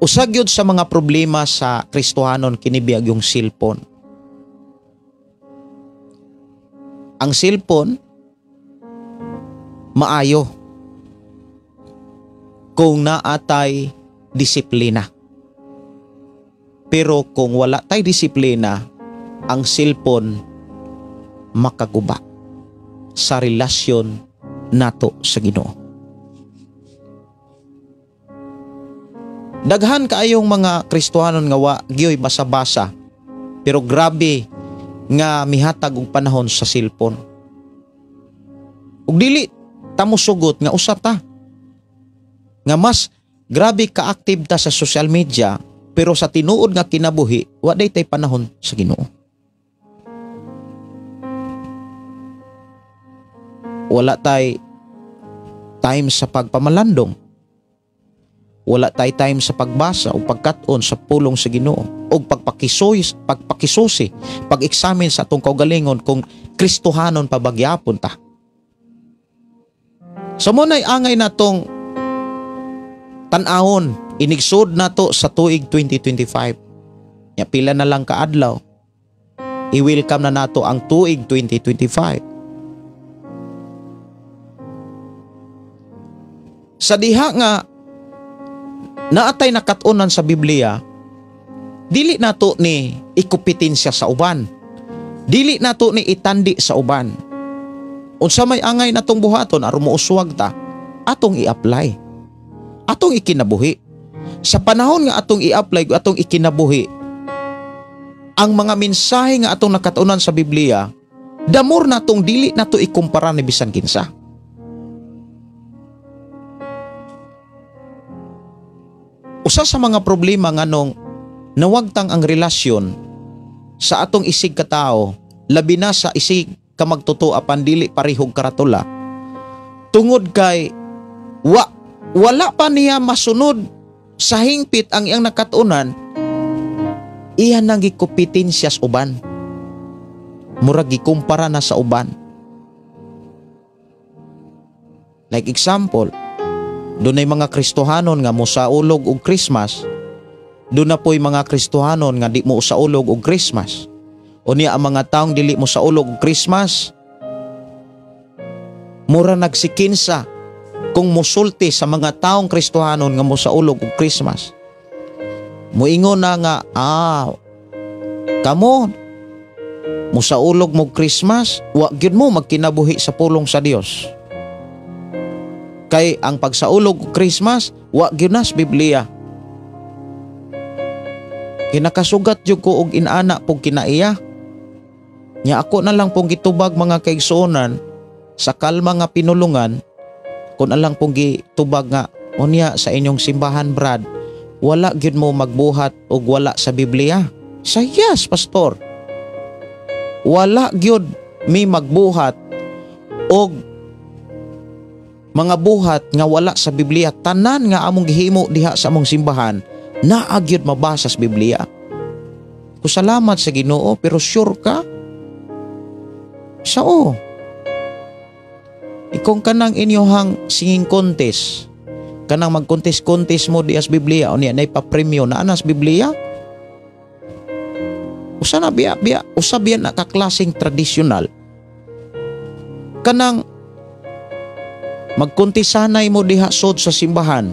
Usag yun sa mga problema sa Kristohanon kinibiyag yung cellphone. Ang cellphone maayo kung naatay disiplina. Pero kung wala tay disiplina, ang cellphone makaguba sa relasyon nato sa Ginoo. Daghan kaayong mga Kristohanon nga wa gyoy basa-basa, pero grabe nga mihatag og panahon sa cellphone. Ug dili ta mosugot nga usa ta nga mas grabe ka-active ta sa social media, pero sa tinuod nga kinabuhi wa day tay panahon sa Ginoo. Wala tay time sa pagpamalandong. Wala tay time sa pagbasa o pagkat-on sa pulong sa Ginoo o pagpakisusi, pag-examine sa atong kaugalingon kung Kristohanon pa bagyapon ta. So mo na'y angay natong tan-ahon, inigsud nato sa tuig 2025. Ya, pila na lang kaadlaw, i-welcome na nato ang tuig 2025. Sa diha nga naatay nakat-unan sa Biblia, dili nato ni ikupitin siya sa uban. Dili nato ni itandi sa uban. Unsa may angay natong buhaton aron mouswag ta, atong i-apply. Atong ikinabuhi. Sa panahon nga atong i-apply, atong ikinabuhi, ang mga mensahe nga atong nakatunan sa Biblia, damor natong dili nato ikumpara ni bisan kinsa. Usa sa mga problema nganong nawagtang ang relasyon sa atong isig katao, labi na sa isig ka magtotoo apan dili parehog karatula, tungod kay wala pa niya masunod sa hingpit ang iyang nakatunan, iya nang gikupitin siya sa uban. Murag gikumpara na sa uban. Like example, dunay mga Kristohanon nga mosaulog og Christmas, doon na po'y mga Kristohanon nga di mo saulog og Christmas. O niya ang mga taong dili mo saulog og Christmas, mura nagsikinsa kung musulti sa mga taong Kristohanon nga mosaulog og Christmas. Muingon na nga, kamo, musaulog mo Christmas, wa gyud mo magkinabuhi sa pulong sa Dios. Kay ang pagsaulog og Christmas, wa gyud nas Biblia. Kinakasugat jud ko og inana pug kinaiya. Nya ako na lang pong gitubag mga kaigsuonan sa kalma nga pinulungan, kun alang pong gitubag nga unya sa inyong simbahan brad, wala gyud mo magbuhat og wala sa Biblia. Sa yes, pastor. Wala gyud mi magbuhat og mga buhat nga wala sa Biblia. Tanan nga among gihimo diha sa among simbahan, naa gyud mabasa sa Biblia. Kusalamat sa Ginoo, pero sure ka? Sao? Ikong kanang inyohang singing contest, kanang magkontest-contest mo diha sa Biblia, o niya nay papremyo na anas Biblia. Usa na biya, usa biya na kaklaseng tradisyonal. Kanang magkontesanay mo diha sod sa simbahan,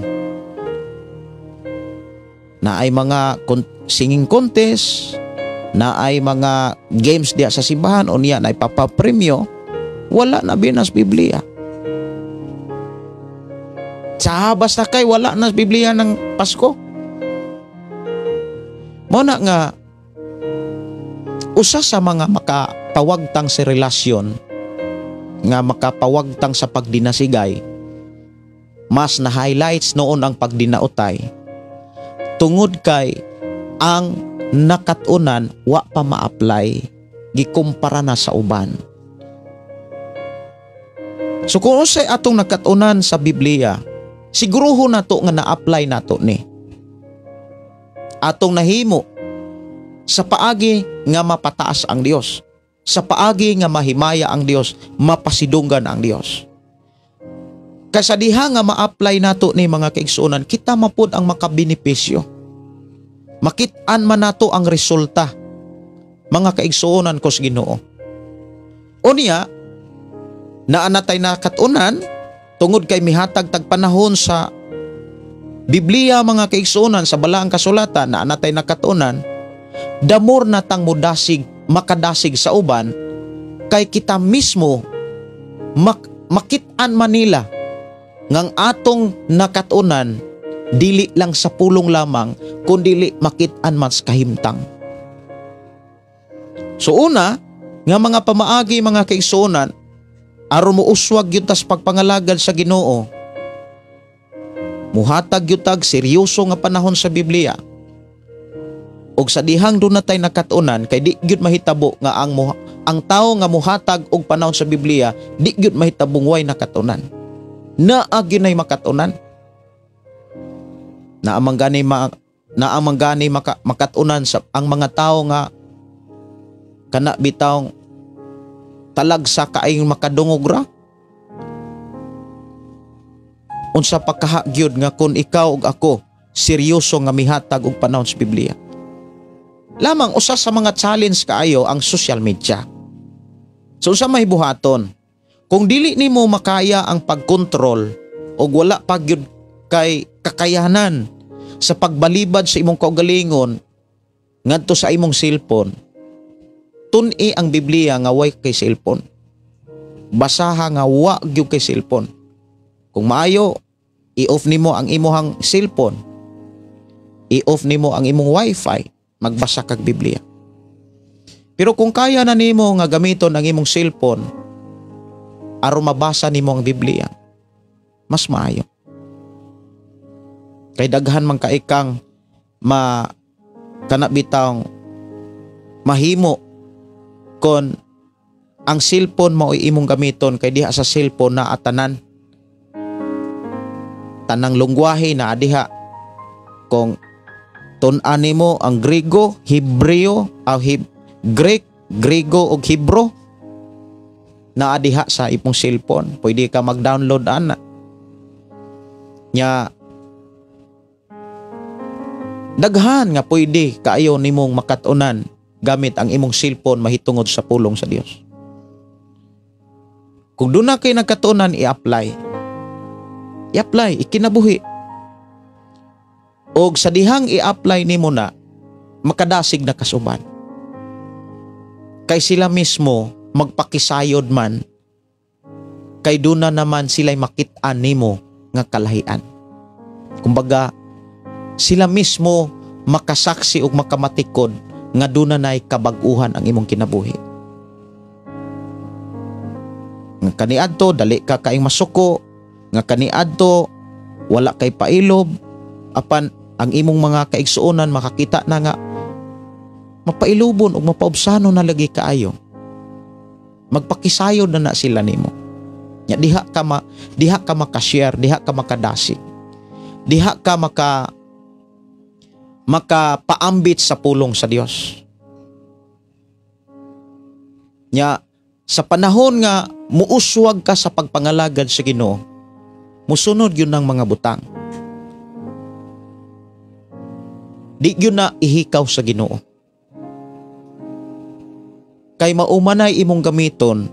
na ay mga singing contest, na ay mga games diha sa simbahan, o niya na ipapapremyo, wala na biya nas Biblia. Sa basta kay wala na Biblia ng Pasko. Mao na nga usa sa mga makapawagtang sa relasyon, nga makapawagtang sa pagdinasigay, mas na-highlights noon ang pagdinautay, tungod kay ang nakatunan wa pa ma-apply, gikumpara na sa uban. So kung unsay atong nakatunan sa Biblia, siguruho nato nga na-apply nato ni. Atong nahimo sa paagi nga mapataas ang Dios, sa paagi nga mahimaya ang Dios, mapasidunggan ang Dios. Kaysa diha nga ma-apply nato ni mga kaigsuonan, kita mapud ang makabenepisyo. Makit-an man nato ang resulta, mga kaigsuonan ko sa Ginoo. Unya, naanatay na katunan tungod kay mihatag tag panahon sa Biblia mga kaigsuonan, sa balaang kasulatan, naanatay na katunan, damor na tang mudasig, makadasig sa uban, kay kita mismo makit-an manila ngang atong nakatunan dili lang sa pulong lamang, kundili makit-an man sa kahimtang. So una, nga mga pamaagi mga kaigsuonan, aron mo uswag gyud tas pagpangalagad sa Ginoo, muhatag gyud tag seryoso nga panahon sa Biblia. Og sa dihang doon natay nakatunan, kay di gyud mahitabo nga ang tawo nga muhatag og panahon sa Biblia, di gyud mahitabong way nakatunan. Naa gyud nay makatunan. Naamang gani makatunan sa ang mga tao nga kana bitawng talagsa kaayong makadungog ra. Unsa pa kaha gyud nga kun ikaw ug ako seryoso nga mihatag og panahon sa Biblia. Lamang usa sa mga challenge kaayo ang social media. So unsa may buhaton? Kung dili nimo makaya ang pagkontrol og wala pa gyud kay kakayanan sa pagbalibad sa imong kaugalingon ngadto sa imong cellphone, tun-i ang Biblia nga way kay cellphone. Basaha nga wa gyud kay cellphone. Kung maayo, i-off nimo ang imong cellphone. I-off nimo ang imong wifi, magbasa kag Biblia. Pero kung kaya na nimo nga gamiton ang imong cellphone aron mabasa nimo ang Biblia, mas maayo. Kay daghan man kaikang ma kanabitang mahimo kon ang cellphone mao imong gamiton, kay diha sa cellphone na atanan tanang lungwahe na diha. Kung tun-an nimo ang Griego, Hebreo, Greek, Griego ug Hebro naa diha sa imong cellphone. Pwede ka mag-download ana. Nya daghan nga pwede kaayo nimong makat-unan gamit ang imong cellphone mahitungod sa pulong sa Dios. Kung doon na kayo nagkatunan, i-apply. I-apply, ikinabuhi. Og sa dihang i-apply nimo na, makadasig na kasuban. Kay sila mismo magpakisayod man, kay doon na naman sila'y makit-an nimo nga kalahian. Kumbaga, sila mismo makasaksi og makamatikod nga doon na na'y kabag-uhan ang imong kinabuhi. Nga kaniadto dali ka kaing masuko, nga kaniadto wala kay pailob, apan ang imong mga kaigsuonan makakita na nga mapailobon ug mapaubsano na lagi kaayo. Magpakisayod na na sila nimo. Nya diha ka maka-share, diha ka makadasig. Diha ka makapaambit sa pulong sa Dios. Nya sa panahon nga muuswag ka sa pagpangalagad sa Ginoo, musunod yun ng mga butang. Di yun na ihikaw sa Ginoo. Kay maumanay imong gamiton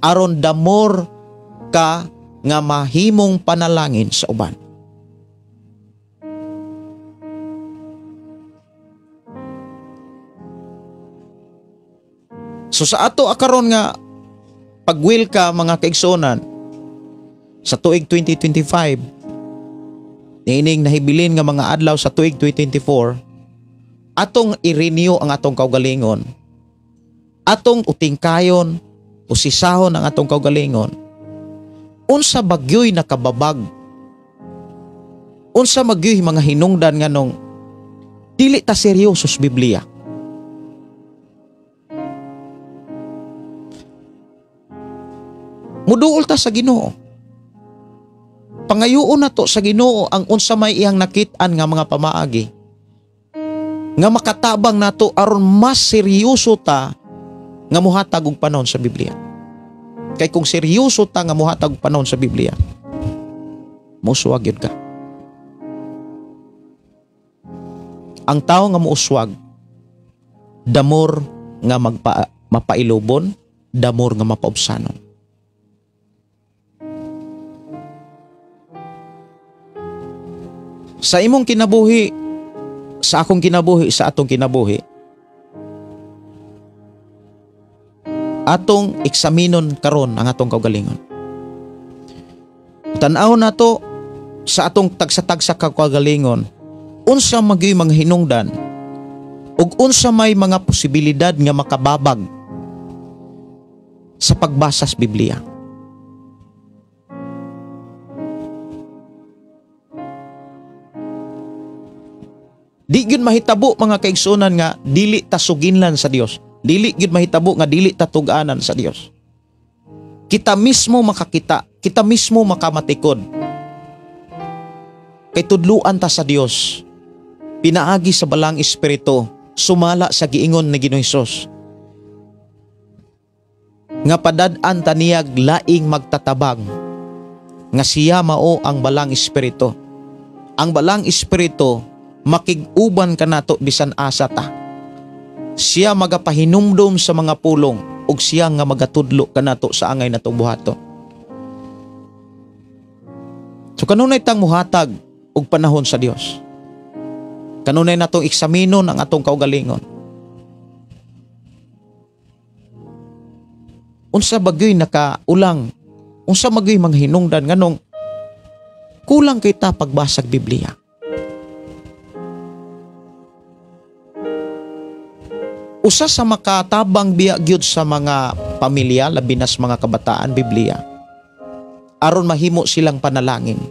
aron damor ka nga mahimong panalangin sa uban. So sa ato akaron nga pag-will ka mga kaigsuonan sa tuig 2025, niining nahibilin nga mga adlaw sa tuig 2024, atong i-renew ang atong kaugalingon. Atong utingkayon, usisahon ang atong kaugalingon. Unsa bagyoy nakababag? Unsa magyoy mga hinungdan nganong dili ta seryoso sa Biblia? Muduol ta sa Ginoo. Pangayoon na to sa Ginoo ang unsa may iyang nakit-an nga mga pamaagi nga makatabang nato aron mas seryoso ta nga mohatag og panahon sa Biblia. Kay kung seryoso ta nga mohatag og panahon sa Biblia, mouswag yun ka. Ang tao nga mouswag, damor nga mapailobon, damor nga mapaubsanon. Sa imong kinabuhi, sa akong kinabuhi, sa atong kinabuhi, atong eksaminon karon ang atong kaugalingon. Tan-aw nato sa atong tagsa-tagsa kaugalingon, unsa magyoy mga hinungdan ug unsa may mga posibilidad nga makababag sa pagbasa sa Biblia. Di gyud mahitabo mga kaigsuonan nga dili ta suginlan sa Dios. Dili gyud mahitabo nga dili ta tug-anan sa Dios. Kita mismo makakita, kita mismo makamatikod. Kay tudluan ta sa Dios, pinaagi sa Balang Espiritu, sumala sa giingon ni Ginoong Hesus nga padad-an ta niyag laing magtatabang, nga siya mao ang Balang Espiritu. Ang Balang Espiritu makig-uban kanato bisan asa ta. Siya magapahinumdom sa mga pulong ug siya nga magatudlo kanato sa angay natong buhaton. So kanunay tang muhatag og panahon sa Dios. Kanunay natong eksaminon ang atong kaugalingon. Unsa bagyoy nakaulang, unsa magyoy mga hinungdan nganong kulang kita pagbasag Biblia. Usa sa makatabang biya gyud sa mga pamilya, labi na sa mga kabataan, Biblia, aron mahimo silang panalangin.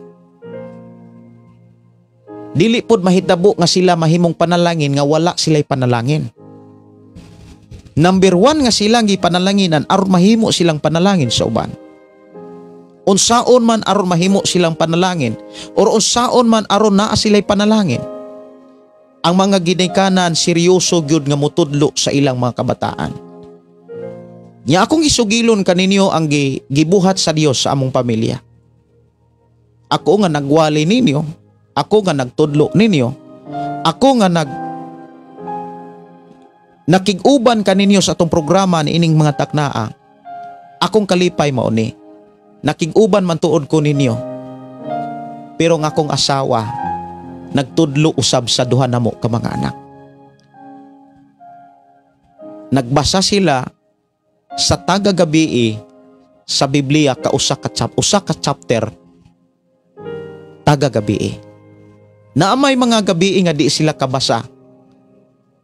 Dili pod mahitabo nga sila mahimong panalangin nga wala sila'y panalangin. Number 1 nga silang gipanalanginan aron mahimo silang panalangin sa uban. Unsaon man aron mahimo silang panalangin or unsaon man aron naa sila'y panalangin. Ang mga ginikanan seryoso gyud nga motudlo sa ilang mga kabataan. Nya akong isugilon kaninyo ang gibuhat sa Dios sa among pamilya. Ako nga nagwali ninyo, ako nga nagtudlo ninyo, ako nga nakig-uban kaninyo sa atong programa ni ining mga taknaa. Akong kalipay mao ni. Nakig-uban man tuod ko ninyo. Pero ang akong asawa nagtudlo usab sa duha namo ka mga anak. Nagbasa sila sa tagagabii sa Biblia ka usa ka chapter tagagabii. Naamay mga gabii nga di sila kabasa.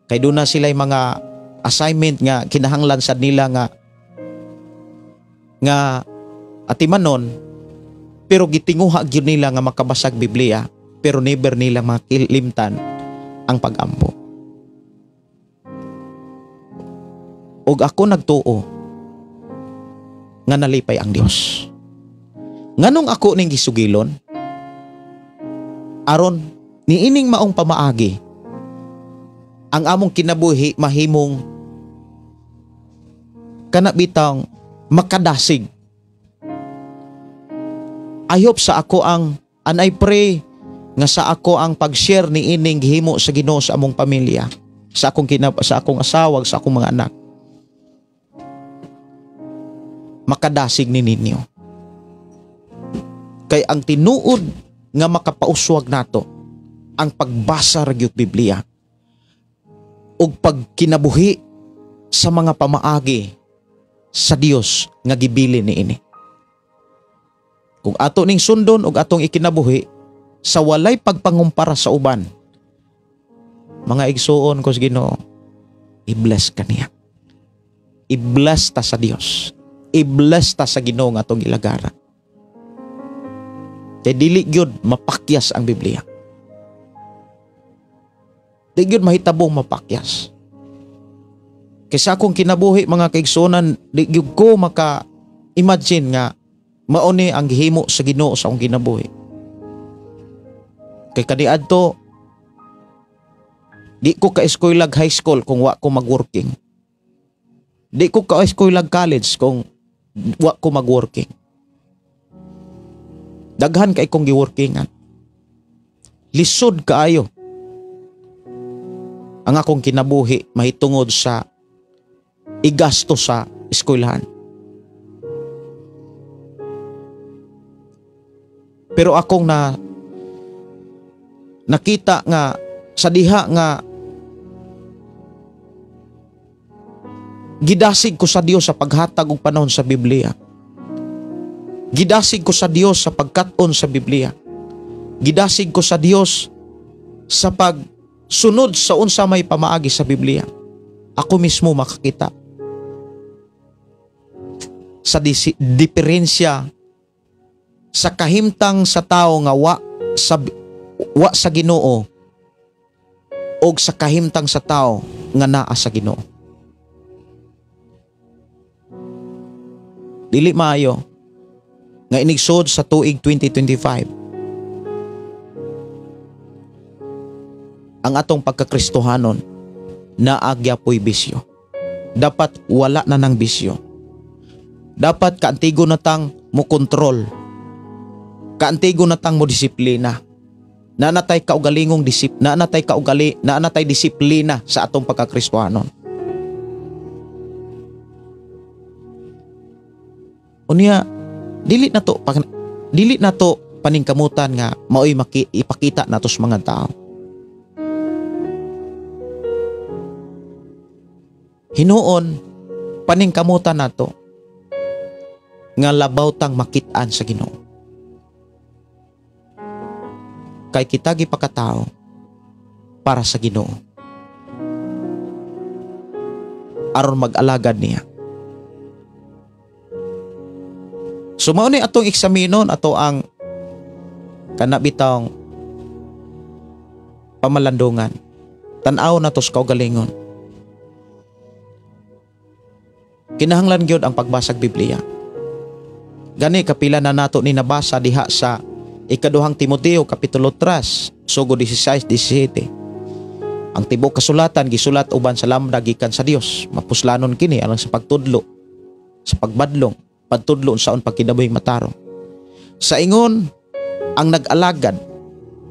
Kay doon na sila'y mga assignment nga kinahanglan sad nila nga atimanon, pero gitinguha gyud nila nga makabasag Biblia, pero never nila makilimtan ang pag-ampo. Og ako nagtuo nga nalipay ang Dios. Nganong ako ning gisugilon? Aron niining maong pamaagi ang among kinabuhi mahimong kana bitang makadasig. I hope sa ako ang, and I pray nga sa ako ang pag-share ni ining gihimo sa Ginoo sa among pamilya, sa akong asawa, sa akong mga anak, makadasig ni ninyo. Kay ang tinuod nga makapauswag nato ang pagbasa ra gyud Biblia ug pagkinabuhi sa mga pamaagi sa Dios nga gibili niini. Kung ato ning sundon ug atong ikinabuhi sa walay pagpangumpara sa uban, mga igsuon ko sa Ginoo, i-bless ka niya. I-bless ta sa Dios. I-bless ta sa Ginoo nga atong gilagara. Kay dili gyud mapakyas ang Biblia. Di gyud mahitabong mapakyas. Kaysa akong kinabuhi mga kaigsuonan, di gyud ko maka-imagine nga mao ni ang gihimo sa Ginoo sa akong kinabuhi. Kay kaniadto di ko ka-eskwela high school kung wa ko mag-working. Di ko ka-eskwela college kung wa ko mag-working. Daghan kay kong giworkingan. Lisod kaayo ang akong kinabuhi mahitungod sa igasto sa eskwelahan. Pero akong nakita nga sa diha nga gidasig ko sa Dios sa paghatag og panahon sa Biblia. Gidasig ko sa Dios sa pagkat-on sa Biblia. Gidasig ko sa Dios sa pagsunod sa unsa may pamaagi sa Biblia. Ako mismo makakita sa diferensya sa kahimtang sa tao nga wa sa Ginoo og sa kahimtang sa tao nga naa sa Ginoo. Dili maayo nga inigsod sa tuig 2025. ang atong pagkakristohanon naagya po'y bisyo. Dapat wala na ng bisyo. Dapat kaantigo na tang mo kontrol. Kaantigo na tang mo disiplina. Naanatay kaugalingong disip, naanatay kaugali, naanatay disiplina sa atong pagkakristohanon. Unya, dili na to paningkamutan nga maoy ipakita nato sa mga tao. Hinuon paningkamutan nato nga labaw tang makit-an sa Ginoo. Kay kita gipakatao para sa Ginoo. Aron mag-alagad niya. So mao ni atong eksaminon ato ang kanabitang pamalandungan. Tan-aw nato sa kaugalingon. Kinahanglan gyud ang pagbasag Biblia. Gani kapila na nato ni nabasa diha sa Ikaduhang Timoteo kapitulo 3 sugo 16-17. Ang tibuok kasulatan gisulat uban sa lambda gikan sa Dios. Mapuslanon kini alang sa pagtudlo, sa pagbadlong, pagtudlo unsaon pagkinabuhing matarong. Sa ingon ang nag-alagad,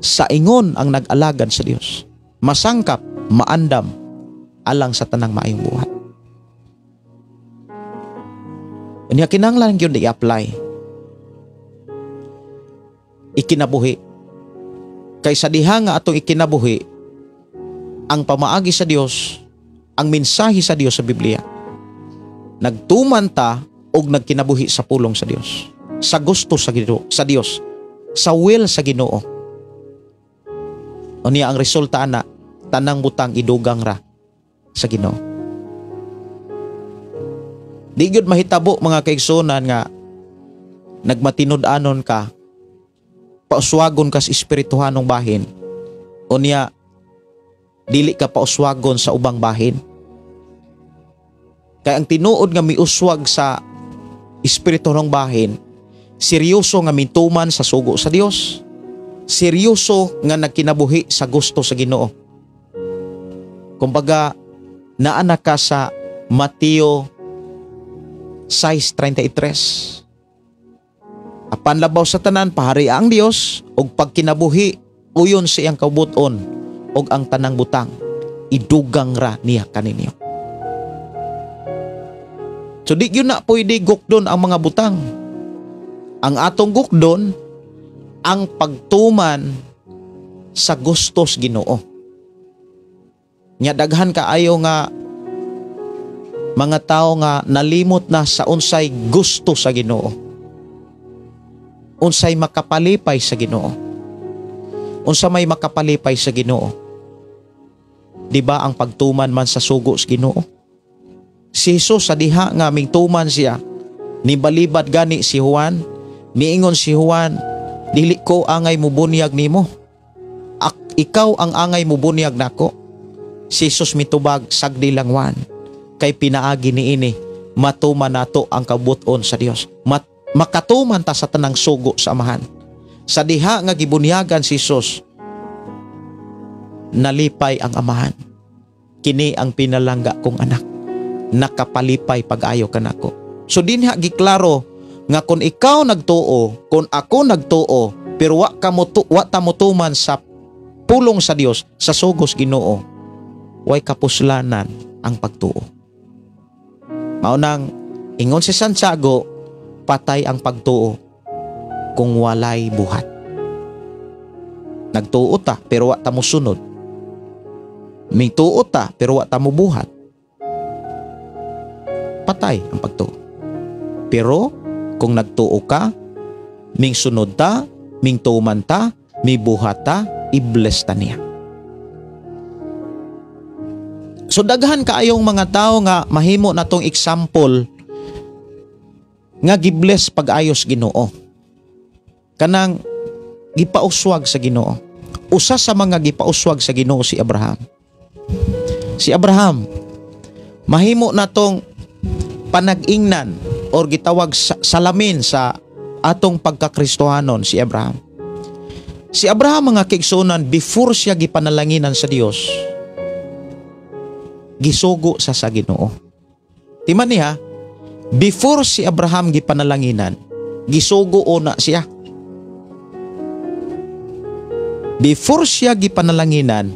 sa ingon ang nag-alagad sa Dios, masangkap, maandam alang sa tanang maayong buhat. Unya kinahanglan gyud i-apply. Ikinabuhi. Kay sa diha nga atong ikinabuhi ang pamaagi sa Dios, ang mensahe sa Dios sa Biblia, nagtuman ta og nagkinabuhi sa pulong sa Dios, sa gusto sa Ginoo, sa Dios, sa will sa Ginoo. Unya ang resulta ana, tanang butang idugang ra sa Ginoo. Di gyud mahitabo mga kaigsunan nga nagmatinud-anon ka, pauswagon ka sa espirituhanong bahin, unya dili ka pauswagon sa ubang bahin. Kay ang tinuod nga miuswag sa espirituhanong bahin, seryoso nga mituman sa sugo sa Dios, seryoso nga nagkinabuhi sa gusto sa Ginoo. Kumbaga naa na ka sa Mateo 6:33. Apan labaw sa tanan pahari ang Dios ug pagkinabuhi uyon sa iyang kaubuton ug ang tanang butang idugang ra niya kaninyo. So di gyud na pwede gukdon ang mga butang. Ang atong gukdon ang pagtuman sa gustos Ginoo. Nya daghan kaayo nga mga tao nga nalimot na sa unsay gusto sa Ginoo. Unsay makapalipay sa Ginoo. Unsa may makapalipay sa Ginoo? Di ba ang pagtuman man sa sugo sa Ginoo? Si Jesus sa diha nga mingtuman siya, nibalibad gani si Juan, miingon si Juan, dili ko angay mubunyag nimo. Ikaw ang angay mubunyag nako. Si Jesus mitubag sagdi lang Juan, kay pinaagi niini matuman nato ang kabuton sa Dios. Makatuman ta sa tanang sugo sa Amahan. Sa diha nga gibunyagan si Jesus, nalipay ang Amahan. Kini ang pinalangga kong anak, nakapalipay pag-ayo kanako. So dinha giklaro nga kung ikaw nagtuo, kung ako nagtuo, pero wa ka wa ta motuman sa pulong sa Dios, sa sugos Ginoo, way kapuslanan ang pagtuo. Mao nang ingon si Santiago, patay ang pagtuo kung walay buhat. Nagtuo ta pero wa ta mosunod. Mituo ta pero wa ta mobuhat. Patay ang pagtuo. Pero kung nagtuo ka, mingsunod ta, mingtuman ta, mibuhat ta, i-bless ta niya. So daghan kaayong mga tao nga mahimo na tong example nga gibless pag-ayos Ginoo. Kanang gipauswag sa Ginoo. Usa sa mga gipauswag sa Ginoo si Abraham. Si Abraham mahimo na tong panag-ingnan or gitawag salamin sa atong pagkakristohanon si Abraham. Si Abraham, mga kaigsuonan, before siya gipanalanginan sa Dios, gisugo sa Ginoo. Timan niya, before si Abraham gipanalanginan, gisugo una siya. Before siya gipanalanginan,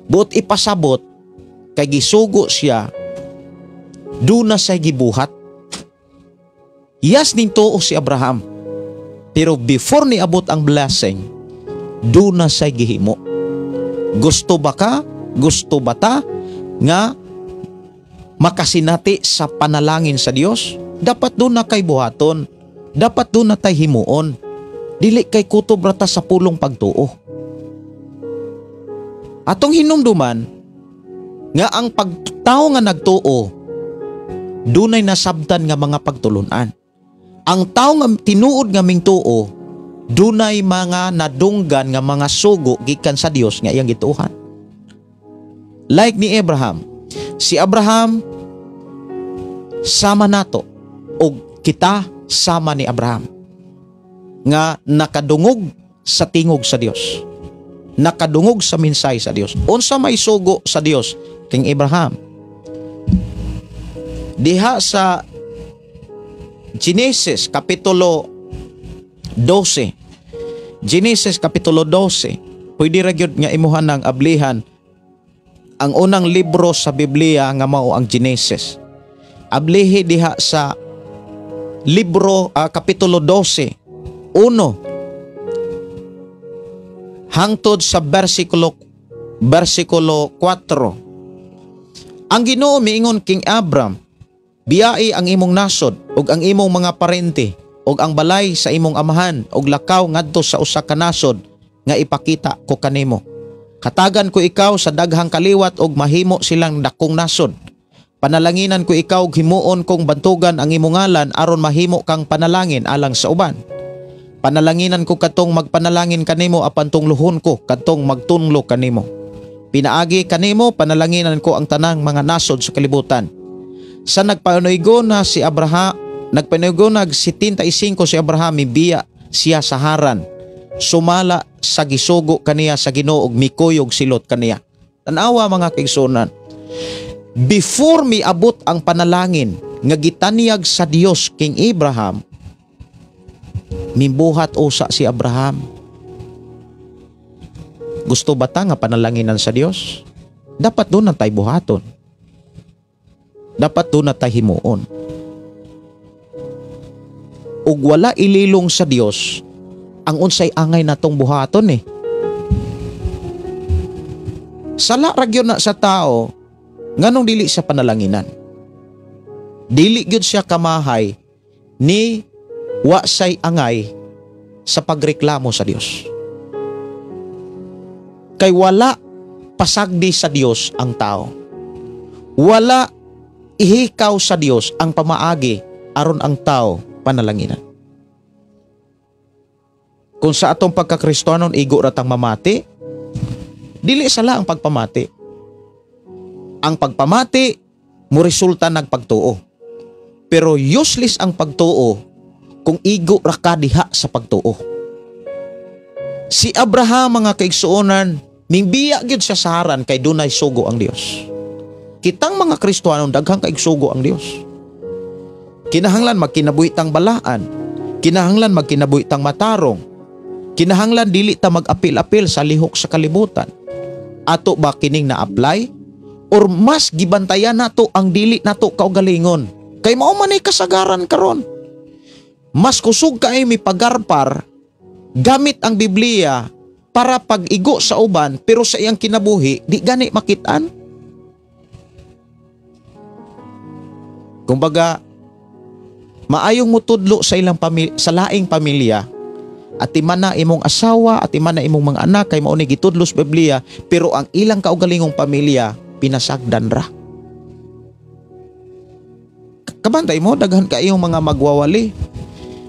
buot ipasabot kay gisugo siya, duna siya gibuhat. Yes, ning tuo si Abraham. Pero before niabot ang blessing, duna siya gihimo. Gusto ba ka? Gusto ba ta nga makasinati sa panalangin sa Dios? Dapat duna kay buhaton. Dapat duna tay himuon. Dili kay kutob ra ta sa pulong pagtuo. Atong hinumduman nga ang pagtao nga nagtuo, dunay nasabtan nga mga pagtulunan. Ang tao nga tinuod nga mingtuo, dunay mga nadunggan nga mga sugo gikan sa Dios nga iyang gituohan. Like ni Abraham. Si Abraham sama nato og kita sama ni Abraham nga nakadungog sa tingog sa Dios. Nakadungog sa minsay sa Dios. Unsa may sugo sa Dios king Abraham? Diha sa Genesis kapitulo 12. Genesis kapitulo 12. Pwede ra gyud nga imuhan ng ablihan ang unang libro sa Biblia nga mao ang Genesis. Ablihi diha sa libro kapitulo 12, 1 hangtod sa versikulo 4. Ang Ginoo miingon king Abram, biyai ang imong nasod ug ang imong mga parente ug ang balay sa imong amahan ug lakaw ngadto sa usa ka nasod nga ipakita ko kanimo. Katagan ko ikaw sa daghang kaliwat ug mahimo silang dakong nasod. Panalanginan ko ikaw ug himuon kong bantugan ang imong ngalan aron mahimo kang panalangin alang sa uban. Panalanginan ko katong magpanalangin kanimo apan tungluhon ko katong magtunlo kanimo. Pinaagi kanimo panalanginan ko ang tanang mga nasod sa kalibutan. Sa nagpanuygo na si Abraham, nagpanuygo nag 75 si Abraham, mibiya siya sa Haran. Sumala sa gisugo kaniya sa Ginoo ug mikuyog silot kaniya. Tanawa, mga kaigsuonan. Before miabot ang panalangin nga gitanyag sa Dios king Abraham, mimbuhat usa si Abraham. Gusto ba ta nga panalanginan sa Dios? Dapat duna tay buhaton. Dapat duna tay himuon. Ug wala ililong sa Dios ang unsay angay natong buhaton eh. Sala ra gyud na sa tao nganong dili sa panalanginan. Dili gyud siya kamahay ni wa say angay sa pagreklamo sa Dios. Kay wala pasagdi sa Dios ang tao. Wala ihikaw sa Dios ang pamaagi aron ang tao panalanginan. Kung sa atong pagkakristohanon igo ra tang mamati, dili sala ang pagpamati. Ang pagpamati mo resulta nagpagtuo. Pero useless ang pagtuo kung igo ra ka diha sa pagtuo. Si Abraham, mga kaigsuonan, mingbiya gyud siya sa Haran kay dunay sugo ang Dios. Kitang mga Kristohanon, daghang kaigsugo ang Dios. Kinahanglan magkinabuhi tang balaan, kinahanglan magkinabuhi tang matarong, kinahanglan dili ta mag-apil-apil sa lihok sa kalibutan. Ato ba kining na-apply? Or mas gibantayan nato ang dili nato kaugalingon? Kay mao man ay kasagaran karon. Mas kusog kay mi pagarpar gamit ang Biblia para pag-igo sa uban, pero sa iyang kinabuhi di gani makitaan. Kumbaga, maayong mutudlo sa ilang sa laing pamilya, at iman na imong asawa, at iman na imong mga anak, kay mao ni gitudlo sa Biblia, pero ang ilang kaugalingong pamilya pinasagdan ra. Kabantay mo, daghan kaayong mga magwawali,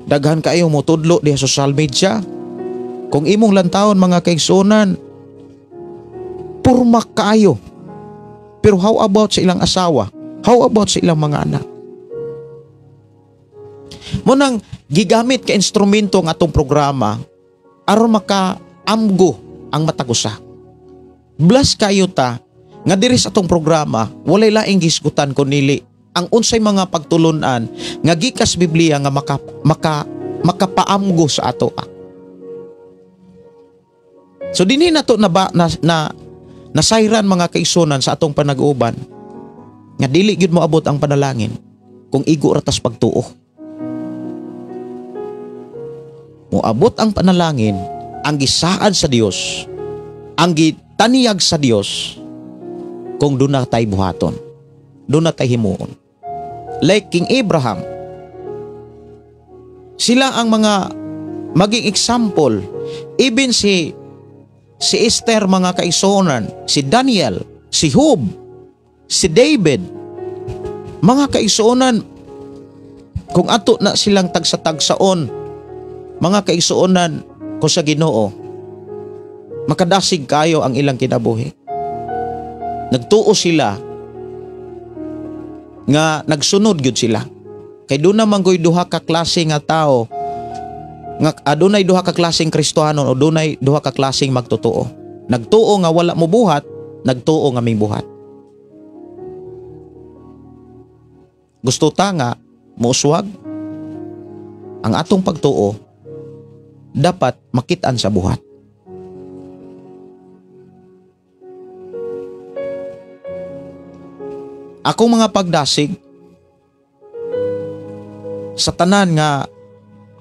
daghan kaayong mutudlo diha sa social media. Kung imong lantawon, mga kaigsuonan, purma kaayo. Pero how about sa ilang asawa? How about sa ilang mga anak? Munang gigamit ka instrumento ang atong programa aron maka Amgo ang matag usa. Bless kayo ta nga diri sa atong programa walay laing gisgutan kunili ang unsay mga pagtulunan nga gikas Biblia nga makapaamgo sa ato. So dinhi nato na ba na nasayran mga kaigsunan sa atong panag-uban nga dili gyud moabot ang panalangin kung igo ra tas pagtuo. Moabot ang panalangin ang gisaad sa Dios, ang gitaniyag sa Dios kung doon na tayo buhaton, doon na tayo himuon. Like King Abraham, sila ang mga maging example. Even si Esther mga kaigsuonan, si Daniel, si Job, si David, mga kaigsuonan, kung ato na silang tagsa-tagsaon, mga kaigsuonan ko sa Ginoo, makadasig kayo ang ilang kinabuhi. Nagtuo sila nga nagsunod gyud sila. Kay doon naman goy duha ka klase nga tao nga adunay duha ka klaseng Kristohanon o dunay duha ka klaseng magtotoo. Nagtuo nga wala mo buhat, nagtuo nga may buhat. Gusto ta nga mouswag ang atong pagtuo dapat makit-an sa buhat. Akong mga pagdasig sa tanan nga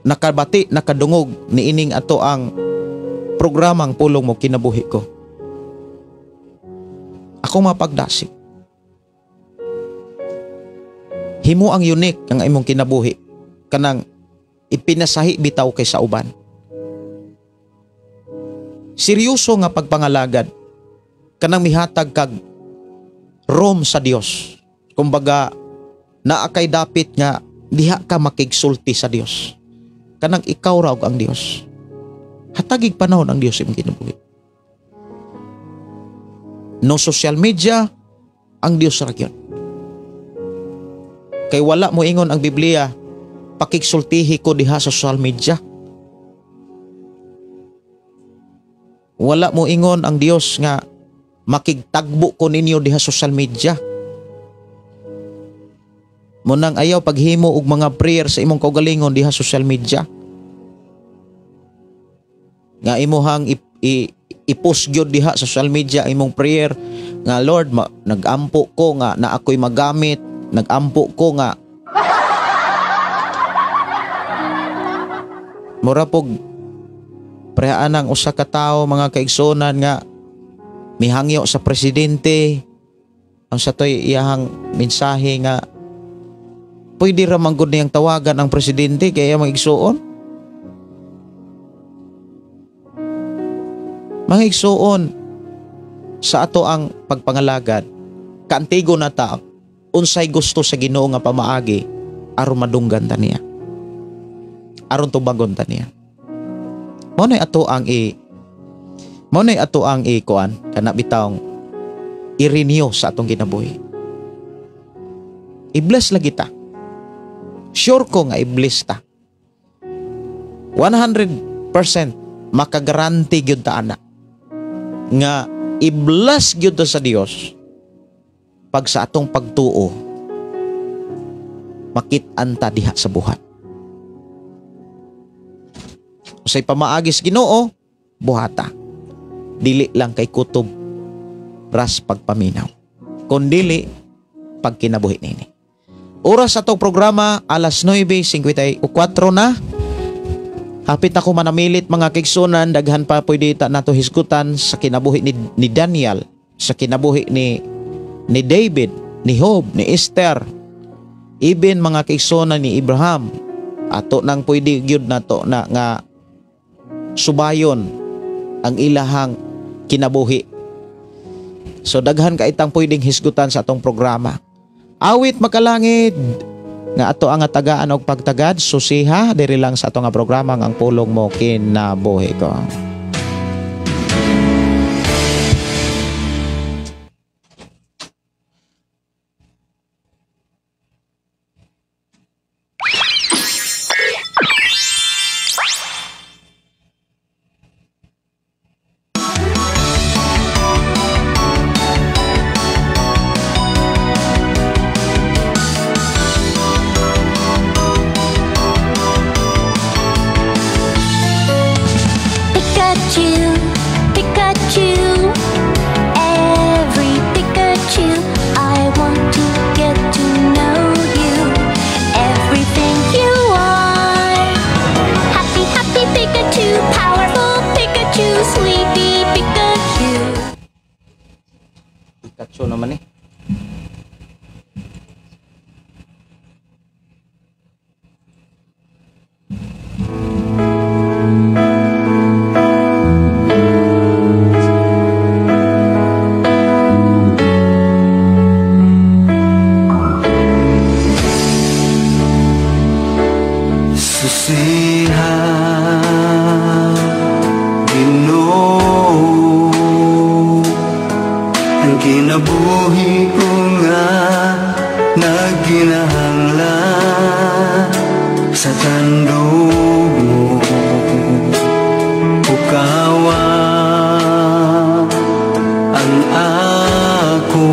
nakabati, nakadungog niining ato ang programang Pulong Mo Kinabuhi Ko. Akong mga pagdasig, himo ang unique ang imong kinabuhi kanang ipinasahi bitaw kay sa uban. Seryoso nga pagpangalagad kanang mihatag kag rom sa Dios. Kumbaga naa kay dapit nga diha ka makigsulti sa Dios. Kanang ikaw ra og ang Dios. Hatagig panahon ang Dios imong kinabuhi. No social media, ang Dios ra gyud. Kay wala mo ingon ang Biblia, pakigsultihi ko diha sa social media. Wala mo ingon ang Dios nga makigtagbo ko ninyo diha social media. Munang ayaw paghimo og mga prayer sa imong kaugalingon diha social media. Nga imuhang i-post gyud diha sa social media imong prayer nga Lord, nagampo ko nga na ako'y magamit, nagampo ko nga mura pog prehaan ang usa ka tawo mga kaigsuonan nga mihangyo sa presidente. Ang sa to'y iyahang mensahe nga pwede ra man gud niyang tawagan ang presidente kaya mga igsuon. Mga igsuon, sa ato ang pagpangalagad, kaantigo na ta unsay gusto sa Ginoo nga pamaagi aron madunggan ta niya, aron tubagon ta niya. Mao nay ato ang ikuan kana bitawng i-renew sa atong kinabuhi. I-bless lagi ta. Sure ko nga i-bless ta. 100% makagaranti gyud ta ana nga i-bless gyud ta sa Dios pag sa atong pagtuo makit-an ta diha sa buhat. Usay pamaagis Ginoo, buhata. Dili lang kay kutob ras pagpaminaw, kundili pagkinabuhi nini. Oras sa atong programa alas 9:54 na. Hapit ako manamilit mga kaigsunan, daghan pa pwede ta nato hisgutan sa kinabuhi ni Daniel, sa kinabuhi ni David, ni Job, ni Esther, even mga kaigsunan ni Abraham. Ato nang pwede gyud nato na nga subayon ang ilahang kinabuhi. So daghan ka itang pwedeng hisgutan sa atong programa. Awit makalangit nga ato ang tagaan og pagtagad, susiha diri lang sa ato nga programa ang Pulong Mo Kinabuhi Ko. Kinabuhi ko nga nagkinahanglan sa tandog mo, pukawa ang ako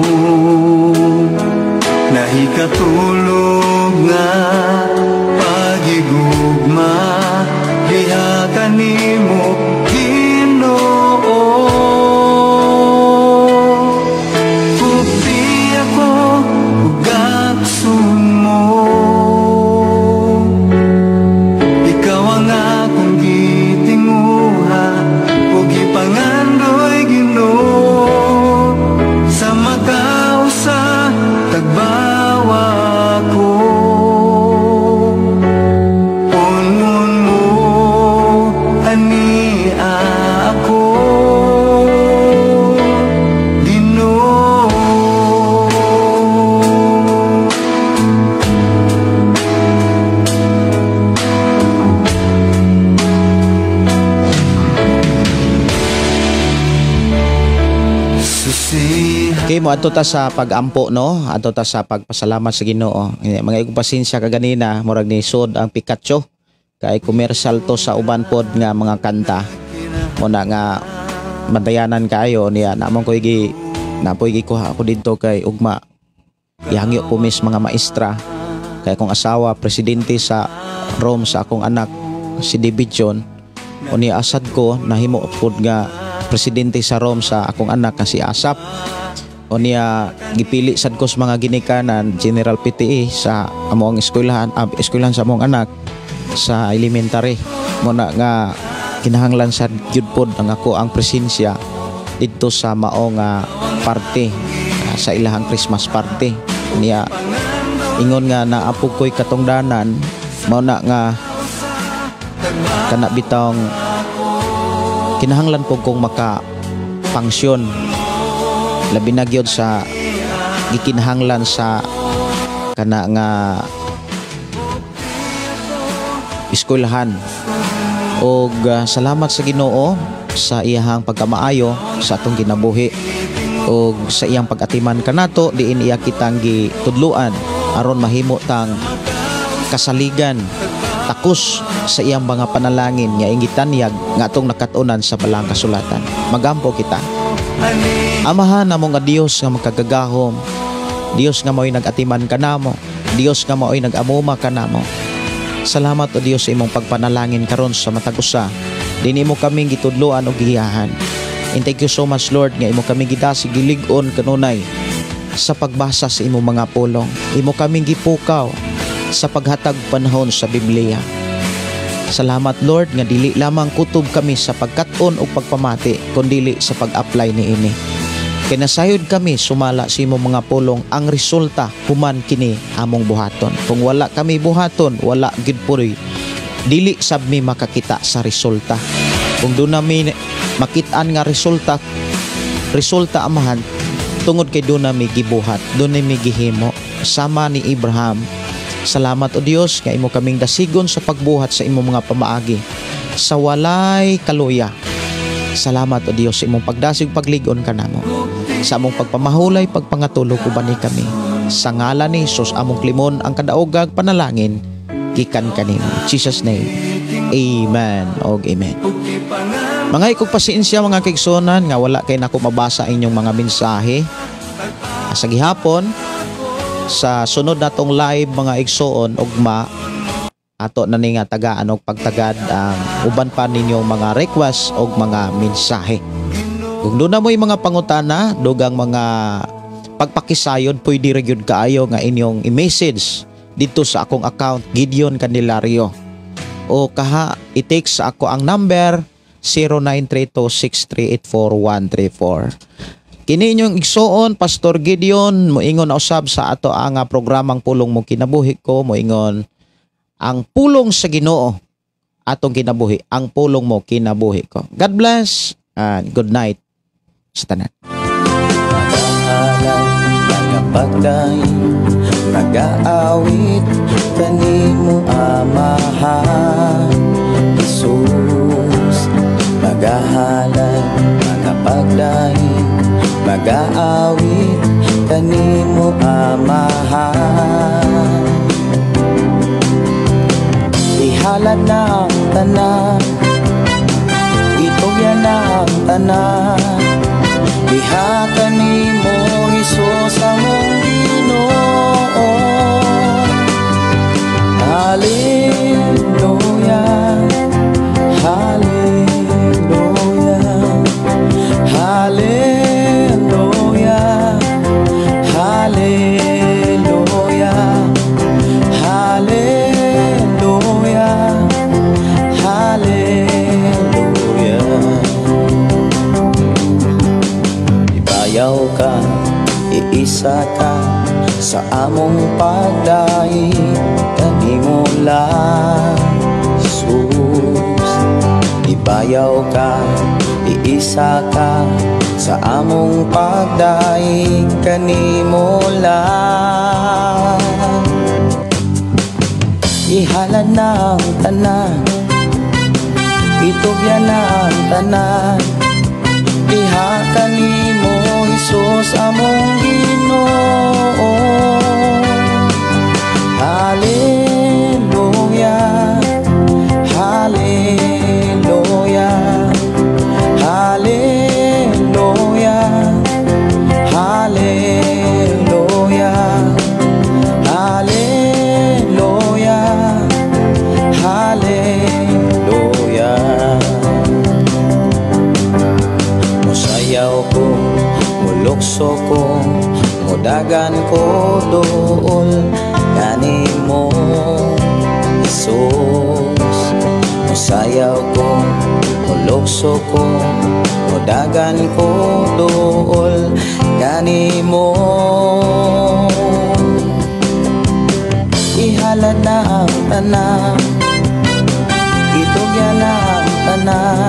nahikatulog nga pagigugma diha kanimo, Ginoo. Kupti ako ug gaksun mo, ikaw ang akong gitinguha ug gipangandoy, Ginoo, sa makausa tagbawa ko. Pungon mo ani ako, Ginoo. Susiha. Okay, mo adto ta sa pag-ampo, no? Adto ta sa pagpasalamat sa Ginoo. Mga igong pasensya kaganina, murag ni sod ang Pikachu. Kay commercial to sa uban pod nga mga kanta. Muna nga madayanan kaayo niya namon ko igi napoy gikuha ako didto kay ugma. Ihangyo po mis mga maestra. Kay akong asawa presidente sa Rome sa akong anak si David John. Unya asad ko nahimo pod nga presidente sa Rome sa akong anak nga si Asap. Unya gipili sad ko sa mga ginikanan General PTE sa among eskwelahan, eskwelahan sa among anak sa elementary. Muna nga kinahanglan sad gyud pod ang ako ang presensya didto sa mao nga party, sa ilahang Christmas party. Niya ingon nga naapog ko'y katungdanan, mao na nga kana bitong kinahanglan po kong maka-pangsyon, labi na gyud sa gikinahanglan sa kana nga eskwelahan. Og salamat sa Ginoo sa iyahang pagkamaayo sa atong kinabuhi og sa iyang pag-atiman kanato, diin iya kitang gitudloan aron mahimo tang kasaligan takos sa iyang mga panalangin nga ingitanyag nga atong nakat-unan sa balang kasulatan. Magampo kita. Amahan namo nga Dios nga makagagahom, Dios nga mao'y nag-atiman kanamo, Dios nga mao'y nag-amuma kanamo. Salamat o Dios sa imong pagpanalangin karon sa matag usa. Dinhi mo kaming gitudloan og gihiyahan. And thank you so much, Lord, nga imo kaming gidasig gilig-on kanunay sa pagbasa sa imong mga pulong. Imo kaming gipukaw sa paghatag panahon sa Biblia. Salamat, Lord, nga dili lamang kutob kami sa pagkat-on o pagpamati, kundili sa pag-apply niini. Kinasayod kami sumala sa imong mga pulong, ang resulta human kini among buhaton. Kung wala kami buhaton, wala gid puroy. Dili sab mi makakita sa resulta. Kung doon nami makitaan nga resulta, resulta amahan, tungod kay doon nami gibuhat, doon nami gihimo. Sama ni Abraham. Salamat o Dios nga imo kaming dasigon sa pagbuhat sa imong mga pamaagi sa walay kaluya. Salamat o Dios sa imong pagdasig paglig-on kanamo. Sa among pagpamahulay, pagpangatulog uban ni kami. Sa ngalan ni Jesus among klimon ang kadaogag panalangin gikan kanimo. In Jesus name. Amen og amen. Mga ikog pasensya mga kaigsuonan nga wala kay nako mabasa inyong mga mensahe. Sa gihapon sa sunod natong live mga igsoon ugma ato na ni nga tagaan og pagtagad ang uban pa ninyong mga request og mga mensahe. Kung doon na mo'y mga pangutana, dugang mga pagpakisayod, pwede ra gyud kaayo nga inyong i-message dito sa akong account Gideon Candelario. O kaha i-text sa ako ang number 0932-638-4134. Kini inyong igsoon, Pastor Gideon, moingon na usab sa ato ang programang Pulong Mo Kinabuhi Ko, moingon ang pulong sa Ginoo atong kinabuhi, ang pulong mo kinabuhi ko. God bless and good night sa tanan. Nagapagdaing, nagaawit kanimo Amahan Jesus, nagahalay, nagapagdaing, Magaawit kanimo, Amahan. Ihalad na ang tanan, itugyan na ang tanan, diha kanimo, Hesus, among Ginoo. Hallelujah, Hallelujah, Hallelujah, Hallelujah, Hallelujah, Hallelujah. Ibayaw ka, iisa ka sa among pagdaig kanimo lang, Jesus. Ibayaw ka, iisa ka sa among pagdaig kanimo lang. Ihalad na ang tanan, itugyan na ang tanan, diha kanimo, Hesus, among Ginoo. Hallelujah, Hallelujah, Hallelujah, Hallelujah, Hallelujah, Hallelujah. Musayaw ko, mulukso ko, mudagan ko duol kanimo, Jesus. Musayaw ko, mulukso ko, mudagan ko duol kanimo. Ihalad na ang tanan, itugyan na ang tanan.